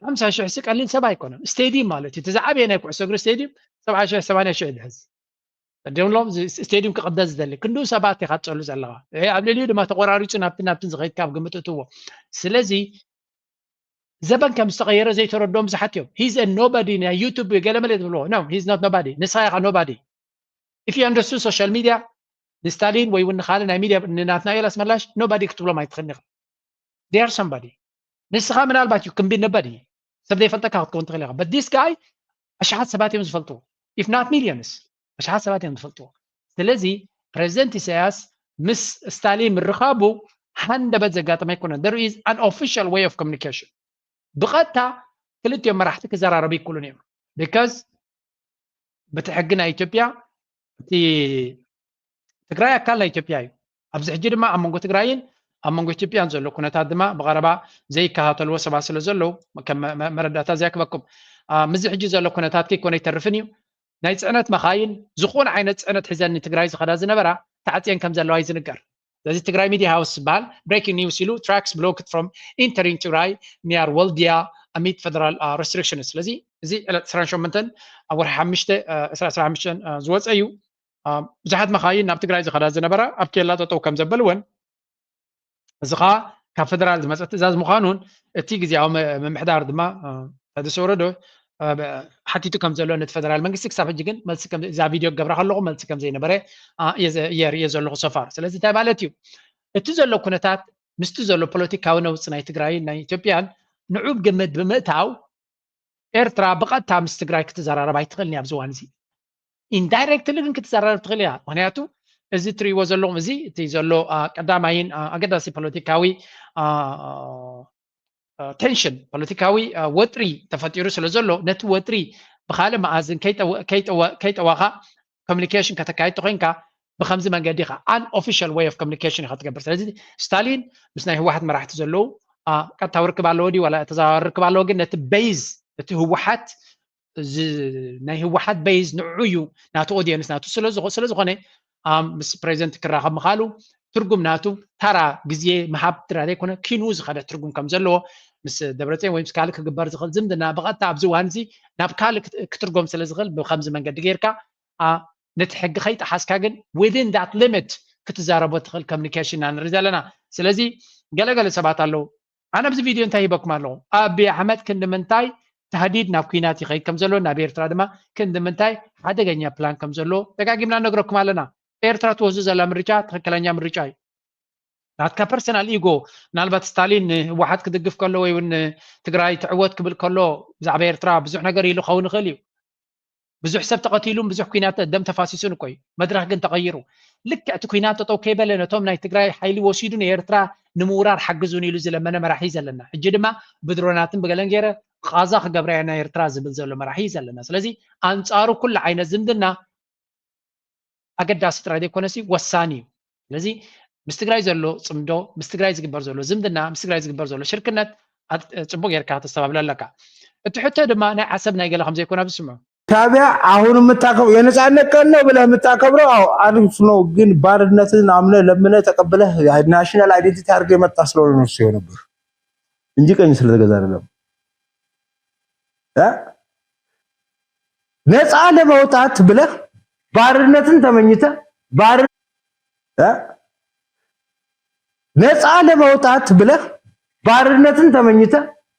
ሓምሳ ሽሕ ሲ ቀሊል ሰብ ኣይኮነን። ስቴድዩም ማለት እዩ። እቲ ዝዓበየ ናይ ኩዕሶ እግሪ ስቴድዩም ሰብዓ ሽሕ ሰማንያ ሽሕ እዩ ዝሕዝ። ቅድም ሎም ስቴድዩም ክቕደስ ዝደሊ ክንድኡ ሰባት ኢኻ ትፀሉ ዘለኻ። ኣብ ልዕሊኡ ድማ ተቆራሪፁ ናብቲ ናብትን ዝኸይድካ ኣብ ግምት እትዎ። ስለዚ ዘበን ከም ዝተቐየረ ዘይተረድኦም ብዙሓት እዮም። He's a nobody ናይ ዩቱብ ገለመለ ትብልዎ። No, he's not nobody። ንስኻ ኢኻ nobody። If you understood social media ንስታሊን ወይ እውን ንኻልእ ናይ ሚድያ ንናትናኤል ኣስመላሽ nobody ክትብሎም ኣይትኽእልን ኢኻ። They are somebody። ንስኻ ምናልባት you can be nobody። ሰብ ዘይፈልጠካ ክትከውን ትኽእል ኢኻ። But this guy ኣሽሓት ሰባት እዮም ዝፈልጥዎ። If not millions ኣሽሓት ሰባት እዮም ዝፈልጥዎ። ስለዚ ፕሬዚደንት ኢሳያስ ምስ ስታሊን ምርኻቡ ሃንደበት ዘጋጠመ ኣይኮነን። There is an official way of communication። ብቐጥታ ክልቲኦም መራሕቲ ክዘራረቡ ይክእሉን እዮም። Because በቲ ሕጊ ናይ ኢትዮጵያ እቲ ትግራይ ኣካል ናይ ኢትዮጵያ እዩ። ኣብዚ ሕጂ ድማ ኣብ መንጎ ትግራይን ኣብ መንጎ ኢትዮጵያን ዘሎ ኩነታት ድማ ብቐረባ ዘይከታተልዎ ሰባት ስለ ዘለዉ ከም መረዳእታ እዚ ኣክበኩም። ምስዚ ሕጂ ዘሎ ኩነታት ከይኮነ ኣይተርፍን እዩ። ናይ ፅዕነት መኻይን ዝኾነ ዓይነት ፅዕነት ሒዘን ንትግራይ ዝኸዳ ዝነበራ ተዓፅየን ከም ዘለዋ እዩ ዝንገር። ስለዚ ትግራይ ሚድያ ሃውስ ዝበሃል breaking news ኢሉ trucks blocked from entering ትግራይ near ወልድያ amid federal restrictions። ስለዚ እዚ ዕለት ዕስራን ሸሞንተን ኣብ ወርሒ ሓሙሽተ ዕስራ ዕስራ ሓሙሽተ ዝወፀ እዩ። ብዙሓት መኻይን ናብ ትግራይ ዝኸዳ ዝነበራ ኣብ ኬላ ጠጠው ከም ዘበልወን እዚ ኸዓ ካብ ፌደራል ዝመፀ ትእዛዝ ምዃኑን እቲ ግዜያዊ ምምሕዳር ድማ ታደሰ ወረደ ሓቲቱ ከም ዘሎ ነቲ ፌደራል መንግስቲ ክሳብ ሕጂ ግን መልሲ እዛ ቪድዮ ክገብራ ከለኹ መልሲ ከም ዘይነበረ እየ ርእየ ዘለኹ so far። ስለዚ እንታይ ማለት እዩ እቲ ዘሎ ኩነታት ምስቲ ዘሎ ፖለቲካዊ ነውፂ ናይ ትግራይን ናይ ኢትዮጵያን ንዑ ግምት ብምእታው ኤርትራ ብቐጥታ ምስ ትግራይ ክትዘራረብ ኣይትኽእልን እያ ኣብዚ እዋን እዚ። Indirectly ግን ክትዘራረብ ትኽእል እያ። ምክንያቱ እዚ ትርእይዎ ዘለኹም እዚ እቲ ዘሎ ቀዳማይን ኣገዳሲ ፖለቲካዊ ቴንሽን ፖለቲካዊ ወጥሪ ተፈጢሩ ስለ ዘሎ ነቲ ወጥሪ ብካልእ መኣዝን ከይጠወኻ ኮሚኒኬሽን ከተካይድ ተኮይንካ ብከምዚ መንገዲ ኢኻ unofficial way of communication ኢኻ ትገብር። ስለዚ ስታሊን ምስ ናይ ህወሓት መራሕቲ ዘለዉ ቀጥታዊ ርክብ ኣለዎ ድዩ ዋላ ተዘዋዋሪ ርክብ ኣለዎ? ግን ነቲ ቤዝ እቲ ህወሓት ናይ ህወሓት ቤዝ ንዑ እዩ ናቱ ኦዲየንስ ናቱ ስለዝኾነ ምስ ፕሬዚደንት ክራኸብ ምኻሉ ትርጉም ናቱ ታራ ግዜ ምሃብ ትራ ዘይኮነ ኪኑ ዝኸደ ትርጉም ከም ዘለዎ ምስ ደብረፅዮን ወይ ምስ ካልእ ክግበር ዝኽእል ዝምድና ብቐጥታ ኣብዚ እዋን እዚ ናብ ካልእ ክትርጎም ስለ ዝኽእል ብከምዚ መንገዲ ጌርካ ነቲ ሕጊ ከይጠሓስካ ግን within that limit ክትዛረቦ ትኽእል communication ኢና ንርኢ ዘለና። ስለዚ ገለገለ ሰባት ኣለዉ ኣነ ኣብዚ ቪድዮ እንታይ ሂበኩም ኣለኹ? ኣቢ ኣሕመድ ክንዲ ምንታይ ታህዲድ ናብ ኲናት ይኸይድ ከም ዘሎ ናብ ኤርትራ ድማ ክንዲ ምንታይ ሓደገኛ ፕላን ከም ዘሎ ደጋጊምና ነግረኩም ኣለና። ኤርትራ ትወስዶ ዘላ ምርጫ ትኽክለኛ ምርጫ እዩ። ናትካ ፐርሰናል ኢጎ ምናልባት ስታሊን ንህወሓት ክድግፍ ከሎ ወይ እውን ትግራይ ትዕወት ክብል ከሎ ብዛዕባ ኤርትራ ብዙሕ ነገር ኢሉ ክኸውን ይኽእል እዩ። ብዙሕ ሰብ ተቐቲሉን ብዙሕ ኲናት ደም ተፋሲሱን እኮ እዩ። መድረኽ ግን ተቐይሩ። ልክዕ እቲ ኲናት ጠጠው ከይበለ ነቶም ናይ ትግራይ ሓይሊ ወሲዱ ንኤርትራ ንምውራር ሓግዙን ኢሉ ዝለመነ መራሒ እዩ ዘለና። ሕጂ ድማ ብድሮናትን ብገለን ገይረ ቓዛ ክገብራ እየ ናይ ኤርትራ ዝብል ዘሎ መራሒ እዩ ዘለና። ስለዚ ኣንፃሩ ኩሉ ዓይነት ዝምድና ኣገዳሲ ጥራይ ዘይኮነሲ ወሳኒ እዩ። ስለዚ ምስ ትግራይ ዘሎ ፅምዶ፣ ምስ ትግራይ ዝግበር ዘሎ ዝምድና፣ ምስ ትግራይ ዝግበር ዘሎ ሽርክነት ኣት- ፅቡቅ ጌርካ ተስተባብለ ኣለካ። እቲ ሕቶ ድማ ናይ ዓሰብ ናይ ገለ ከምዘይኮነ ኣብዚ ስምዑ። ሻዕቢያ አሁን የምታከብረው የነጻነት ቀን ነው ብለህ የምታከብረው አዎ፣ አሪፍ ነው። ግን ባርነትን አምነ ለምነ ተቀብለህ ናሽናል አይደንቲቲ አድርገህ የመጣ ስለሆነ ነው እሱ የሆነብህ እንጂ ቀኝ ስለተገዛ አይደለም። እ? ነፃ ለመውጣት ብለህ ባርነትን ተመኝተ ባር እ? ነፃ ለመውጣት ብለህ ባርነትን ተመኝተ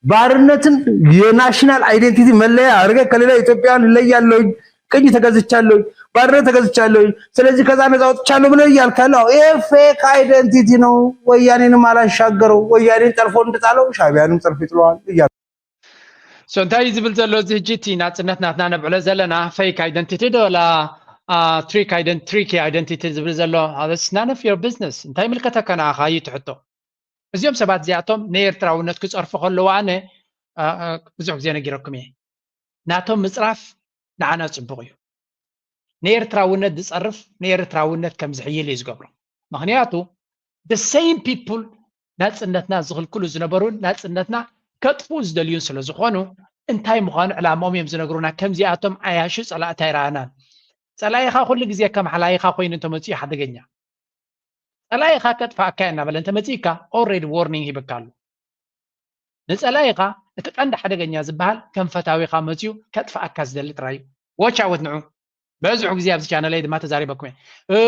ባርነትን የናሽናል አይደንቲቲ መለያ አድርገህ ከሌላ ኢትዮጵያውያን እለያለሁኝ፣ ቅኝ ተገዝቻለሁኝ፣ ባርነት ተገዝቻለሁኝ፣ ስለዚህ ከዛ ነፃ ወጥቻለሁ ብለህ እያልክ ያለው ይሄ ፌክ አይደንቲቲ ነው። ወያኔንም አላሻገረው፣ ወያኔን ጠልፎ እንደጣለው ሻዕቢያንም ጠልፎ ይጥለዋል እያሉ So እንታይ እዩ ዝብል ዘሎ እዚ ሕጂ? እቲ ናፅነት ናትና ነብዕሎ ዘለና ፌክ ኣይደንቲቲ ዶ ወላ ትሪክ ትሪክ ኣይደንቲቲ ዝብል ዘሎ? It's none of your business። እንታይ ምልከተካ ንዓኻ እዩ እቲ ሕቶ። እዚኦም ሰባት እዚኣቶም ንኤርትራውነት ክፀርፉ ከለዉ ኣነ አ፣ አ፣ ብዙሕ ግዜ ነጊረኩም እየ። ናቶም ምፅራፍ ንዓና ፅቡቕ እዩ። ንኤርትራውነት ዝፀርፍ ንኤርትራውነት ከም ዝሕይል እዩ ዝገብሮ። ምክንያቱ the same people ናፅነትና ዝኽልክሉ ዝነበሩን ናፅነትና ከጥፍኡ ዝደልዩን ስለ ዝኾኑ እንታይ ምዃኑ ዕላማኦም እዮም ዝነግሩና። ከምዚኣቶም ዓያሹ ፀላእቲ ኣይረኣናን። ፀላኢኻ ኩሉ ግዜ ከም ሓላይኻ ኮይኑ እንተመፅኡ ሓደገኛ። ፀላኢኻ ከጥፍኣካ እየ እናበለ እንተመፂእካ already warning ሂብካ ኣሎ። ንፀላኢኻ እቲ ቀንዲ ሓደገኛ ዝበሃል ከም ፈታዊኻ መፅዩ ከጥፍኣካ ዝደሊ ጥራይ እዩ። Watch out ንዑ። በዝሑ ግዜ ኣብዚ ቻነለይ ድማ ተዛሪበኩም እየ።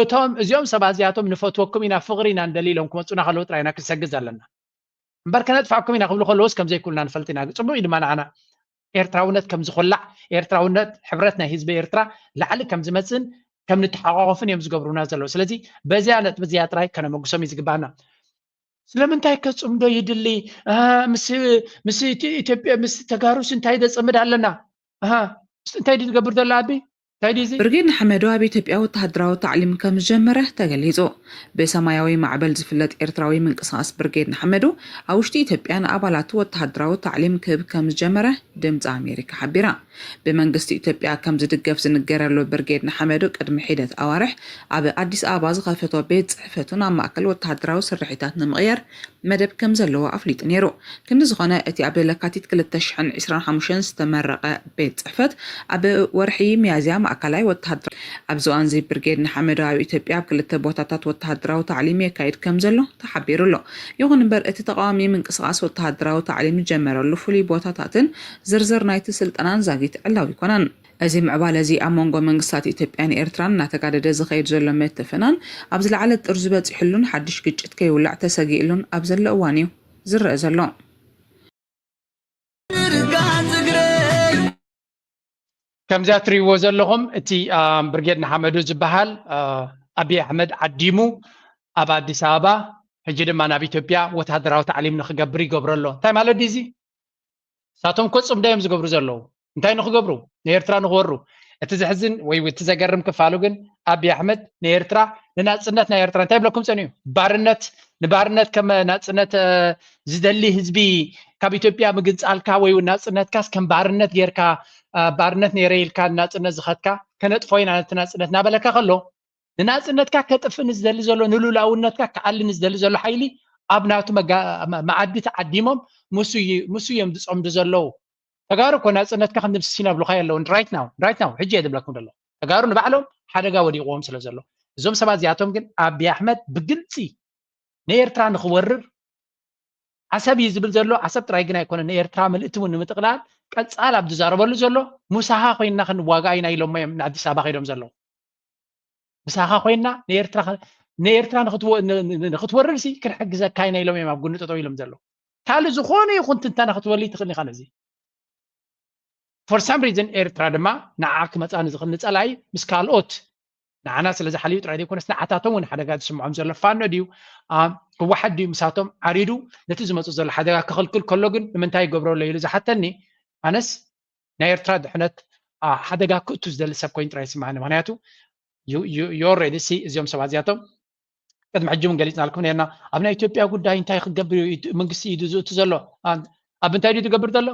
እቶም እዚኦም ሰባት እዚኣቶም ንፈትወኩም ኢና ፍቕሪ ኢና ንደሊ ኢሎም ክመፁና ከለዉ ጥራይ ኢና ክንሰግድ ዘለና። እምበር ከነጥፍኣኩም ኢና ክብሉ ከለዉስ ከምዘይክእሉና ንፈልጥ ኢና። ፅቡቕ እዩ ድማ ንዓና ኤርትራውነት ከም ዝኹላዕ ኤርትራውነት ሕብረት ናይ ህዝቢ ኤርትራ ላዕሊ ከም ዝመፅእን ከም ንተሓቋቆፍን እዮም ዝገብሩና ዘለዉ። ስለዚ በዚያ ነጥቢ እዚኣ ጥራይ ከነመጉሶም እዩ ዝግባና። ስለምንታይ ከ ፅምዶ ይድሊ? ምስ ምስ ኢትዮጵያ ምስ ተጋሩስ እንታይ ደፅምድ ኣለና? ምስ እንታይ ድዩ ዝገብር ዘሎ ኣቢ? እንታይ ድዩ እዚ? ብርጌድ ንሓመዱ ኣብ ኢትዮጵያ ወተሃደራዊ ታዕሊም ከም ዝጀመረ ተገሊጹ። ብሰማያዊ ማዕበል ዝፍለጥ ኤርትራዊ ምንቅስቓስ ብርጌድ ንሓመዱ ኣብ ውሽጢ ኢትዮጵያ ንኣባላቱ ወተሃደራዊ ታዕሊም ክህብ ከም ዝጀመረ ድምፂ ኣሜሪካ ሓቢራ። ብመንግስቲ ኢትዮጵያ ከም ዝድገፍ ዝንገረሉ ብርጌድ ንሓመዱ ቅድሚ ሒደት ኣዋርሕ ኣብ ኣዲስ ኣበባ ዝኸፈቶ ቤት ጽሕፈቱን ኣብ ማእከል ወተሃደራዊ ስርሒታት ንምቕያር መደብ ከም ዘለዎ ኣፍሊጡ ነይሩ። ክንዲ ዝኾነ እቲ ኣብ ለካቲት ክልተ ሽሕን ዕስራን ሓሙሽተን ዝተመረቐ ቤት ጽሕፈት ኣብ ወርሒ ሚያዝያ ማእከላይ ወተሃደራዊ ኣብዚ እዋን እዚ ብርጌድ ንሓመዱ ኣብ ኢትዮጵያ ኣብ ክልተ ቦታታት ወተሃደራዊ ታዕሊም የካይድ ከም ዘሎ ተሓቢሩ ኣሎ። ይኹን እምበር እቲ ተቓዋሚ ምንቅስቓስ ወተሃደራዊ ታዕሊም ዝጀመረሉ ፍሉይ ቦታታትን ዝርዝር ናይቲ ስልጠናን ዛጊት ዕላዊ ኣይኮነን። እዚ ምዕባለ እዚ ኣብ መንጎ መንግስታት ኢትዮጵያን ኤርትራን እናተጋደደ ዝኸይድ ዘሎ ምትፍናን ኣብ ዝለዓለ ጥርዙ በፂሑሉን ሓድሽ ግጭት ከይውላዕ ተሰጊእሉን ኣብ ዘሎ እዋን እዩ ዝረአ ዘሎ። ከምዚኣ ትሪእዎ ዘለኹም እቲ ብርጌድ ንሓመዱ ዝበሃል ኣብይ ኣሕመድ ዓዲሙ ኣብ ኣዲስ ኣበባ ሕጂ ድማ ናብ ኢትዮጵያ ወተሃደራዊ ታዕሊም ንክገብር ይገብሮ ኣሎ። እንታይ ማለት ድዩ እዚ? ንሳቶም እኮ ፅምዶ እዮም ዝገብሩ ዘለዉ። እንታይ ንክገብሩ? ንኤርትራ ንክወሩ። እቲ ዘሕዝን ወይ እቲ ዘገርም ክፋሉ ግን ኣብይ ኣሕመድ ንኤርትራ ንናፅነት ናይ ኤርትራ እንታይ ብለኩም ፀኒሑ? ባርነት ንባርነት ከም ናፅነት ዝደሊ ህዝቢ ካብ ኢትዮጵያ ምግንፃልካ ወይ እውን ናፅነትካስ ከም ባርነት ጌርካ ባርነት ነይረ ኢልካ ናፅነት ዝኸድካ ከነጥፎ ኢና ነቲ ናፅነት እናበለካ ከሎ ንናፅነትካ ከጥፍእ ንዝደሊ ዘሎ ንሉላውነትካ ክኣሊ ንዝደሊ ዘሎ ሓይሊ ኣብ ናቱ መዓዲ ተዓዲሞም ምስ እዮም ዝፀምዱ ዘለዉ። ተጋሩ እኮ ናፅነትካ ክንድምስስ ኢና ብሉካ የለውን right now right now ሕጂ እየ ዝብለኩም ዘሎ። ተጋሩ ንባዕሎም ሓደጋ ወዲቕዎም ስለ ዘሎ እዞም ሰባት እዚኣቶም ግን ኣብይ ኣሕመድ ብግልፂ ንኤርትራ ንክወርር ዓሰብ እዩ ዝብል ዘሎ። ዓሰብ ጥራይ ግን ኣይኮነን ንኤርትራ ምልእቲ እውን ንምጥቕላል ቀፃል ኣብ ዝዛረበሉ ዘሎ ምሳኻ ኮይንና ክንዋጋእ ኢና ኢሎሞ እዮም ንኣዲስ ኣበባ ከይዶም ዘለዉ። ምሳኻ ኮይንና ንኤርትራ ንኤርትራ ንክትወርር ሲ ክንሕግዘካ ኢና ኢሎም እዮም ኣብ ጎኒ ጠጠው ኢሎም ዘለዉ። ካልእ ዝኾነ ይኹን ትንተና ክትወሊ ትኽእል ኢኻ ነዚ for some reason ኤርትራ ድማ ንዓ ክመፃ ንዝኽእል ንፀላኢ ምስ ካልኦት ንዓና ስለ ዝሓልዩ ጥራይ ዘይኮነስ ንዓታቶም እውን ሓደጋ ዝስምዖም ዘሎ ፋኖ ድዩ ህወሓት ድዩ ምሳቶም ዓሪዱ ነቲ ዝመፁ ዘሎ ሓደጋ ክኽልክል ከሎ ግን ንምንታይ ይገብሮ ኣሎ ኢሉ ዝሓተኒ ኣነስ ናይ ኤርትራ ድሕነት ሓደጋ ክእቱ ዝደሊ ሰብ ኮይኑ ጥራይ ይስማዓኒ። ምክንያቱ ዩ ኦረዲ ሲ እዚኦም ሰባት እዚኣቶም ቅድሚ ሕጂ እውን ገሊፅናልኩም ነርና ኣብ ናይ ኢትዮጵያ ጉዳይ እንታይ ክገብር እዩ መንግስቲ እዩ ዝእቱ ዘሎ ኣብ እንታይ ድዩ ዝገብር ዘሎ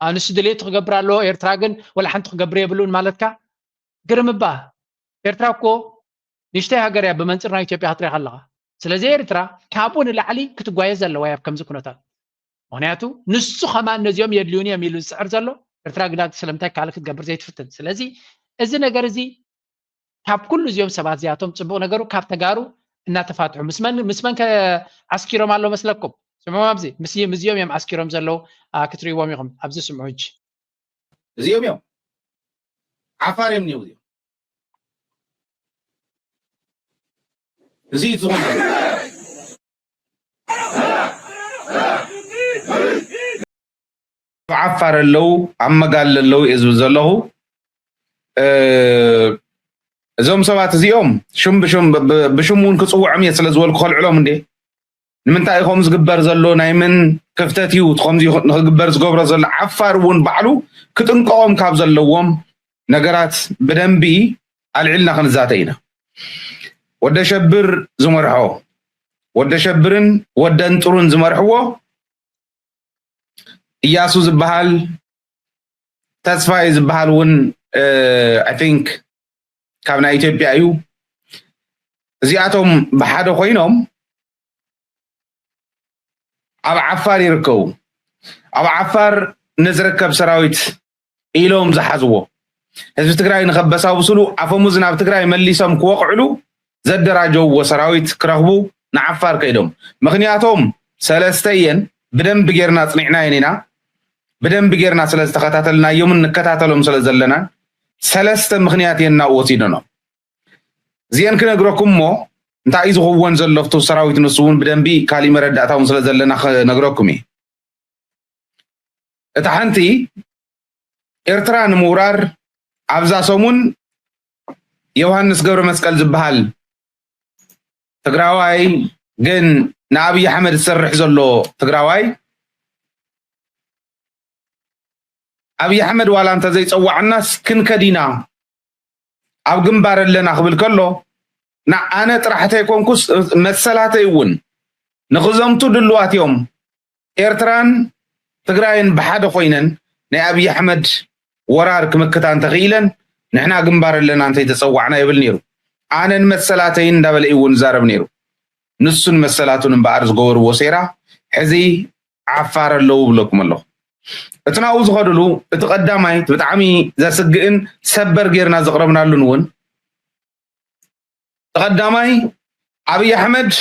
ንሱ ድሌቱ ክገብር ኣለዎ ኤርትራ ግን ወላ ሓንቲ ክገብር የብሉን ማለትካ ግርም እባ ኤርትራ እኮ ንእሽተይ ሃገር እያ ብመንፅር ናይ ኢትዮጵያ ክትሪኣ ከለካ ስለዚ ኤርትራ ካብኡ ንላዕሊ ክትጓየ ዘለዋ እያ ኣብ ከምዚ ኩነታት። ምክንያቱ ንሱ ከማን ነዚኦም የድልዩኒ እዮም ኢሉ ዝፅዕር ዘሎ። ኤርትራ ግና ስለምንታይ ካልእ ክትገብር ዘይትፍትን? ስለዚ እዚ ነገር እዚ ካብ ኩሉ እዚኦም ሰባት እዚኣቶም ፅቡቕ ነገሩ ካብ ተጋሩ እናተፋትሑ ምስ መን ምስ መን ከ ዓስኪሮም ኣሎ መስለኩም? ስምዑ ኣብዚ ምስ ምስዚኦም እዮም ዓስኪሮም ዘለዉ። አ፣ ክትርእይዎም ኢኹም ኣብዚ ስምዑ። ሕጂ እዚኦም እዮም ዓፋር እዮም እኒው እዚኦም እዚ እዩ ዝኾነ። ዓፋር ኣለዉ ኣብ መጋል ኣለዉ እየ ዝብል ዘለኹ። እዞም ሰባት እዚኦም ሽም ብሽም እውን ክፅውዖም እየ ስለ ዝበልኩ ከልዕሎም እንዴ? ንምንታይ እዩ ከምኡ ዝግበር ዘሎ? ናይ መን ክፍተት እዩ ከምዚ ንክግበር ዝገብሮ ዘሎ? ዓፋር እውን ባዕሉ ክጥንቀቖም ካብ ዘለዎም ነገራት ብደንቢ ኣልዒልና ክንዛተ ኢና። ወደ ሸብር ዝመርሖ ወደ ሸብርን ወደ እንጥሩን ዝመርሕዎ እያሱ ዝበሃል ተስፋይ ዝበሃል እውን I think ካብ ናይ ኢትዮጵያ እዩ። እዚኣቶም ብሓደ ኮይኖም ኣብ ዓፋር ይርከቡ። ኣብ ዓፋር ንዝርከብ ሰራዊት ኢሎም ዝሓዝዎ ህዝቢ ትግራይ ንከበሳብስሉ ኣፈሙዝ ናብ ትግራይ መሊሶም ክወቕዕሉ ዘደራጀውዎ ሰራዊት ክረኽቡ ንዓፋር ከይዶም። ምክንያቶም ሰለስተ እየን። ብደንቢ ጌርና ኣፅኒዕናየን ኢና። ብደንቢ ጌርና ስለ ዝተኸታተልናዮምን ንከታተሎም ስለ ዘለናን ሰለስተ ምክንያት እየን እናብኡ ወሲደኖም። እዚአን ክነግረኩም እሞ እንታይ እዩ ዝኽወን ዘሎ ኣብቲ ሰራዊት ንሱ እውን ብደንቢ ካሊእ መረዳእታ እውን ስለ ዘለና ክነግረኩም እየ። እታ ሓንቲ ኤርትራ ንምውራር ኣብዛ ሰሙን ዮሃንስ ገብረ መስቀል ዝበሃል ትግራዋይ ግን ንኣብይ ኣሕመድ ዝሰርሕ ዘሎ ትግራዋይ ኣብይ ኣሕመድ ዋላ እንተዘይፀዋዓናስ ክንከድ ኢና ኣብ ግንባር ኣለና ክብል ከሎ ንኣነ ጥራሕ ተይኮንኩስ መሰላተይ እውን ንክዘምቱ ድልዋት እዮም። ኤርትራን ትግራይን ብሓደ ኮይነን ናይ ኣብይ ኣሕመድ ወራር ክምክታ እንተኽኢለን ንሕና ግንባር ኣለና እንተይተፀዋዕና ይብል ነይሩ። ኣነን መሰላተይን እንዳበለ እዩ እውን ዝዛረብ ነይሩ። ንሱን መሰላቱን እምበኣር ዝገበርዎ ሴራ ሕዚ ዓፋር ኣለዉ ብለኩም ኣለኹ። እቲ ናብኡ ዝኸድሉ እቲ ቀዳማይ እቲ ብጣዕሚ ዘስግእን ሰበር ጌርና ዘቕረብናሉን እውን እቲ ቀዳማይ ኣብይ ኣሕመድ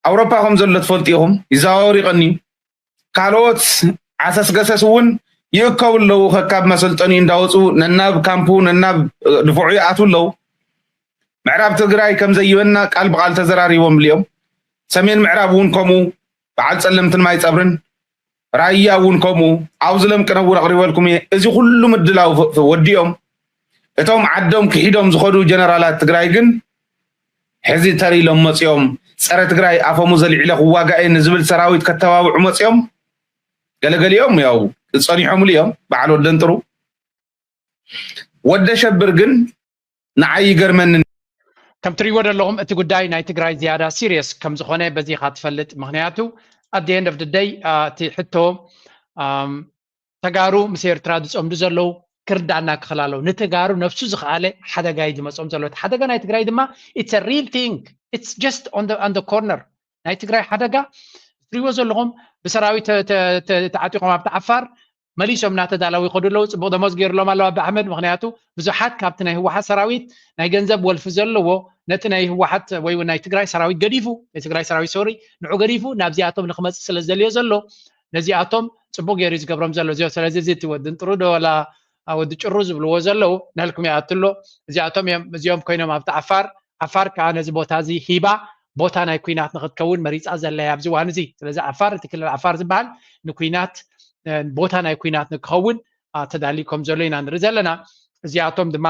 ኣውሮፓ ከም ዘሎ ትፈልጡ ኢኹም። ይዘዋወር ይቐንዩ። ካልኦት ዓሰስገሰስ እውን ይእከቡ ኣለዉ። ከካብ መሰልጠኒኡ እንዳወፁ ነናብ ካምፑ ነናብ ድፍዑ ይኣትዉ ኣለዉ። ምዕራብ ትግራይ ከም ዘይበና ቃል ብቃል ተዘራሪቦም ልዮም። ሰሜን ምዕራብ እውን ከምኡ በዓል ፀለምትን ማይ ፀብርን ራያ እውን ከምኡ ኣብዚ ለምቅነ እውን ኣቕሪበልኩም እየ። እዚ ኩሉ ምድላው ወዲኦም እቶም ዓዶም ክሒዶም ዝኸዱ ጀነራላት ትግራይ ግን ሕዚ ተር ኢሎም መፂኦም ፀረ ትግራይ ኣፈሙ ዘልዒለ ክዋጋእ እየ ንዝብል ሰራዊት ከተባብዑ መፂኦም። ገለገሊኦም ያው ፀኒሖምሉ እዮም በዓል ወደንጥሩ። ወደ ሸብር ግን ንዓይ ይገርመኒ። ከም ትሪእዎ ዘለኹም እቲ ጉዳይ ናይ ትግራይ ዝያዳ ሲሪየስ ከም ዝኾነ በዚ ኢኻ ትፈልጥ። ምክንያቱ at the end of the day እቲ ሕቶ ተጋሩ ምስ ኤርትራ ዝፀምዱ ዘለዉ ክርዳና ክኽእል ኣለዉ። ንተጋሩ ነብሱ ዝኸኣለ ሓደጋ እዩ ዝመፆም ዘሎ። እቲ ሓደጋ ናይ ትግራይ ድማ it's a real thing, it's just on the, on the corner። ናይ ትግራይ ሓደጋ ትሪእዎ ዘለኹም ብሰራዊት ተዓጢቖም ኣብቲ ዓፋር መሊሶም እናተዳለዉ ይኸዱ ኣለዉ። ፅቡቕ ደሞዝ ገይሩሎም ኣለዉ ኣቢ ኣሕመድ። ምክንያቱ ብዙሓት ካብቲ ናይ ህወሓት ሰራዊት ናይ ገንዘብ ወልፊ ዘለዎ ነቲ ናይ ህወሓት ወይ እውን ናይ ትግራይ ሰራዊት ገዲፉ ናይ ትግራይ ሰራዊት ሶሪ ንዑ ገዲፉ ናብዚኣቶም ንክመፅእ ስለ ዝደልዮ ዘሎ ነዚኣቶም ፅቡቕ ገይሩ እዩ ዝገብሮም ዘሎ። እዚኦ ስለዚ እዚ እቲ ወዲ እንጥሩ ዶ ወላ ወዲ ጭሩ ዝብልዎ ዘለዉ ነልኩም ይኣቱ ኣሎ። እዚኣቶም እዮም እዚኦም ኮይኖም ኣብቲ ዓፋር ዓፋር ከዓ ነዚ ቦታ እዚ ሂባ ቦታ ናይ ኩናት ንክትከውን መሪፃ ዘላ እያ ኣብዚ እዋን እዚ። ስለዚ ዓፋር እቲ ክልል ዓፋር ዝበሃል ንኩናት ቦታ ናይ ኩናት ንክኸውን ተዳልዩ ከም ዘሎ ኢና ንርኢ ዘለና። እዚኣቶም ድማ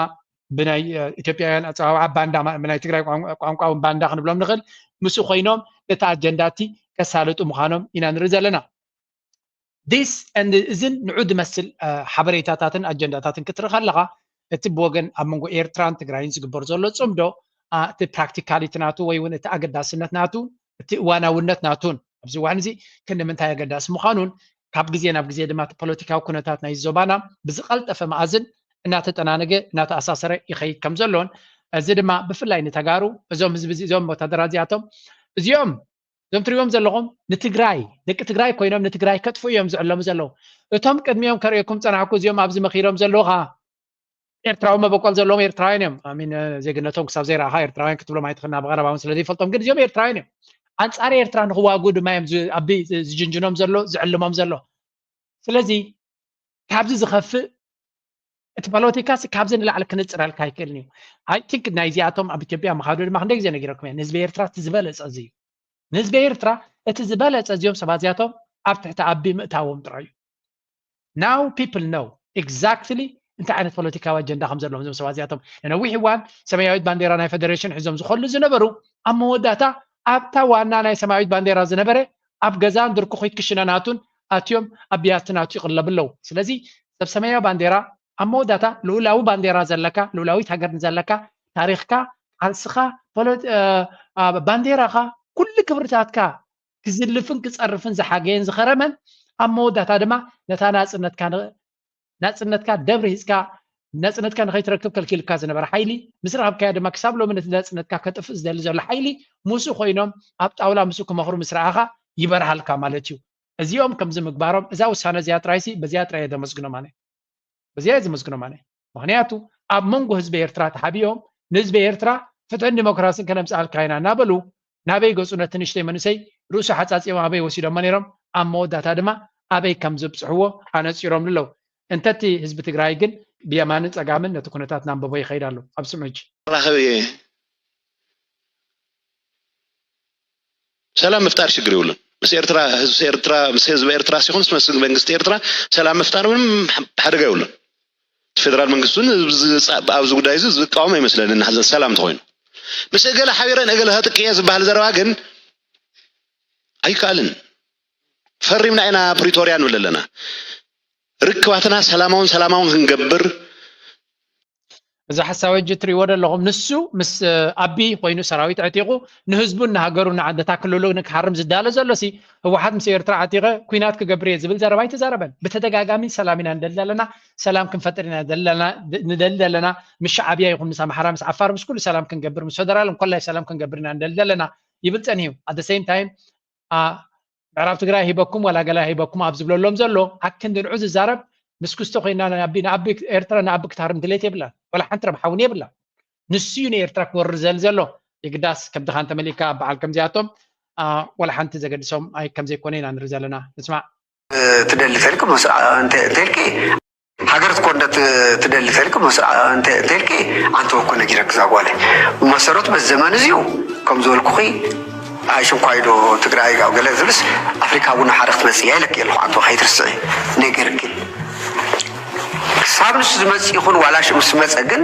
ብናይ ኢትዮጵያውያን ኣፀዋውዓ ባንዳ ብናይ ትግራይ ቋንቋ እውን ባንዳ ክንብሎም ንኽእል ምስኡ ኮይኖም ነቲ ኣጀንዳ እቲ ከሳልጡ ምዃኖም ኢና ንርኢ ዘለና። this and እዝን ንዑ ዝመስል ሓበሬታታትን ኣጀንዳታትን ክትርኢ ከለኻ እቲ ብወገን ኣብ መንጎ ኤርትራን ትግራይን ዝግበር ዘሎ ፅምዶ እቲ ፕራክቲካሊቲ ናቱ ወይ እውን እቲ ኣገዳስነት ናቱ እቲ እዋናውነት ናቱን ኣብዚ እዋን እዚ ክንዲ ምንታይ ኣገዳሲ ምዃኑን ካብ ግዜ ናብ ግዜ ድማ እቲ ፖለቲካዊ ኩነታት ናይ ዞባና ብዝቐልጠፈ መኣዝን እናተጠናነገ እናተኣሳሰረ ይኸይድ ከም ዘሎን እዚ ድማ ብፍላይ ንተጋሩ እዞም ህዝቢ እዚኦም ወታደራት እዚኣቶም እዚኦም እዞም ትሪእዎም ዘለኹም ንትግራይ ደቂ ትግራይ ኮይኖም ንትግራይ ከጥፍኡ እዮም ዝዕለሙ ዘለዉ። እቶም ቅድሚኦም ከርእየኩም ፀናሕኩ እዚኦም ኣብዚ መኺሮም ዘለዉ ከዓ ኤርትራዊ መበቆል ዘለዎም ኤርትራውያን እዮም። ሚን ዜግነቶም ክሳብ ዘይረኣኻ ኤርትራውያን ክትብሎም ኣይትኽእልና ብቐረባ እውን ስለ ዘይፈልጦም፣ ግን እዚኦም ኤርትራውያን እዮም። ኣንጻር ኤርትራ ንኽዋግኡ ድማ እዮም ኣብዚ ዝጅንጅኖም ዘሎ ዝዕልሞም ዘሎ። ስለዚ ካብዚ ዝኸፍእ እቲ ፖለቲካ ካብዚ ንላዕሊ ክንፅረልካ ኣይክእልን እዩ። ኣይ ቲንክ ናይዚኣቶም ኣብ ኢትዮጵያ ምኻዱ ድማ ክንደይ ግዜ ነጊረኩም እየ። ንህዝቢ ኤርትራ እቲ ዝበለፀ እዚ እዩ። ንህዝቢ ኤርትራ እቲ ዝበለፀ እዚኦም ሰባት እዚኣቶም ኣብ ትሕቲ ኣቢ ምእታዎም ጥራይ እዩ። Now people know exactly እንታይ ዓይነት ፖለቲካዊ ኣጀንዳ ከም ዘለዎም እዞም ሰባት እዚኣቶም። ንነዊሕ እዋን ሰማያዊት ባንዴራ ናይ ፌደሬሽን ሒዞም ዝኸሉ ዝነበሩ ኣብ መወዳእታ ኣብታ ዋና ናይ ሰማያዊት ባንዴራ ዝነበረ ኣብ ገዛን ድርኩኺት ክሽነናቱን ኣትዮም ኣብ ቢያቲ ናቱ ይቕለቡ ኣለዉ። ስለዚ ሰብ ሰማያዊ ባንዴራ ኣብ መወዳእታ ልኡላዊ ባንዴራ ዘለካ ልኡላዊት ሃገር ዘለካ ታሪኽካ ቃልስኻ ባንዴራኻ ኩሉ ክብርታትካ ክዝልፍን ክፀርፍን ዝሓገየን ዝኸረመን ኣብ መወዳእታ ድማ ነታ ናፅነትካ ናፅነትካ ደብሪ ሂፅካ ናፅነትካ ንኸይትረክብ ከልኪልካ ዝነበረ ሓይሊ ምስ ረኸብካዮ ድማ ክሳብ ሎሚ ነቲ ናፅነትካ ከጥፍእ ዝደሊ ዘሎ ሓይሊ ምስኡ ኮይኖም ኣብ ጣውላ ምስኡ ክመኽሩ ምስ ረኣኻ ይበርሃልካ ማለት እዩ። እዚኦም ከምዚ ምግባሮም እዛ ውሳነ እዚኣ ጥራይሲ በዚኣ ጥራይ እየ ዘመስግኖም ኣነ። በዚኣ እየ ዘመስግኖም ኣነ። ምኽንያቱ ኣብ መንጎ ህዝቢ ኤርትራ ተሓቢኦም ንህዝቢ ኤርትራ ፍትሕን ዲሞክራስን ከነምፅኣልካ ኢና እናበሉ ናበይ ገፁ ነቲ ንእሽተይ መንእሰይ ርእሱ ሓፃፂቦም ኣበይ ወሲዶሞ ነይሮም ኣብ መወዳእታ ድማ ኣበይ ከም ዘብፅሕዎ ኣነፂሮም ኣለዉ። እንተቲ ህዝቢ ትግራይ ግን ብየማንን ፀጋምን ነቲ ኩነታት ናንበቦ ይኸይድ ኣሎ። ኣብ ስምዑ ሕጂ። ራኸቢ ሰላም ምፍጣር ሽግር ይብሉን ምስ ኤርትራ ህዝቢ ኤርትራ ምስ ህዝቢ ኤርትራ ሲኹን ምስ መንግስቲ ኤርትራ ሰላም ምፍጣር ምንም ሓደጋ ይብሉን። ፌደራል መንግስቲ እውን ኣብዚ ጉዳይ እዚ ዝቃወም ኣይመስለንን። ሰላም እንተኮይኑ ምስ እገለ ሓቢረ ንእገለ ከጥቅየ ዝበሃል ዘረባ ግን ኣይከኣልን። ፈሪምና ኢና ፕሪቶርያ ንብል ኣለና። ርክባትና ሰላማውን ሰላማውን ክንገብር እዚ ሓሳብ ሕጂ እትሪእዎ ዘለኹም ንሱ ምስ ኣቢ ኮይኑ ሰራዊት ዕጢቑ ንህዝቡን ንሃገሩን ንዓድታ ክልሉ ንክሃርም ዝዳሎ ዘሎ ሲ ህወሓት ምስ ኤርትራ ዓጢቐ ኩናት ክገብር እየ ዝብል ዘረባ ኣይተዛረበን። ብተደጋጋሚ ሰላም ኢና ንደሊ ዘለና፣ ሰላም ክንፈጥር ኢና ንደሊ ዘለና፣ ምስ ሻዕብያ ይኹን ምስ ኣምሓራ ምስ ዓፋር ምስ ኩሉ ሰላም ክንገብር ምስ ፌደራል እንኮላይ ሰላም ክንገብር ኢና ንደሊ ዘለና ይብል ፀኒሑ። At the same time ምዕራብ ትግራይ ሂበኩም ዋላ ገለ ሂበኩም ኣብ ዝብለሎም ዘሎ ኣክንዲ ንዑ ዝዛረብ ምስ ክስቶ ኮይና ንኣቢ ንኣቢ ኤርትራ ንኣቢ ክትሃርም ድሌት የብላን። ዋላ ሓንቲ ረብሓ እውን የብላን። ንሱ እዩ ንኤርትራ ክወርር ዘል ዘሎ። የግዳስ ከምቲ ካን ተመሊእካ በዓል ከምዚኣቶም ዋላ ሓንቲ ዘገድሶም ኣይ ከምዘይኮነ ኢና ንርኢ ዘለና። ንስማዕ። ትደሊ ተልኪ መስርዓ እንተ እንተልኪ ሃገር ትኮን ዶ ትደሊ ተልኪ መስርዓ እንተ እንተልኪ ኣንተ ወኮ ነጊረክ እዛ ጓለ ብመሰረቱ በዚ ዘመን እዚዩ ከም ዝበልኩኺ ኣይ ሽንኳይ ዶ ትግራይ ኣብ ገለ ዝብልስ ኣፍሪካ እውን ሓደ ክትመፅእ እያ ኢለኪ ኣለኹ ኣንተ ከይትርስዒ ነጊርኪ ክሳብ ንሱ ዝመፅእ ይኹን ዋላ ሽኡ ምስ መፀ ግን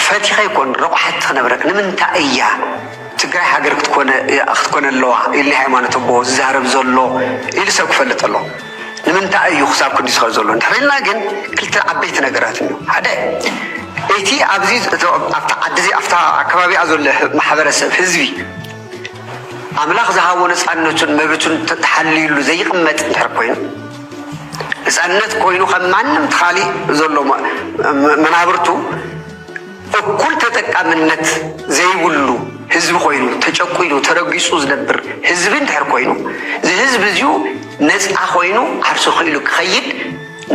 ፈቲኸ ይኮን ረቑሓት ክነብረክ ንምንታይ እያ ትግራይ ሃገር ክትኮነ ኣለዋ ኢሉ ናይ ሃይማኖት ኣቦ ዝዛረብ ዘሎ ኢሉ ሰብ ክፈልጥ ኣሎ ንምንታይ እዩ ክሳብ ክንዲ ዝኸድ ዘሎ እንድሕር ኢልና ግን ክልተ ዓበይቲ ነገራት እዩ ሓደ እቲ ኣብዚ ኣብታ ዓዲ ኣብታ ኣከባቢኣ ዘሎ ማሕበረሰብ ህዝቢ ኣምላኽ ዝሃቦ ነፃነቱን መብቱን ተሓልዩሉ ዘይቕመጥ እንድሕር ኮይኑ ነፃነት ኮይኑ ከም ማንም ተኻሊ ዘሎ መናብርቱ እኩል ተጠቃምነት ዘይብሉ ህዝቢ ኮይኑ ተጨቁኑ ተረጊፁ ዝነብር ህዝቢ እንድሕር ኮይኑ እዚ ህዝቢ እዚኡ ነፃ ኮይኑ ዓርሱ ክኢሉ ክኸይድ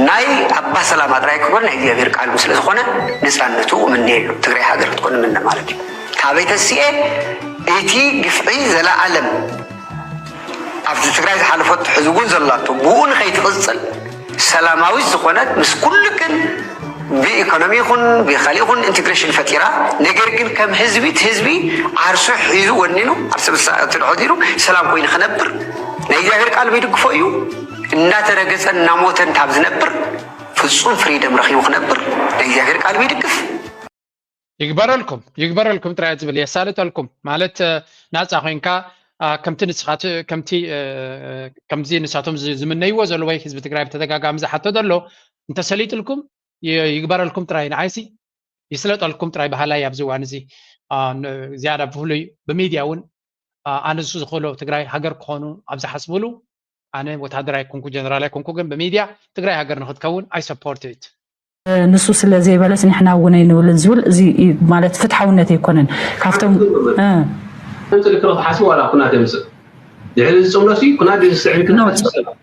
ናይ ኣባ ሰላማ ጥራይ ክበል ናይ እግዚኣብሔር ቃል ስለ ዝኾነ ነፃነቱ ምነየሉ ትግራይ ሃገር ክትኮን ምነ ማለት እዩ። ካበይ ተስኤ እቲ ግፍዒ ዘለኣለም ኣብቲ ትግራይ ዝሓለፈቶ ሕዚ እውን ዘላቶ ብኡ ንኸይትቕፅል ሰላማዊት ዝኾነት ምስ ኩልክን ብኢኮኖሚ ይኹን ብካሊእ ይኹን ኢንቴግሬሽን ፈጢራ ነገር ግን ከም ህዝቢ እቲ ህዝቢ ዓርሱ ሒዙ ወኒኑ ዓርሲ ብሳእቲ ድሖ ዲሩ ሰላም ኮይኑ ክነብር ናይ እግዚኣብሔር ቃል ይድግፎ እዩ እናተረገፀን እናሞተን ካብ ዝነብር ፍፁም ፍሪደም ረኺቡ ክነብር ናይ እግዚኣብሔር ቃል ይድግፍ ይግበረልኩም ይግበረልኩም ጥራይ ዝብል የሳልጠልኩም ማለት ናፃ ኮይንካ ከምቲ ንስኻት ከምቲ ከምዚ ንሳቶም ዝምነይዎ ዘሎ ወይ ህዝቢ ትግራይ ብተደጋጋሚ ዝሓቶ ዘሎ እንተሰሊጥልኩም ይግበረልኩም ጥራይ ንዓይሲ ይስለጠልኩም ጥራይ ባህላይ ኣብዚ እዋን እዚ ዝያዳ ብፍሉይ ብሚድያ እውን ኣነ ንሱ ዝኽእሎ ትግራይ ሃገር ክኾኑ ኣብ ዝሓስብሉ ኣነ ወታደር ኣይኮንኩ ጀነራል ኣይኮንኩ ግን ብሚድያ ትግራይ ሃገር ንክትከውን I support it ንሱ ስለ ዘይበለስ ንሕና እውን ኣይንብልን ዝብል እዚ ማለት ፍትሓውነት ኣይኮነን ካብቶም ምጽእ ክረኽ ሓስብ ዋላ ኩናት የምጽእ ድሕሪ ዝጽምዶ ሲ ኩናት ድዩ ዝስዕብ ክነሓስብ ሰላም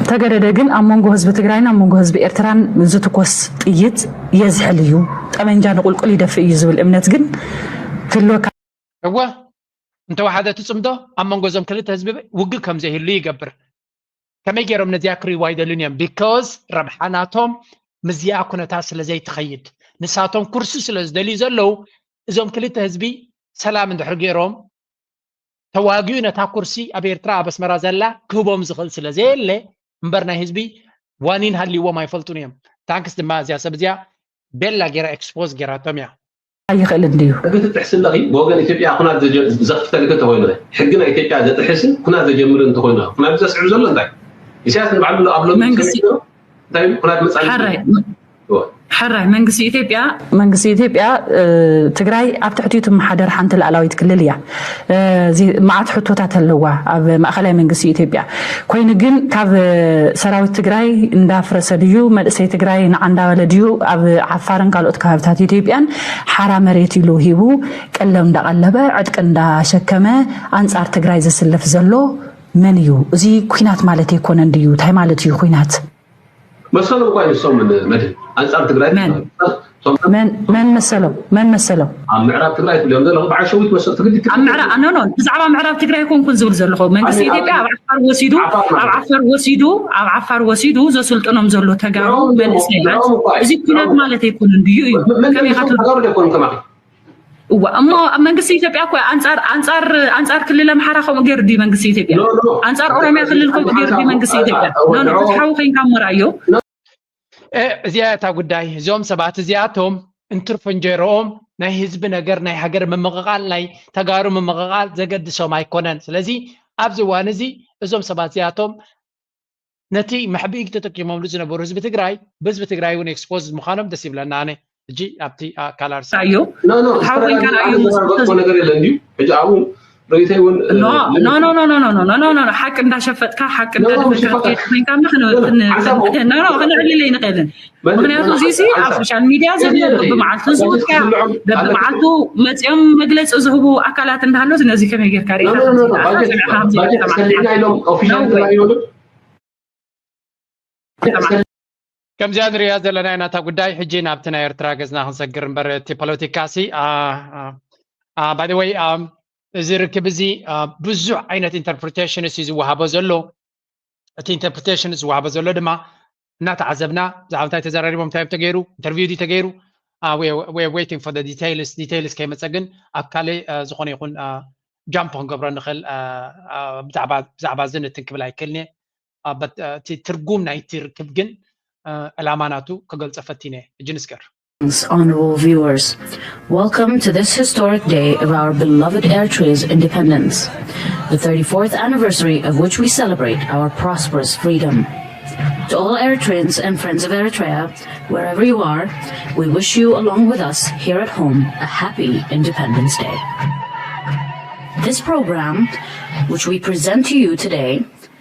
ተገደደ ግን ኣብ መንጎ ህዝቢ ትግራይን ኣብ መንጎ ህዝቢ ኤርትራን ዝትኮስ ጥይት የዝሕል እዩ፣ ጠመንጃ ንቁልቁል ይደፍእ እዩ ዝብል እምነት ግን ክህልወካ እወ እንተወሓደ እቲ ጽምዶ ኣብ መንጎ እዞም ክልተ ህዝቢ ውግእ ከም ዘይህሉ ይገብር። ከመይ ገይሮም ነዚኣ ክሪዋ ይደልን እዮም? ቢካዝ ረብሓ ናቶም ምስዚኣ ኩነታት ስለ ዘይትኸይድ ንሳቶም ኩርሲ ስለ ዝደልዩ ዘለዉ እዞም ክልተ ህዝቢ ሰላም እንድሕር ገይሮም ተዋጊኡ ነታ ኩርሲ ኣብ ኤርትራ ኣብ ኣስመራ ዘላ ክህቦም ዝኽእል ስለ ዘየለ እምበር ናይ ህዝቢ ዋኒን ሃልይዎም ኣይፈልጡን እዮም። ታንክስ ድማ እዚኣ ሰብ እዚኣ ቤላ ገይራ ኤክስፖዝ ገይራቶም እያ። ኣይኽእልን ድዩ? ሕጊ ትጥሕስ ኣለኺ ብወገን ኢትዮጵያ ኩናት ዘጀ- ዘኽፍተልኪ እንተኮይኑ ሕጊ ናይ ኢትዮጵያ ዘጥሕስን ኩናት ዘጀምርን እንተኮይኑ ኩናት ዘስዕብ ዘሎ እንታይ ኢሳያስ ንባዕሉ ኣብ ሎሚ መንግስቲ- ሰሚዕዎ እንታይ ኩናት መጻኢ ሕራይ እዎ። ሕራይ መንግስቲ ኢትዮጵያ መንግስቲ ኢትዮጵያ እ፣ ትግራይ ኣብ ትሕቲኡ ትመሓደር ሓንቲ ላዕላዊት ክልል እያ። እ፣ እዚ መዓት ሕቶታት ኣለዋ ኣብ ማእኸላይ መንግስቲ ኢትዮጵያ። ኮይኑ ግን ካብ እ፣ ሰራዊት ትግራይ እንዳፍረሰ ድዩ መንእሰይ ትግራይ ንዓ እንዳበለ ድዩ ኣብ ዓፋርን ካልኦት ከባብታት ኢትዮጵያን ሓራ መሬት ኢሉ ሂቡ ቀለብ እንዳቐለበ ዕጥቂ እንዳሸከመ ኣንፃር ትግራይ ዝስለፍ ዘሎ መን እዩ? እዚ ኩናት ማለት ኣይኮነን ድዩ? እንታይ ማለት እዩ ኩናት? መሰሎም እኳ ንሶም መድህን ኣንፃር ትግራይ መን? እቶም መን መን መሰሎም መን መሰሎም ኣብ ምዕራብ ትግራይ ትብልዮም ዘለኹ በዓል ሸዊት መሰል ትግዲ ኣብ ምዕራብ ኖ ኖ ብዛዕባ ምዕራብ ትግራይ ኮንኩን ዝብል ዘለኹ መንግስቲ ኣሜን፣ ኢትዮጵያ ኣብ ኣሜን። ዓፋር ወሲዱ ዓፋር ማለት ኣብ ዓፋር ወሲዱ ኣብ ዓፋር ወሲዱ ዘሰልጥኖም ዘሎ ተጋሩ ንዕኦም እኮ- መንእሰያት ንዕኦም እኮ እዩ። እዚ ኩናት ማለት ኣይኮነን ድዩ እዩ መ- መ- ከመይ ኢኻ መ- ትብል ተጋሩ ዶ ይኮኑ ከማኺ እዋ እሞ ኣብ መንግስቲ ኢትዮጵያ እኮ ኣንፃር ኣንፃር ኣንፃር ክልል ኣምሓራ ከምኡ ገይሩ ድዩ መንግስቲ ኢትዮጵያ ኖ፣ ኖ። ኣንፃር ኦሮሚያ ክልል ከምኡ ገይሩ ድዩ መንግስቲ ኢትዮጵያ እዋ፣ ኖ ኖ ንዕኦም- ፍትሓዊ ኮይንካ እሞ ረኣዮ እ፣ እዚኣ እታ ጉዳይ እዞም ሰባት እዚኣቶም እንትርፎ እንጀርኦም ናይ ህዝቢ ነገር ናይ ሃገር ምምቕቓል ናይ ተጋሩ ምምቕቓል ዘገድሶም ኣይኮነን። ስለዚ ኣብዚ እዋን እዚ እዞም ሰባት እዚኣቶም ነቲ መሕብኢ ተጠቂሞምሉ ዝነበሩ ህዝቢ ትግራይ ብህዝቢ ትግራይ እውን ኤክስፖዝ ምዃኖም ደስ ይብለና። ኣነ ሕጂ ኣብቲ ኣካል ኣርሲ ኣዮ ኖ ኖ ሓው ኮይንካ ዝተረጋገአ ንዓዩ ኣነ ዘረጋገጽኩ ነገር የለን ድዩ ሕጂ ኣብኡ ርእይተይ እውን ኖ ኖ ኖ ኖ ኖ ኖ ኖ ኖ ኖ ሓቂ እንዳሸፈጥካ ሓቂ ኖ፣ ኖ፣ እንዳደፈካ ምሽፋት ክትከይድ ኮይንካ ን- ኖ፣ ኖ፣ ን- ሓሳብ ኖ ኖ ክንዕልል ኣይንኽእልን መን- ምክንያቱ መን- እዚ ሲ ኣብ ሓሳብ- ሶሻል ሚድያ ዘሎ መን- በብመዓልቱ ዝወድካ መን- በብመዓልቱ መፂኦም መግለፂ ዝህቡ ኣካላት እንዳሃለዉ ነዚ ከመይ ጌርካ ኖ፣ ሪኢካ ኖ፣ ኖ፣ ኖ፣ ከምዚ ባጀት ሰሚዕካ ባጀት ከምዚ ሰሊዕና ኢሎም ኦፊሻል No way. ተባሂሉ ሰማዕ። ከምዚኣ ንሪኣ ዘለና ኢና እታ ጉዳይ። ሕጂ ናብቲ ናይ ኤርትራ ገጽና ክንሰግር እምበር እቲ ፖለቲካ ሲ ባይ ወይ እዚ ርክብ እዚ ብዙሕ ዓይነት ኢንተርፕሪቴሽንስ እዩ ዝወሃቦ ዘሎ። እቲ ኢንተርፕሪቴሽን ዝወሃቦ ዘሎ ድማ እናተዓዘብና ብዛዕባ እንታይ ተዘራሪቦም እንታይ ተገይሩ ኢንተርቪው ድዩ ተገይሩ waiting for details details ከይመፀ ግን ኣብ ካልእ ዝኾነ ይኹን ጃምፕ ክንገብሮ ንኽእል። ብዛዕባ እዚ ንትን ክብል ኣይክእልን እየ። እቲ ትርጉም ናይቲ ርክብ ግን ዕላማ ናቱ ክገልጾ ፈቲነ። እጅ ንስገር። Honorable viewers, welcome to this historic day of our beloved Eritrea's independence, the thirty-fourth anniversary of which we celebrate our prosperous freedom. To all Eritreans and friends of Eritrea, wherever you are, we wish you, along with us here at home, a happy Independence Day. This program, which we present to you today,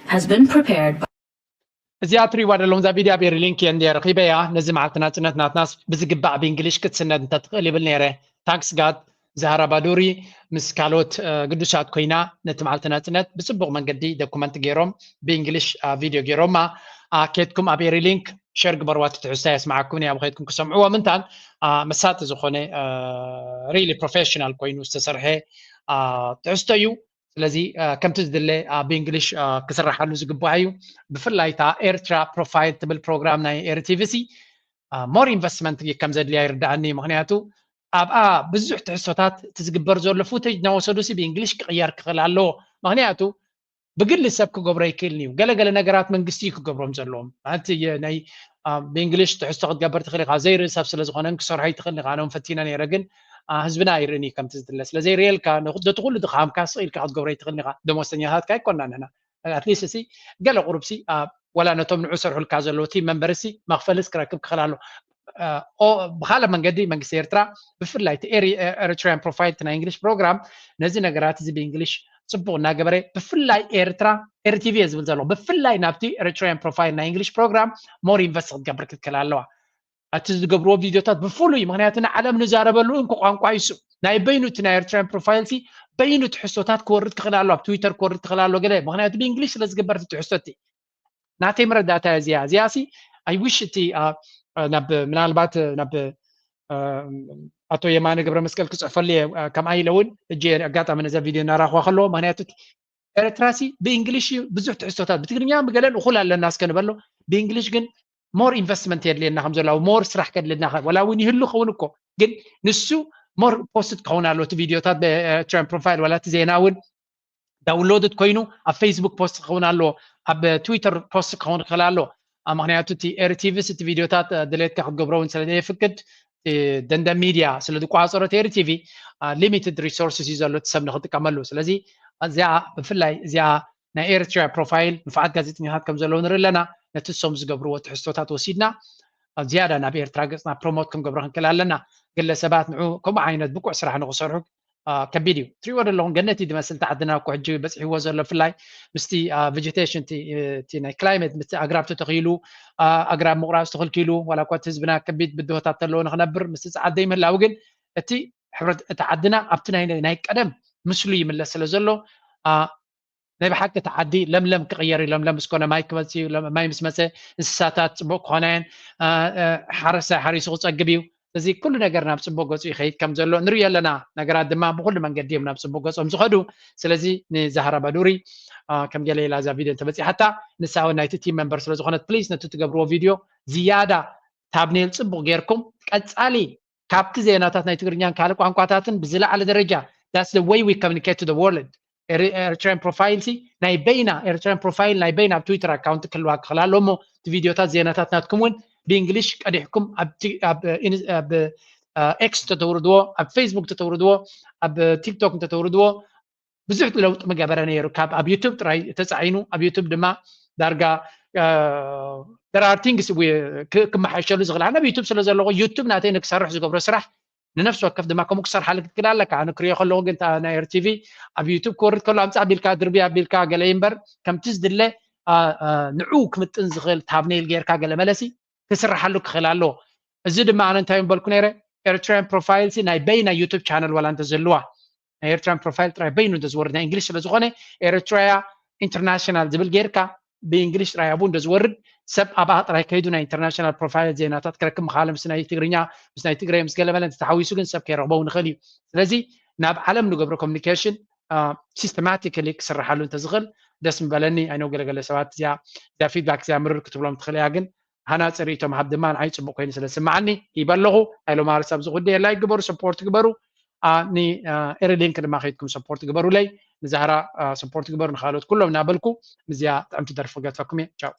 has been prepared by እዚኣ ትሪእዋ ዘለኹም እዛ ቪድዮ ኣብ ኤሪ ሊንክ እየ እንድየ ረኺበያ። ነዚ መዓልቲ ናጽነት ናትናስ ብዝግባእ ብእንግሊሽ ክትስነድ እንተትኽእል ይብል ነይረ። ታንክስ ጋድ ዛህራ ባዱሪ ምስ ካልኦት ግዱሳት ኮይና ነቲ መዓልቲ ናጽነት ብጽቡቕ መንገዲ ዶኩመንት ገይሮም ብእንግሊሽ ቪድዮ ገይሮማ። ኬድኩም ኣብ ኤሪ ሊንክ ሸር ግበርዋ፣ እቲ ትሕዝቶ የስምዓኩም እየ። ኣብ ኸይድኩም ክሰምዕዎ ምንታን መሳጢ ዝኾነ ሪሊ ፕሮፌሽናል ኮይኑ ዝተሰርሐ ትሕዝቶ እዩ። ስለዚ ከምቲ ዝድለ ብእንግሊሽ ክስራሓሉ ዝግባእ እዩ። ብፍላይ እታ ኤርትራ ፕሮፋይል ትብል ፕሮግራም ናይ ኤሪ ቲቪ ሲ ሞር ኢንቨስትመንት ከም ዘድልያ ይርዳእኒ። ምክንያቱ ኣብኣ ብዙሕ ትሕዝቶታት እቲ ዝግበር ዘሎ ፉቴጅ እናወሰዱ ሲ ብእንግሊሽ ክቕየር ክኽእል ኣለዎ። ምክንያቱ ብግሊ ሰብ ክገብሮ ኣይክእልን እዩ። ገለ ገለ ነገራት መንግስቲ እዩ ክገብሮም ዘለዎም። ማለት ናይ ብእንግሊሽ ትሕዝቶ ክትገብር ትኽእል ኢኻ። ዘይርኢ ሰብ ስለ ዝኾነ ክሰርሖ ኣይትኽእልን ኢኻ። ኣነ እውን ፈቲነ ነይረ፣ ግን ህዝብና ኣይርእን እዩ ከምቲ ዝድለ። ስለ ዘይርእየልካ ነቲ ኩሉ ድኻምካ ስቕ ኢልካ ክትገብሮ ኣይትኽእልን ኢኻ። ደሞዝተኛታትካ ኣይኮንና ንሕና። ኣትሊስት ሲ ገለ ቁሩብ ሲ ዋላ ነቶም ንዑ ዝሰርሑልካ ዘለዉ እቲ መንበሪ ሲ መኽፈሊስ ክረክብ ክኽእል ኣሎ። ብካልእ መንገዲ መንግስቲ ኤርትራ ብፍላይ እቲ ኤሪትሪያን ፕሮፋይል ናይ እንግሊሽ ፕሮግራም ነዚ ነገራት እዚ ብእንግሊሽ ጽቡቕ እናገበረ ብፍላይ ኤርትራ ኤሪ ቲቪ እየ ዝብል ዘለኹ ብፍላይ ናብቲ ኤሪትሪያን ፕሮፋይል ናይ እንግሊሽ ፕሮግራም ሞር ኢንቨስት ክትገብር ክትክእል ኣለዋ። እቲ ዝገብርዎ ቪድዮታት ብፍሉይ ምክንያቱ ንዓለም ንዛረበሉ እንኮ ቋንቋ ይሱ ናይ በይኑ እቲ ናይ ኤርትራን ፕሮፋይል ሲ በይኑ ትሕዝቶታት ክወርድ ክኽእል ኣሎ ኣብ ትዊተር ክወርድ ክኽእል ኣሎ ገለ ምክንያቱ ብእንግሊሽ ስለ ዝግበር እቲ ትሕዝቶ እቲ ናተይ መረዳእታ እዚኣ እዚኣ ሲ ኣይ ዊሽ እቲ ናብ ምናልባት ናብ ኣቶ የማነ ገብረ መስቀል ክፅሕፈሉ እየ ከምኣ ኢለ እውን እጅ ኣጋጣሚ ነዛ ቪድዮ እናራኽዋ ከለዎ ምክንያቱ ኤርትራ ሲ ብእንግሊሽ እዩ ብዙሕ ትሕዝቶታት ብትግርኛ ብገለን እኹል ኣለና እስከ ንበሎ ብእንግሊሽ ግን ሞር ኢንቨስትመንት የድልየና ከም ዘሎ ሞር ስራሕ ከድልየና ወላ እውን ይህሉ ኸውን እኮ ግን ንሱ ሞር ፖስት ክኸውን ኣሎ እቲ ቪዲዮታት ኤርትራን ፕሮፋይል ወላ እቲ ዜና እውን ዳውንሎድድ ኮይኑ ኣብ ፌስቡክ ፖስት ክኸውን ኣለዎ ኣብ ትዊተር ፖስት ክኸውን ክኽእል ኣለዎ ምክንያቱ እቲ ኤርቲቪስ እቲ ቪዲዮታት ድሌትካ ክትገብሮ እውን ስለ ዘየፍቅድ ደንደ ሚድያ ስለ ዝቋፀሮ እቲ ኤርቲቪ ሊሚትድ ሪሶርስስ እዩ ዘሎ እቲ ሰብ ንክጥቀመሉ ስለዚ እዚኣ ብፍላይ እዚኣ ናይ ኤርትራ ፕሮፋይል ንፉዓት ጋዜጠኛታት ከም ዘለዉ ንርኢ ኣለና ነቲ እሶም ዝገብርዎ ትሕዝቶታት ወሲድና ኣብ ዝያዳ ናብ ኤርትራ ገፅና ፕሮሞት ክንገብሮ ክንክእል ኣለና ግለሰባት ንዑ ከምኡ ዓይነት ብቁዕ ስራሕ ንክሰርሑ ከቢድ እዩ ትሪእዎ ዘለኹም ገነት እዩ ዝመስል ተዓድና እኮ ሕጂ በፂሕዎ ዘሎ ብፍላይ ምስቲ ቬጀቴሽን ናይ ክላይመት ምስቲ ኣግራብ ተተኺሉ ኣግራብ ምቑራፅ ተኽልኪሉ ዋላ እኳ እቲ ህዝብና ከቢድ ብድሆታት ተለዎ ንክነብር ምስቲ ፀዓት ዘይምህላው ግን እቲ ሕብረት እቲ ዓድና ኣብቲ ናይ ናይ ቀደም ምስሉ ይምለስ ስለ ዘሎ ናይ ብሓቂ እቲ ዓዲ ለምለም ክቕየር እዩ ለምለም ምስ ኮነ ማይ ክመፅእ እዩ ማይ ምስ መፀ እንስሳታት ፅቡቅ ክኾና እየን ሓረስታይ ሓሪሱ ክፀግብ እዩ እዚ ኩሉ ነገር ናብ ፅቡቅ ገፁ ይኸይድ ከም ዘሎ ንሪኦ ኣለና ነገራት ድማ ብኩሉ መንገዲ እዮም ናብ ፅቡቅ ገፆም ዝኸዱ ስለዚ ንዛህራ ባዱሪ ከም ገለ ኢላ እዛ ቪድዮ እንተበፂሓታ ንሳ እውን ናይቲ ቲም መንበር ስለ ዝኾነት ፕሊስ ነቲ ትገብርዎ ቪድዮ ዝያዳ ታብኔል ፅቡቅ ጌርኩም ቀፃሊ ካብቲ ዜናታት ናይ ትግርኛን ካልእ ቋንቋታትን ብዝለዓለ ደረጃ that's the way we communicate to the world ኤርትራን ፕሮፋይል ሲ ናይ በይና ኤርትራን ፕሮፋይል ናይ በይና ኣብ ትዊተር ኣካውንት ክህልዋ ክኽእል ኣሎ እሞ እቲ ቪድዮታት ዜናታት ናትኩም እውን ብእንግሊሽ ቀዲሕኩም ኣብ ኤክስ ተተውርድዎ ኣብ ፌስቡክ ተተውርድዎ ኣብ ቲክቶክ እንተተውርድዎ ብዙሕ ለውጢ ምገበረ ነይሩ ካብ ኣብ ዩቱብ ጥራይ ተፃዒኑ ኣብ ዩቱብ ድማ ዳርጋ there are things ክመሓሸሉ ዝኽእል ኣነ ኣብ ዩቱብ ስለ ዘለኹ ዩቱብ ናተይ ንክሰርሕ ዝገብሮ ስራሕ ንነፍሲ ወከፍ ድማ ከምኡ ክሰርሓሉ ክትክእል ኣለካ ኣነ ክሪኦ ከለኹ ግን ናይ ኤርቲቪ ኣብ ዩቱብ ክወርድ ከሎ ኣምፃእ ቢልካ ድርቢ ኣቢልካ ገለ እምበር ከምቲ ዝድለ ንዑ ክምጥን ዝኽእል ታብኔል ጌርካ ገለ መለሲ ክስርሓሉ ክኽእል ኣለዎ እዚ ድማ ኣነ እንታይ በልኩ ነይረ ኤርትራን ፕሮፋይል ሲ ናይ በይና ዩቱብ ቻነል ዋላ እንተዝህልዋ ናይ ኤርትራን ፕሮፋይል ጥራይ በይኑ እንተዝወርድ ናይ እንግሊሽ ስለ ዝኾነ ኤርትራያ ኢንተርናሽናል ዝብል ጌርካ ብእንግሊሽ ጥራይ ኣብኡ እንተዝወርድ ሰብ ኣብኣ ጥራይ ከይዱ ናይ ኢንተርናሽናል ፕሮፋይል ዜናታት ክረክብ ምኻለ ምስ ናይ ትግርኛ ምስ ናይ ትግራይ ምስ ገለመለ እንተተሓዊሱ ግን ሰብ ከይረኽበው ንኽእል እዩ ስለዚ ናብ ዓለም ንገብሮ ኮሚኒኬሽን ሲስተማቲካሊ ክስርሓሉ እንተዝኽእል ደስ ምበለኒ ኣይነው ገለገለ ሰባት እዚኣ እዚኣ ፊድባክ እዚኣ ምርር ክትብሎም ትኽእል እያ ግን ሃናፂ ርእቶ ምሃብ ድማ ንዓይ ፅቡቅ ኮይኑ ስለ ዝስማዓኒ ሂበ ኣለኹ ናይ ሎማርስ ኣብዚ ጉዳይ ላይክ ግበሩ ሰፖርት ግበሩ ንኤሪሊንክ ድማ ከይድኩም ሰፖርት ግበሩለይ ንዛህራ ሰፖርት ግበሩ ንካልኦት ኩሎም እናበልኩ ምስዚኣ ጥዕምቲ ደርፊ ክገድፈኩም እየ ቻው